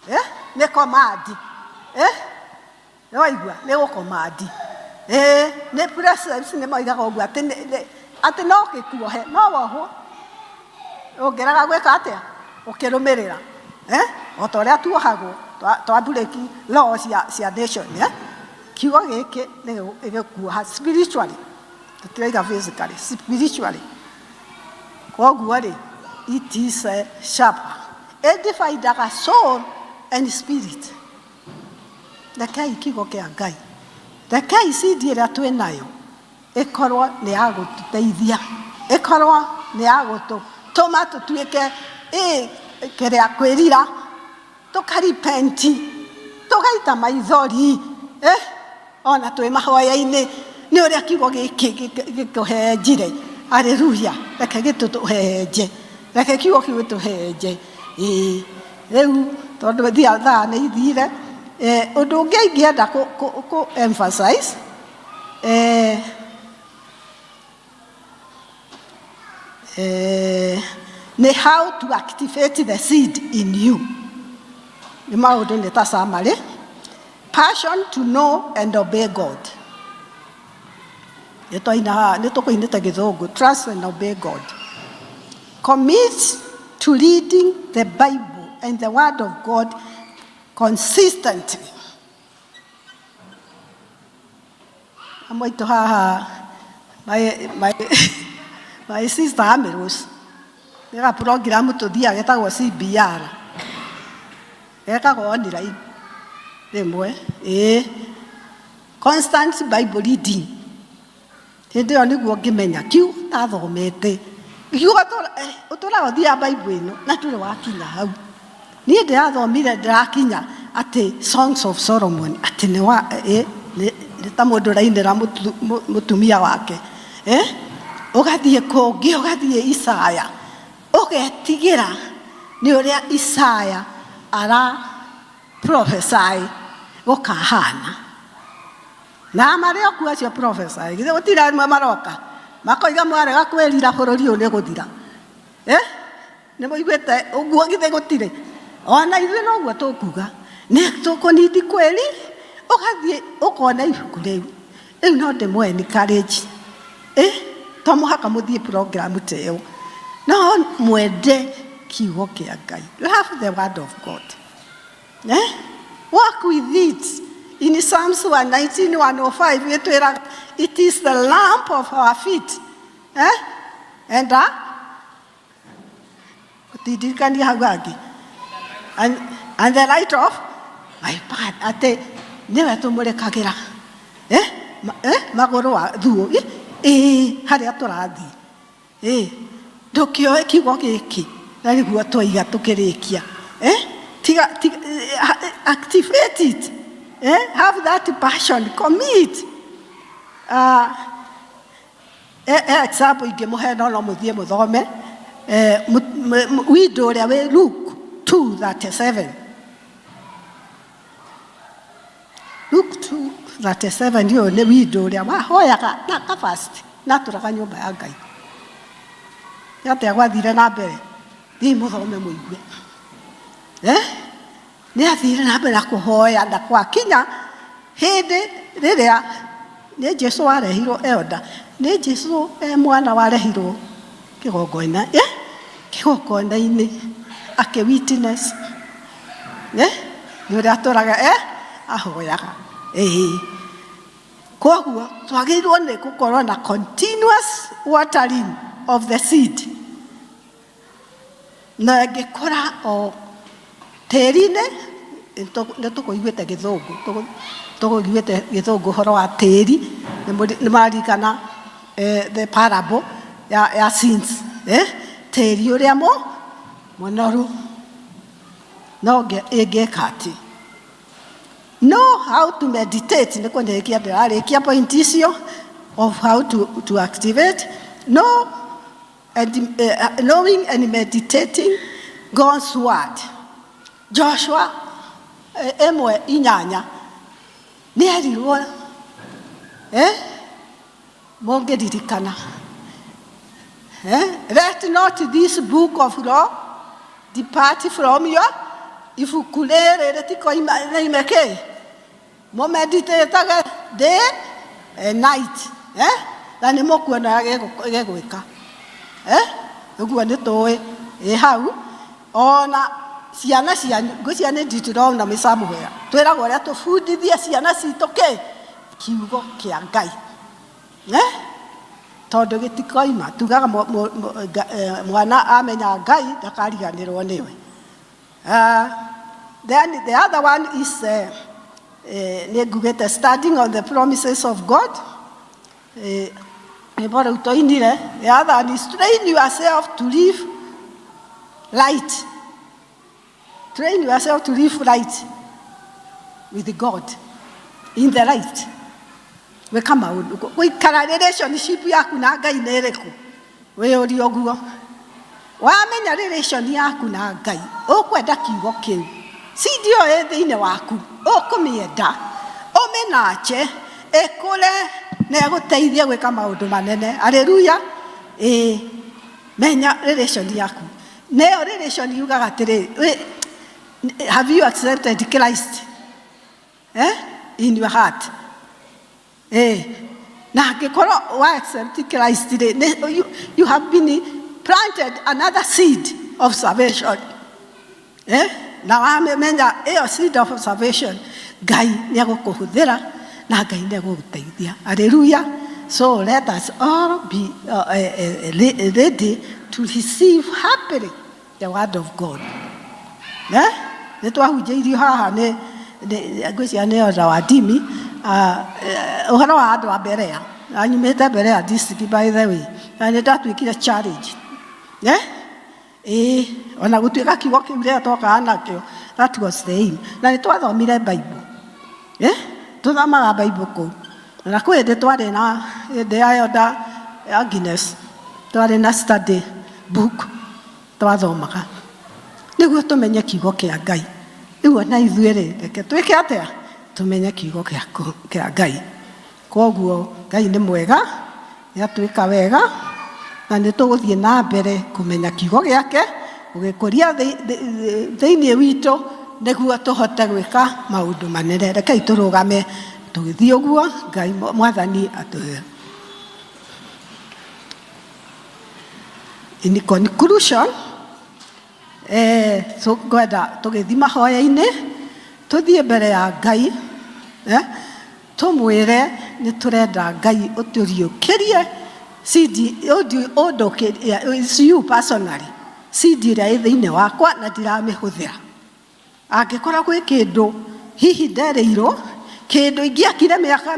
eh? Nĩ command eh? Nĩ waigua nĩ gũkomandi eh, nĩ precepts nĩ maigaga ũguo atĩ no gĩkuohe no wohwo ũngĩrega gwĩka atĩa ũkĩrũmĩrĩra eh? O ta ũrĩa tuohagwo twa break law cia nation eh? Kiugo gĩkĩ nĩ gĩkuoha spiritually tũtiraiga physically spiritually. Koguo rĩ, it is a sharp. It dividaga soul and spirit. Rekei kiugo kĩa Ngai, rekei seed ĩrĩa twĩ nayo ĩkorwo nĩ ya gũtũteithia, ĩkorwo nĩ ya gũtũtũma tũtuĩke ĩ kĩrĩa kwĩrira, tũkaripenti, tũgaita maithori eh, ona twĩ mahoya-inĩ nĩ ũrĩa kiugo gĩkĩ gĩtũhenjire. Haleluya! Reke gĩtũhenje, reke kiugo kĩu gĩtũhenje. Ĩĩ, rĩu tondũ thaa nĩ ithire, eh, ũndũ ũngĩ ingĩenda kũ emphasize eh, eh, nĩ how to activate the seed in you. Nĩ maũndũ nĩ ta summary. Passion to know and obey God. Nĩ twaina haha, nĩ tũkũinĩte gĩthũngũ. Trust and obey God. Commit to reading the Bible and the Word of God consistently. Amwe aitũ haha, my sister Amirus, nĩ ga program tũthiaga getagwo CBR. Gekagwo online rĩmwe, ĩĩ. Constant Bible reading. Hĩndĩ ĩyo nĩguo ngĩmenya kiugo ũtathomete, kiugo ũtũraga ũthiaga Bible ĩno na ndũrĩ wakinya hau. Niĩ ndĩrathomire ndĩrakinya atĩ Songs of Solomon atĩ nĩ wa nĩ ta mũndũ ũrainĩra mũtumia wake. Ũgathiĩ kũngĩ ũgathiĩ Isaya ũgetigĩra nĩ ũrĩa Isaya ara prophesy gũkahana. Na marĩ o kuo acio prophesy, githĩ gũtirĩ amwe maroka makoiga mwarega kwĩrira bũrũri ũyũ nĩ gũthira. Eh? Nĩ mũiguĩte ũguo githĩ gũtirĩ? Ona ithuĩ noguo tũkuga. Nĩ tũkũnindi kwĩri, ũgathiĩ ũkona ibuku rĩu. Rĩu no ndĩmũ encourage. Eh? To mũhaka mũthiĩ program ta ĩyo. No mwende kiugo kĩa Ngai. Love the word of God. Eh? Walk with it. In Psalms 119, 105, ĩtwĩraga, it is the lamp of our feet. Eh? And ũtindirikanie hau hangĩ. And the light of my path. Atĩ nĩwe tũmũrĩkagĩra. Eh? Eh? Magũrũ wa thuo. Ĩĩ, harĩa tũrathiĩ. Ĩ, ndũkĩoe kiugo gĩkĩ na nĩguo twaiga tũkĩrĩkia. Eh? Tiga, tiga, activate it. Eh? Have that passion. Commit. Example ingĩmũhe no no mũthiĩ mũthome. Window ũrĩa wĩ Luke 2:37. Luke 2:37 ũyũ nĩ window ũrĩa wahoyaga na akafast na atũraga nyũmba ya Ngai. Nĩ atĩa gwathire na mbere? Thiĩi mũthome mũigue. Eh? Nĩ athire na mbere na kũhoya na gwakinya hĩndĩ rĩrĩa nĩ Jesu warehirwo elder, nĩ Jesu e mwana warehirwo kĩgongona, eh? Kĩgongona-inĩ akĩ witness. Eh? Nĩ ũrĩa atũraga eh? Ahoyaga. Ĩĩ. Koguo twagĩrĩirwo nĩ gũkorwo na continuous watering of the seed. Na ĩngĩkũra o tĩri-inĩ, nĩ tũkũiguĩte gĩthũngũ, tũkũiguĩte gĩthũngũ ũhoro wa tĩri, nĩ maririkana the parable ya seeds, eh? Tĩri ũrĩa mũnoru. No ĩngĩka atĩ know how to meditate, nĩ kũrĩkia ndĩrarĩkia point icio of how to activate, know and, knowing and meditating God's word. Joshua 1:8 nĩ erirwo, mũngĩririkana, let not this book of law depart from your, ibuku rĩrĩ rĩtikoima rĩime kĩ, mũmeditatage day and night, na nĩ mũkuona gĩgwĩka, ũguo nĩ tũĩ ĩ hau. Ona ciana cianyu, ngwĩciria nĩ Deuteronomy somewhere, twĩragwo ũrĩa tũbundithie ciana citũ kĩ, kiugo kĩa Ngai. Tondũ gĩtikoima tugaga mwana amenya Ngai ndakariganĩrwo nĩwe. Then the other one is nĩ ngugĩte standing on the promises of God. Rwĩmbo rũu twainire. The other one is train yourself to live right. Train yourself to live right with God in the light. Gwĩka maũndũ gũikara relationship yaku na Ngai nĩ ĩrĩkũ? Wĩyũrie ũguo. Wamenya relation yaku na Ngai, ũkwenda kiugo kĩu. Seed ĩyo ĩ thĩinĩ waku, ũkũmĩenda, ũmĩnache, ĩkũre na ĩgũteithie gwĩka maũndũ manene. Haleluya! Ĩĩ, menya relation yaku. Na ĩyo relation yugaga atĩrĩrĩ, have you accepted Christ? Eh? In your heart. Na angĩkorwo wa accept Christ rĩ, you have been planted another seed of salvation. Na wamenya ĩyo seed of salvation, Ngai nĩ egũkũhũthĩra na Ngai nĩ egũgũteithia. Hallelujah. So let us all be ready to receive happily the word of God. Nĩ twahunjĩirio haha nĩ ngwĩciria nĩ Elder Wandimi, ũhoro wa andũ a Berea. Na nyumĩte Berea district by the way. Na nĩ ndatuĩkire challenge. Ĩĩ, ona gũtuĩka kiugo kĩu rĩrĩa twokaga nakĩo, that was the aim. Na nĩ twathomire Bible. Tũthomaga Bible kũu. Na kwĩ hĩndĩ twarĩ na hĩndĩ ya Elder Agnes, twarĩ na study book twathomaga nĩguo tũmenye kiugo kĩa Ngai. Rĩu ona ithuĩ rĩ, reke twĩke atĩa? Tũmenye kiugo kĩa Ngai. Kwoguo Ngai nĩ mwega, nĩ atwĩka wega, na nĩ tũgũthiĩ na mbere kũmenya kiugo gĩake, gũgĩkũria thĩinĩ witũ, nĩguo tũhote gwĩka maũndũ manene. Rekei tũrũgame tũgĩthiĩ ũguo, Ngai Mwathani atũhe. In conclusion, so ngwenda tũgĩthiĩ mahoya-inĩ, tũthiĩ mbere ya Ngai, tũmwĩre nĩ tũrenda Ngai ũtũriũkĩrie seed, ũndũkĩrie, it's you personally, seed ĩrĩa ĩ thĩinĩ wakwa na ndiramĩhũthĩra. Angĩkorwo gwĩ kĩndũ hihi nderĩirwo, kĩndũ ingĩakire mĩaka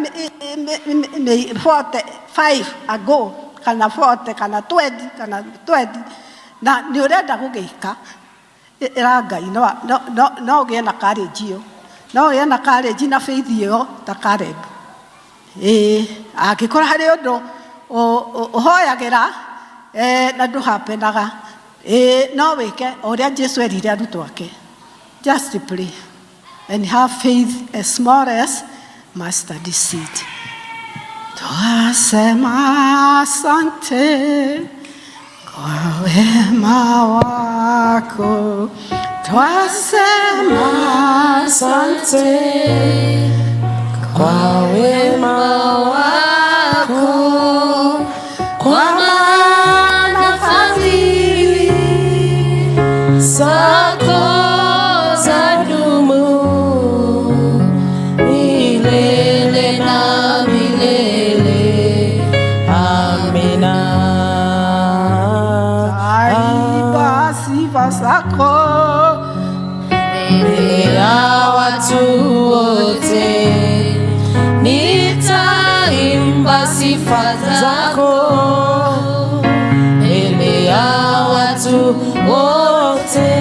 45 ago, kana 40, kana 20, kana 20, na nĩ ũrenda gũgĩka, ĩra Ngai no ũgĩe na courage ĩyo. No ũgĩe na courage na faith ĩyo ta Caleb. Ĩĩ, angĩkorwo harĩ ũndũ ũhoyagĩra, na ndũhapenaga, ĩĩ, no wĩke o ũrĩa Jesu erire arutwo ake. Just pray and have faith as small as mustard seed. Twasema asante kwa wema wako. Twasema asante kwa wema wako, kwa maana fadhili zako zadumu milele na milele. Amina. Taimba sifa zako mbele ya watu wote, nitaimba sifa zako mbele ya watu wote,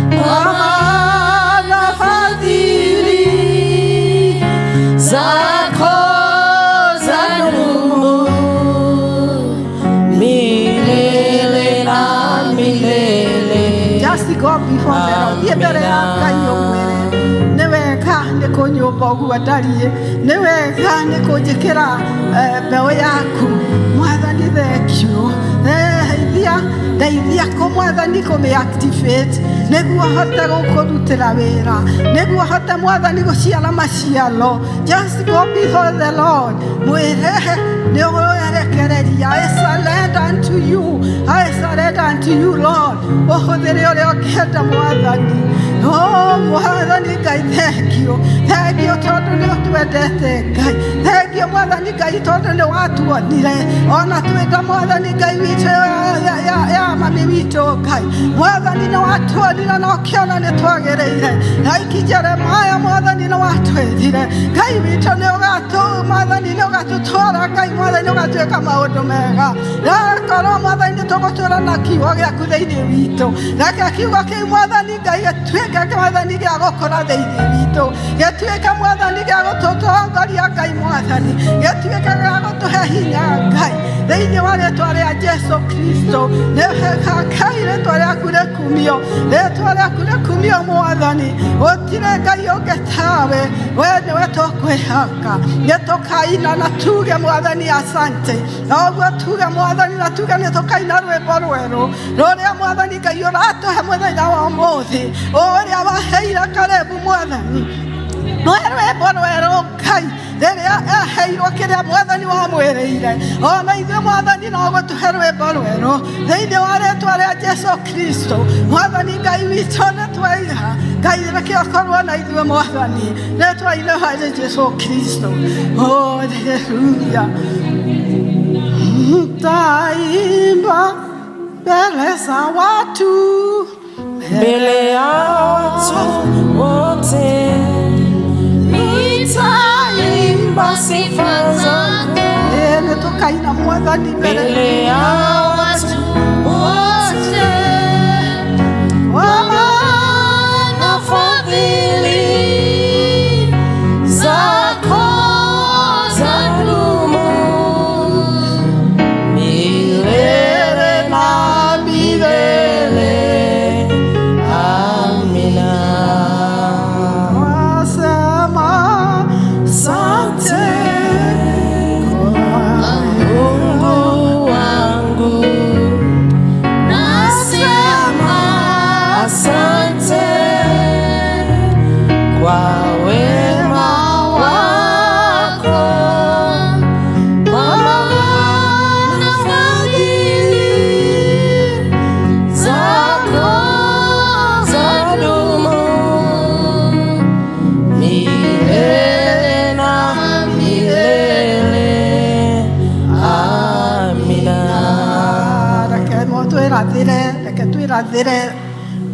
kwa maana fadhili zako zadumu milele na milele. Just go before the Lord. Thiĩ mbere ya Ngai ũmwĩre nĩ wega nĩ kũnyũmba ũguo ndariĩ, nĩ wega nĩ kũnjĩkĩra mbeũ yaku. Mwathani, thank you. Ndeithia, ndeithia kũ Mwathani kũmĩ activate nĩguo hote gũkũrutĩra wĩra, nĩguo hote Mwathani gũciara maciaro. Just go before the Lord, mwĩre nĩ ũrerekereria. I surrender unto you, I surrender unto you Lord. Ũhũthĩre ũrĩa ũngĩenda mwathani. Oh, mwathani Ngai thank you. Thank you tondũ nĩ ũtwendete Ngai. Thank you mwathani Ngai tondũ nĩ watuonire. Ona twĩta mwathani Ngai witũ ya, ya, ya mami witũ Ngai. Mwathani nĩ watuonire na ũkĩona nĩ twagĩrĩire. Like Jeremiah mwathani nĩ watwĩrire. Ngai witũ nĩ ũgatũ mwathani nĩ ũgatũtwara Ngai mwathani nĩ ũgatwĩka maũndũ mega. Rakorwo mwathani nĩ tũgũtũra na kiugo gĩaku thĩinĩ witũ. Reke kiugo kĩu mwathani Ngai gĩtuĩke mwathani gĩa gũkũra thĩinĩ witũ. Gĩtuĩke mwathani gĩa gũtũtongoria Ngai mwathani. Gĩtuĩke gĩa gũtũhe hinya Ngai. Thĩinĩ wa rĩtwa rĩa Jesu Kristo. Nĩ wega Ngai rĩtwa rĩaku rĩkumio. Rĩtwa rĩaku rĩkumio mwathani. Gũtirĩ Ngai ũngĩ tawe. We nĩwe tũkwĩhoka. Nĩ tũkaina na tuge mwathani asante. Noguo tuge mwathani na tuge nĩ tũkaina rwĩmbo rwerũ rũrĩa mwathani Ngai ũratũhe mũthenya wa ũmũthĩ ũrĩa waheire Kalebu mwathani nĩ rwĩmbo rwerũ Ngai rĩrĩa aheirwo kĩrĩa mwathani wamwĩrĩire ona ithuĩ mwathani no gũtũhe rwĩmbo rwerũ thĩinĩ wa rĩtwa rĩa Jesu Kristo mwathani Ngai witũ nĩ twaiga Ngai reke ũkorwo na ithuĩ mwathani rĩtwa-inĩ harĩ Jesu Kristo oh, haleluya Nitaimba mbele za watu mbele ya watu wote, nitaimba sifa zako Eh, nĩ tũkaina mwathani mbele ya watu wote, kwa maana fadhili zako zadumu milele na milele. Amina. Wasema Asante Mungu wangu, nasema asante kwa wema wako, kwa maana fadhili zako zadumu milele na milele. Amina. Reke twĩrathĩre reke twĩrathĩre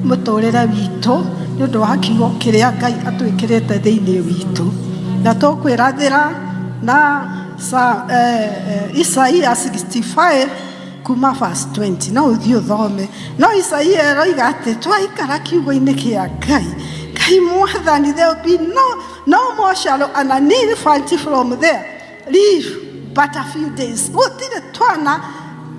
mũtũrĩre witũ nĩ ũndũ wa kiugo kĩrĩa Ngai atwĩkĩrĩte thĩinĩ witũ na tũkwĩrathĩra na sa, Isaia 65 kuma verse 20 no ũthiĩ ũthome no Isaia ĩroiga atĩ twaikara kiugo-inĩ kĩa Ngai Ngai mwathani there will be no more shall an infant from there live but a few days gũtirĩ twana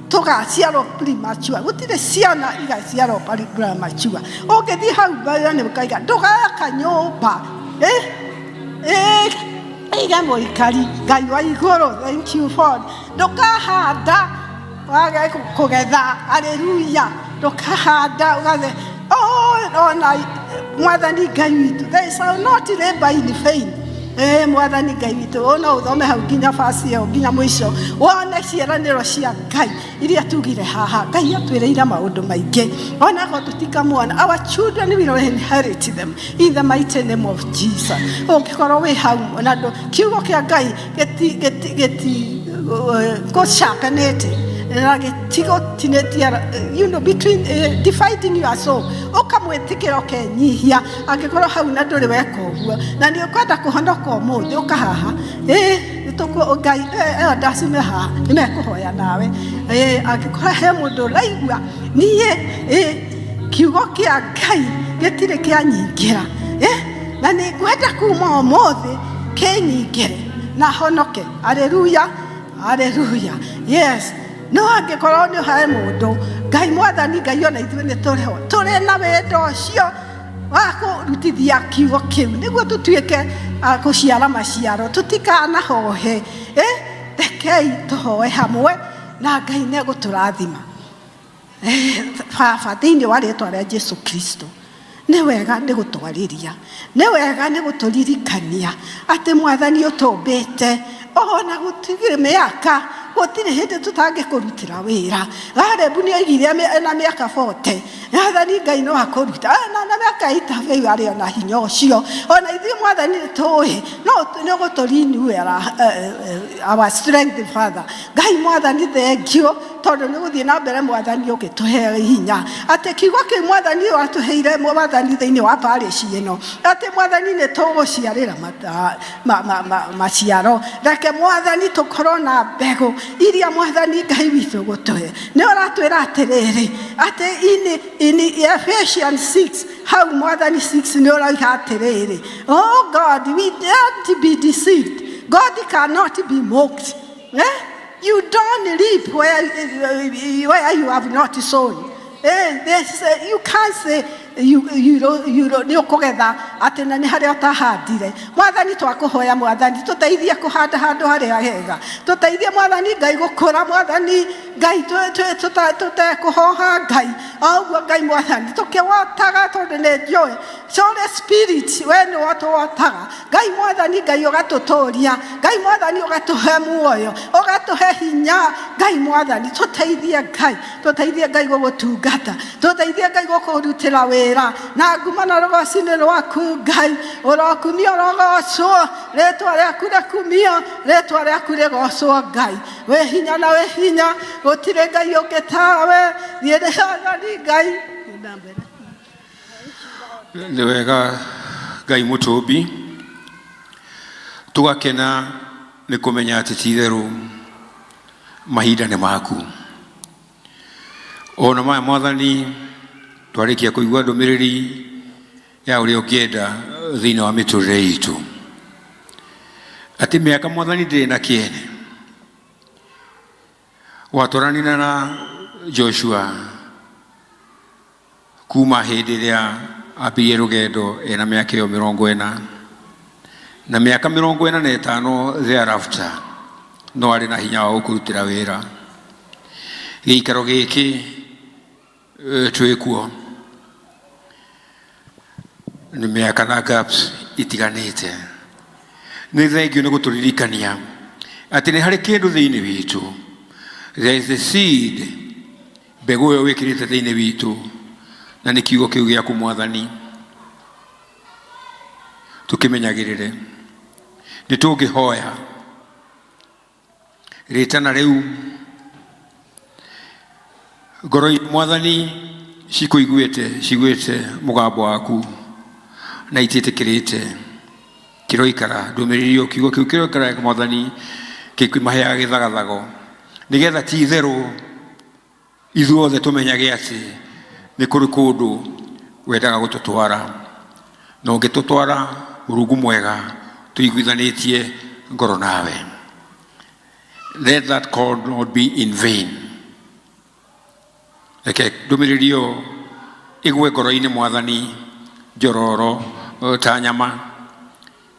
tũgaciarwo premature gũtirĩ ciana igaciarwo premature ũngĩthiĩ hau mbere nĩ ũkaiga ndũgaka nyũmba eh? Eh, ige mũikari Ngai wa igũrũ thank you for ndũkahanda wage kũgetha haleluya ndũkahanda ũgathe oh, ona mwathani Ngai witũ they shall not labor in vain Eh, mwathani Ngai witũ no ũthome hau nginya basi ĩyo nginya mũico wone ciĩranĩro cia Ngai iria tugire haha Ngai atwĩrĩire maũndũ maingĩ onago tũtikamuona our children will inherit them in the mighty name of Jesus ũngĩkorwo wĩ hau na ndũ kiugo kĩa Ngai gĩti gĩti gĩti gũcakanĩte na gĩtigũtinĩtie you know between dividing your soul ũkamwĩtĩkĩra ũkenyihia angĩkorwo hau na ndũrĩ weka ũguo na nĩ ũkwenda kũhonoka ũmũthĩ ũka haha ĩ nĩtũkũ Ngai elders me haha nĩ mekũhoya nawe ĩ angĩkorwo he mũndũ ũraigua niĩ ĩ kiugo kĩa Ngai gĩtirĩ kĩanyingĩra ĩ na nĩ ngwenda kuma ũmũthĩ kĩnyingĩre na honoke haleluya haleluya yes no angĩkorwo nĩ he mũndũ Ngai mwathani Ngai ona ithuĩ nĩ tũrĩ ho tũrĩ na wendo ũcio wa kũrutithia kiugo kĩu nĩguo tũtuĩke a gũciara maciaro tũtikanahohe eh? Rekei tũhoe hamwe na Ngai nĩ egũtũrathima. Baba thĩinĩ wa rĩtwa rĩa Jesu Kristo nĩ wega nĩ gũtwarĩria nĩ wega nĩ gũtũririkania atĩ mwathani ũtũmbĩte ona gũtirĩ mĩaka Gũtirĩ hĩndĩ tũtangĩkũrutĩra wĩra. Garebu nĩ oigire ena mĩaka 40, Mwathani Ngai no akũruta. Na mĩaka ĩtatũ ĩyo arĩ ona hinya ũcio. Ona ithuĩ Mwathani nĩ tũĩ no nĩ ũgũtũ renew our strength, Father. Ngai Mwathani, thengiũ tondũ nĩ gũthiĩ na mbere Mwathani ũgĩtũhe hinya, atĩ kiugo kĩu Mwathani watũheire Mwathani thĩinĩ wa parish ĩno, atĩ Mwathani nĩ tũgũciarĩra maciaro. Reke Mwathani tũkorwo na mbegũ iria Mwathani Ngai witũ gũtũhe. Nĩ ũratwĩra atĩrĩrĩ, atĩ in Ephesians 6 hau Mwathani 6 nĩ ũroiga atĩrĩrĩ, oh God, we don't be deceived, God cannot be mocked, eh? You don't reap where you have not sown. You can't say you don't, nĩ ũkũgetha atĩ na nĩ harĩa ũtahandire. Mwathani, twakũhoya Mwathani tũteithie kũhanda handũ harĩa hega. Tũteithie Mwathani Ngai gũkũra, Mwathani Ngai, tũtekũhoha Ngai o ũguo. Ngai Mwathani, tũkĩwotaga, tondũ nĩ njũĩ Holy Spirit we nĩ wotũwotaga. Ngai Mwathani Ngai, ũgatũtũria Ngai Mwathani, ũgatũhe muoyo, ũgatũhe hinya. Ngai Mwathani, tũteithie Ngai, tũteithie Ngai gũgũtungata, tũteithie Ngai gũkũrutĩra wĩra, na nguma na rũgoci-inĩ rwaku Ngai. Ũrokumio, ũrogocwo rĩtwa rĩaku, rĩkumio rĩtwa rĩaku, rĩgocwo Ngai wĩ hinya na wĩ hinya. Gũtirĩ Ngai ũngĩ tawe. Thiĩ Mwathani Ngai na mbere. Nĩ wega Ngai mũtũmbi, tũgakena nĩ kũmenya atĩ ti itherũ mahinda nĩ maku. Ona maya Mwathani, twarĩkia kũigua ndũmĩrĩri ya ũrĩa ũngĩenda thĩinĩ wa mĩtũrĩre itũ, atĩ mĩaka Mwathani ndĩrĩ na kĩene. Watwaranire na Joshua kuma hĩndĩ ĩrĩa ambĩrĩirie rũgendo ena mĩaka ĩyo 40, na mĩaka 45 thereafter no arĩ na hinya wa gũkũrutĩra wĩra. Gĩikaro gĩkĩ twĩkuo nĩ mĩaka na gaps itiganĩte. Nĩ thengio nĩ gũtũririkania atĩ nĩ harĩ kĩndũ thĩinĩ witũ, there is a seed, mbegũ ĩyo wĩkĩrĩte thĩinĩ witũ, na nĩ kiugo kĩu gĩaku Mwathani. Tũkĩmenyagĩrĩre. Nĩ tũngĩhoya rĩtana rĩu ngoro Mwathani cikũiguĩte, ciguĩte mũgambo waku na itiĩtĩkĩrĩte. Kĩroikara ndũmĩrĩri ĩyo, kiugo kĩu kĩroikara Mwathani kĩmaheaga gĩthagathago, nĩgetha ti itherũ ithuothe tũmenyage atĩ nĩ kũrĩ kũndũ wendaga gũtũtwara, na ũngĩtũtwara mũrungu mwega tũiguithanĩtie ngoro nawe. Let that call not be in vain. Reke ndũmĩrĩri ĩyo ĩgwe ngoro-inĩ Mwathani njororo ta nyama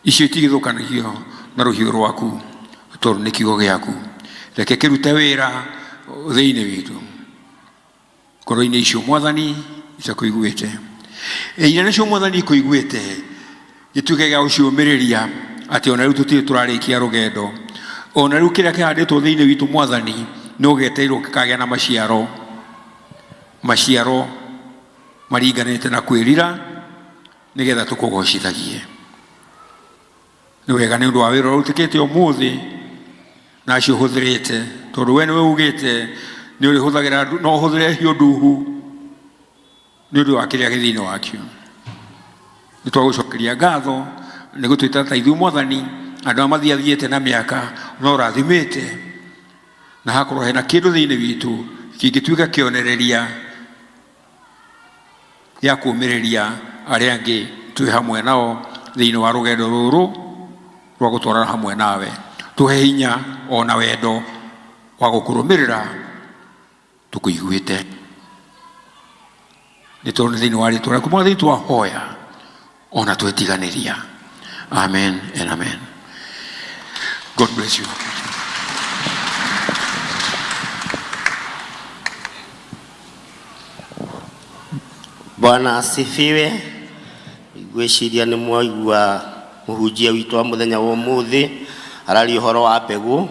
icio itigithũkanagio na rũhiũ rwaku, tondũ nĩ kiugo gĩaku. Reke kĩrute wĩra thĩinĩ witũ, ngoro-inĩ icio Mwathani itakũiguĩte, iria nĩcio Mwathani ikũiguĩte, gĩtuĩke gĩa gũciũmĩrĩria atĩ ona rĩu tũtirĩ tũrarĩkia rũgendo. Ona rĩu kĩrĩa kĩhandĩtwo thĩinĩ witũ Mwathani no gĩetereirwo gĩkagĩa na maciaro, maciaro maringanĩte na kwĩrira, nĩgetha tũkũgocithagie. Nĩ wega nĩ ũndũ wa wĩra ũrĩa ũrutĩkĩte ũmũthĩ na acio ũhũthĩrĩte, tondũ we nĩwe ugĩte nĩ ũrĩhũthagĩra, no ũhũthĩre hiũ nduhu nĩ ũndũ wa kĩrĩa gĩ thĩinĩ wakĩo. Nĩ twagũcokeria ngatho nĩ gũtwĩta ta ithuĩ Mwathani andũ arĩa mathiathiĩte na mĩaka no ũrathimĩte, na hakorwo hena kĩndũ thĩinĩ witũ kĩngĩtuĩka kĩonereria gĩa kũũmĩrĩria arĩa angĩ twĩ hamwe nao thĩinĩ wa rũgendo rũrũ rwa gũtwarana hamwe nawe. Tũhe hinya ona wendo wa gũkũrũmĩrĩra tũkũiguĩte, nĩ tondũ nĩ thĩinĩ wa rĩtwa rĩaku Mwathani twahoya ona twetiganĩria. Amen and amen. God bless you. Bwana asifiwe. Ngwĩciria nĩ mwaigua mũhunjia witũ wa mũthenya wa ũmũthĩ araria ũhoro wa mbegũ.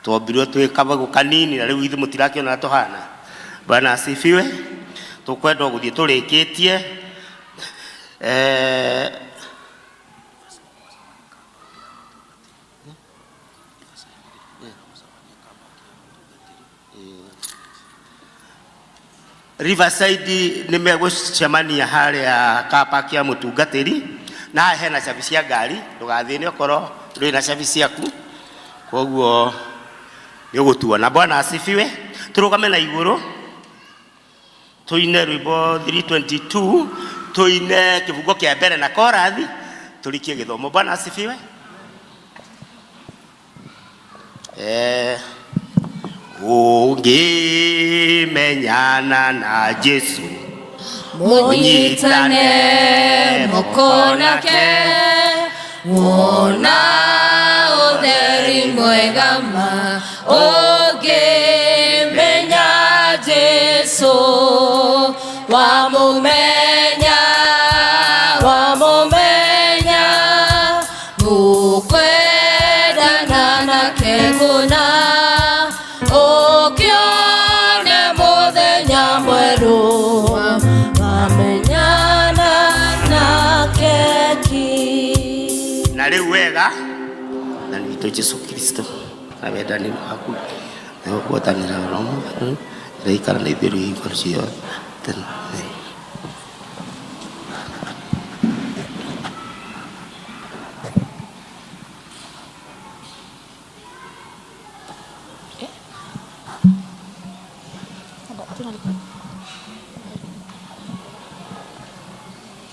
Twombirwo twĩ kabegũ kanini na rĩu ithuĩ mũtirakĩona tũhana. Bwana asifiwe. Tũkwenda gũthiĩ tũrĩkĩtie. Eh, Riverside nĩ megũcemania harĩa car park ya mũtungatĩri na haha hena cabi cia ngari ndũgathĩne okorwo ndũrĩ na cabi ciaku koguo nĩ ũgũtuona. Bwana asifiwe. Tũrũgame na igũrũ tũine rwĩmbo 322 tũine kĩbungo kĩa mbere na korathi tũrikie gĩthomo. Bwana asifiwe. Eh, ũngĩmenyana na Jesu Mũnyitane moko nake wona ũtheri mwega ma ũngĩmenya Jesu wamũmenya wamũmenya mũkwendana nake kũna ũkĩone mũthenya mwerũ wamenyana nake ki na rĩu wega na nĩ witũ Jesu Kristo na wendani waku na gũkwatanĩra roho ĩraikara na ithuĩ rĩu hingo ciothe tene.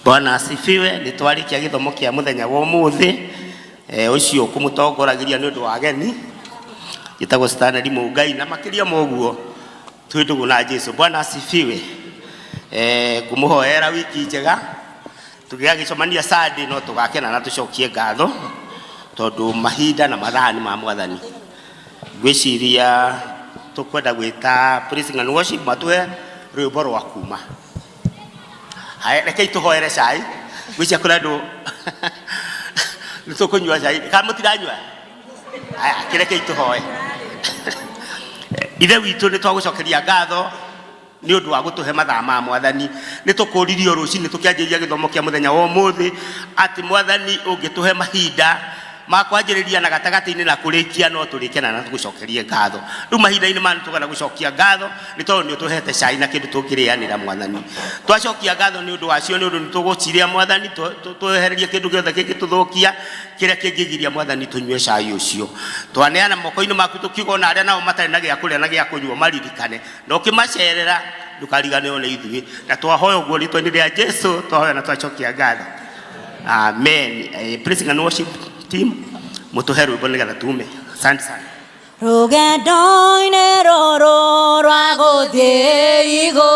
Bwana asifiwe. Nĩ twarĩkia gĩthomo kĩa mũthenya wa ũmũthĩ. Eh, ũcio kũmũtongoragĩria nĩ ũndũ wa ageni njĩtagwo Stanley Mũngai na makĩria ma ũguo twĩ ndũgũ na Jesu. Bwana asifiwe. Eh, ngũmũhoera wiki njega tũgĩgagĩcemania Sunday no tũgakena na tũcokie ngatho tondũ mahinda na mathaa nĩ ma Mwathani. Ngwĩciria tũkwenda gwĩta praising and worship matũhe rwĩmbo rwa kuma. Haya, rekei tũhoere cai. Ngwĩciria kũrĩ andũ nĩ tũkũnyua cai. Kana mũtiranyua? Haya, kĩrekei tũhoe. Ithe witũ nĩ twagũcokeria ngatho nĩ ũndũ wa gũtũhe mathaa ma Mwathani. Nĩ tũkũririo rũcinĩ tũkĩanjĩrĩria gĩthomo kĩa mũthenya wa ũmũthĩ atĩ Mwathani ũngĩtũhe mahinda ma kwanjĩrĩria na gatagatĩ-inĩ na kũrĩkia no tũrĩkena na tũgũcokerie ngatho. Rĩu mahinda-inĩ maya nĩ tũkwenda gũcokia ngatho nĩ tondũ nĩ ũtũhete cai na kĩndũ tũngĩrĩanĩra Mwathani. Twacokia ngatho nĩ ũndũ wacio nĩ ũndũ nĩ tũgũcirĩa Mwathani twehererie kĩndũ gĩothe kĩngĩtũthũkia kĩrĩa kĩngĩgiria Mwathani tũnyue cai ũcio. Twaneana moko-inĩ maku tũkiuga ona arĩa nao matarĩ na gĩa kũrĩa na gĩa kũnyua maririkane na ũkĩmacerera ndũkariganĩrwo nĩ ithuĩ. Na twahoya ũguo rĩtwa-inĩ rĩa Jesu twahoya na twacokia ngatho. Amen. Eh, praising and worship team mũtũhe rwĩmbo nĩgetha tume. Asante sana. Rũgendo-inĩ rũrũ rwa gũthiĩ igũrũ.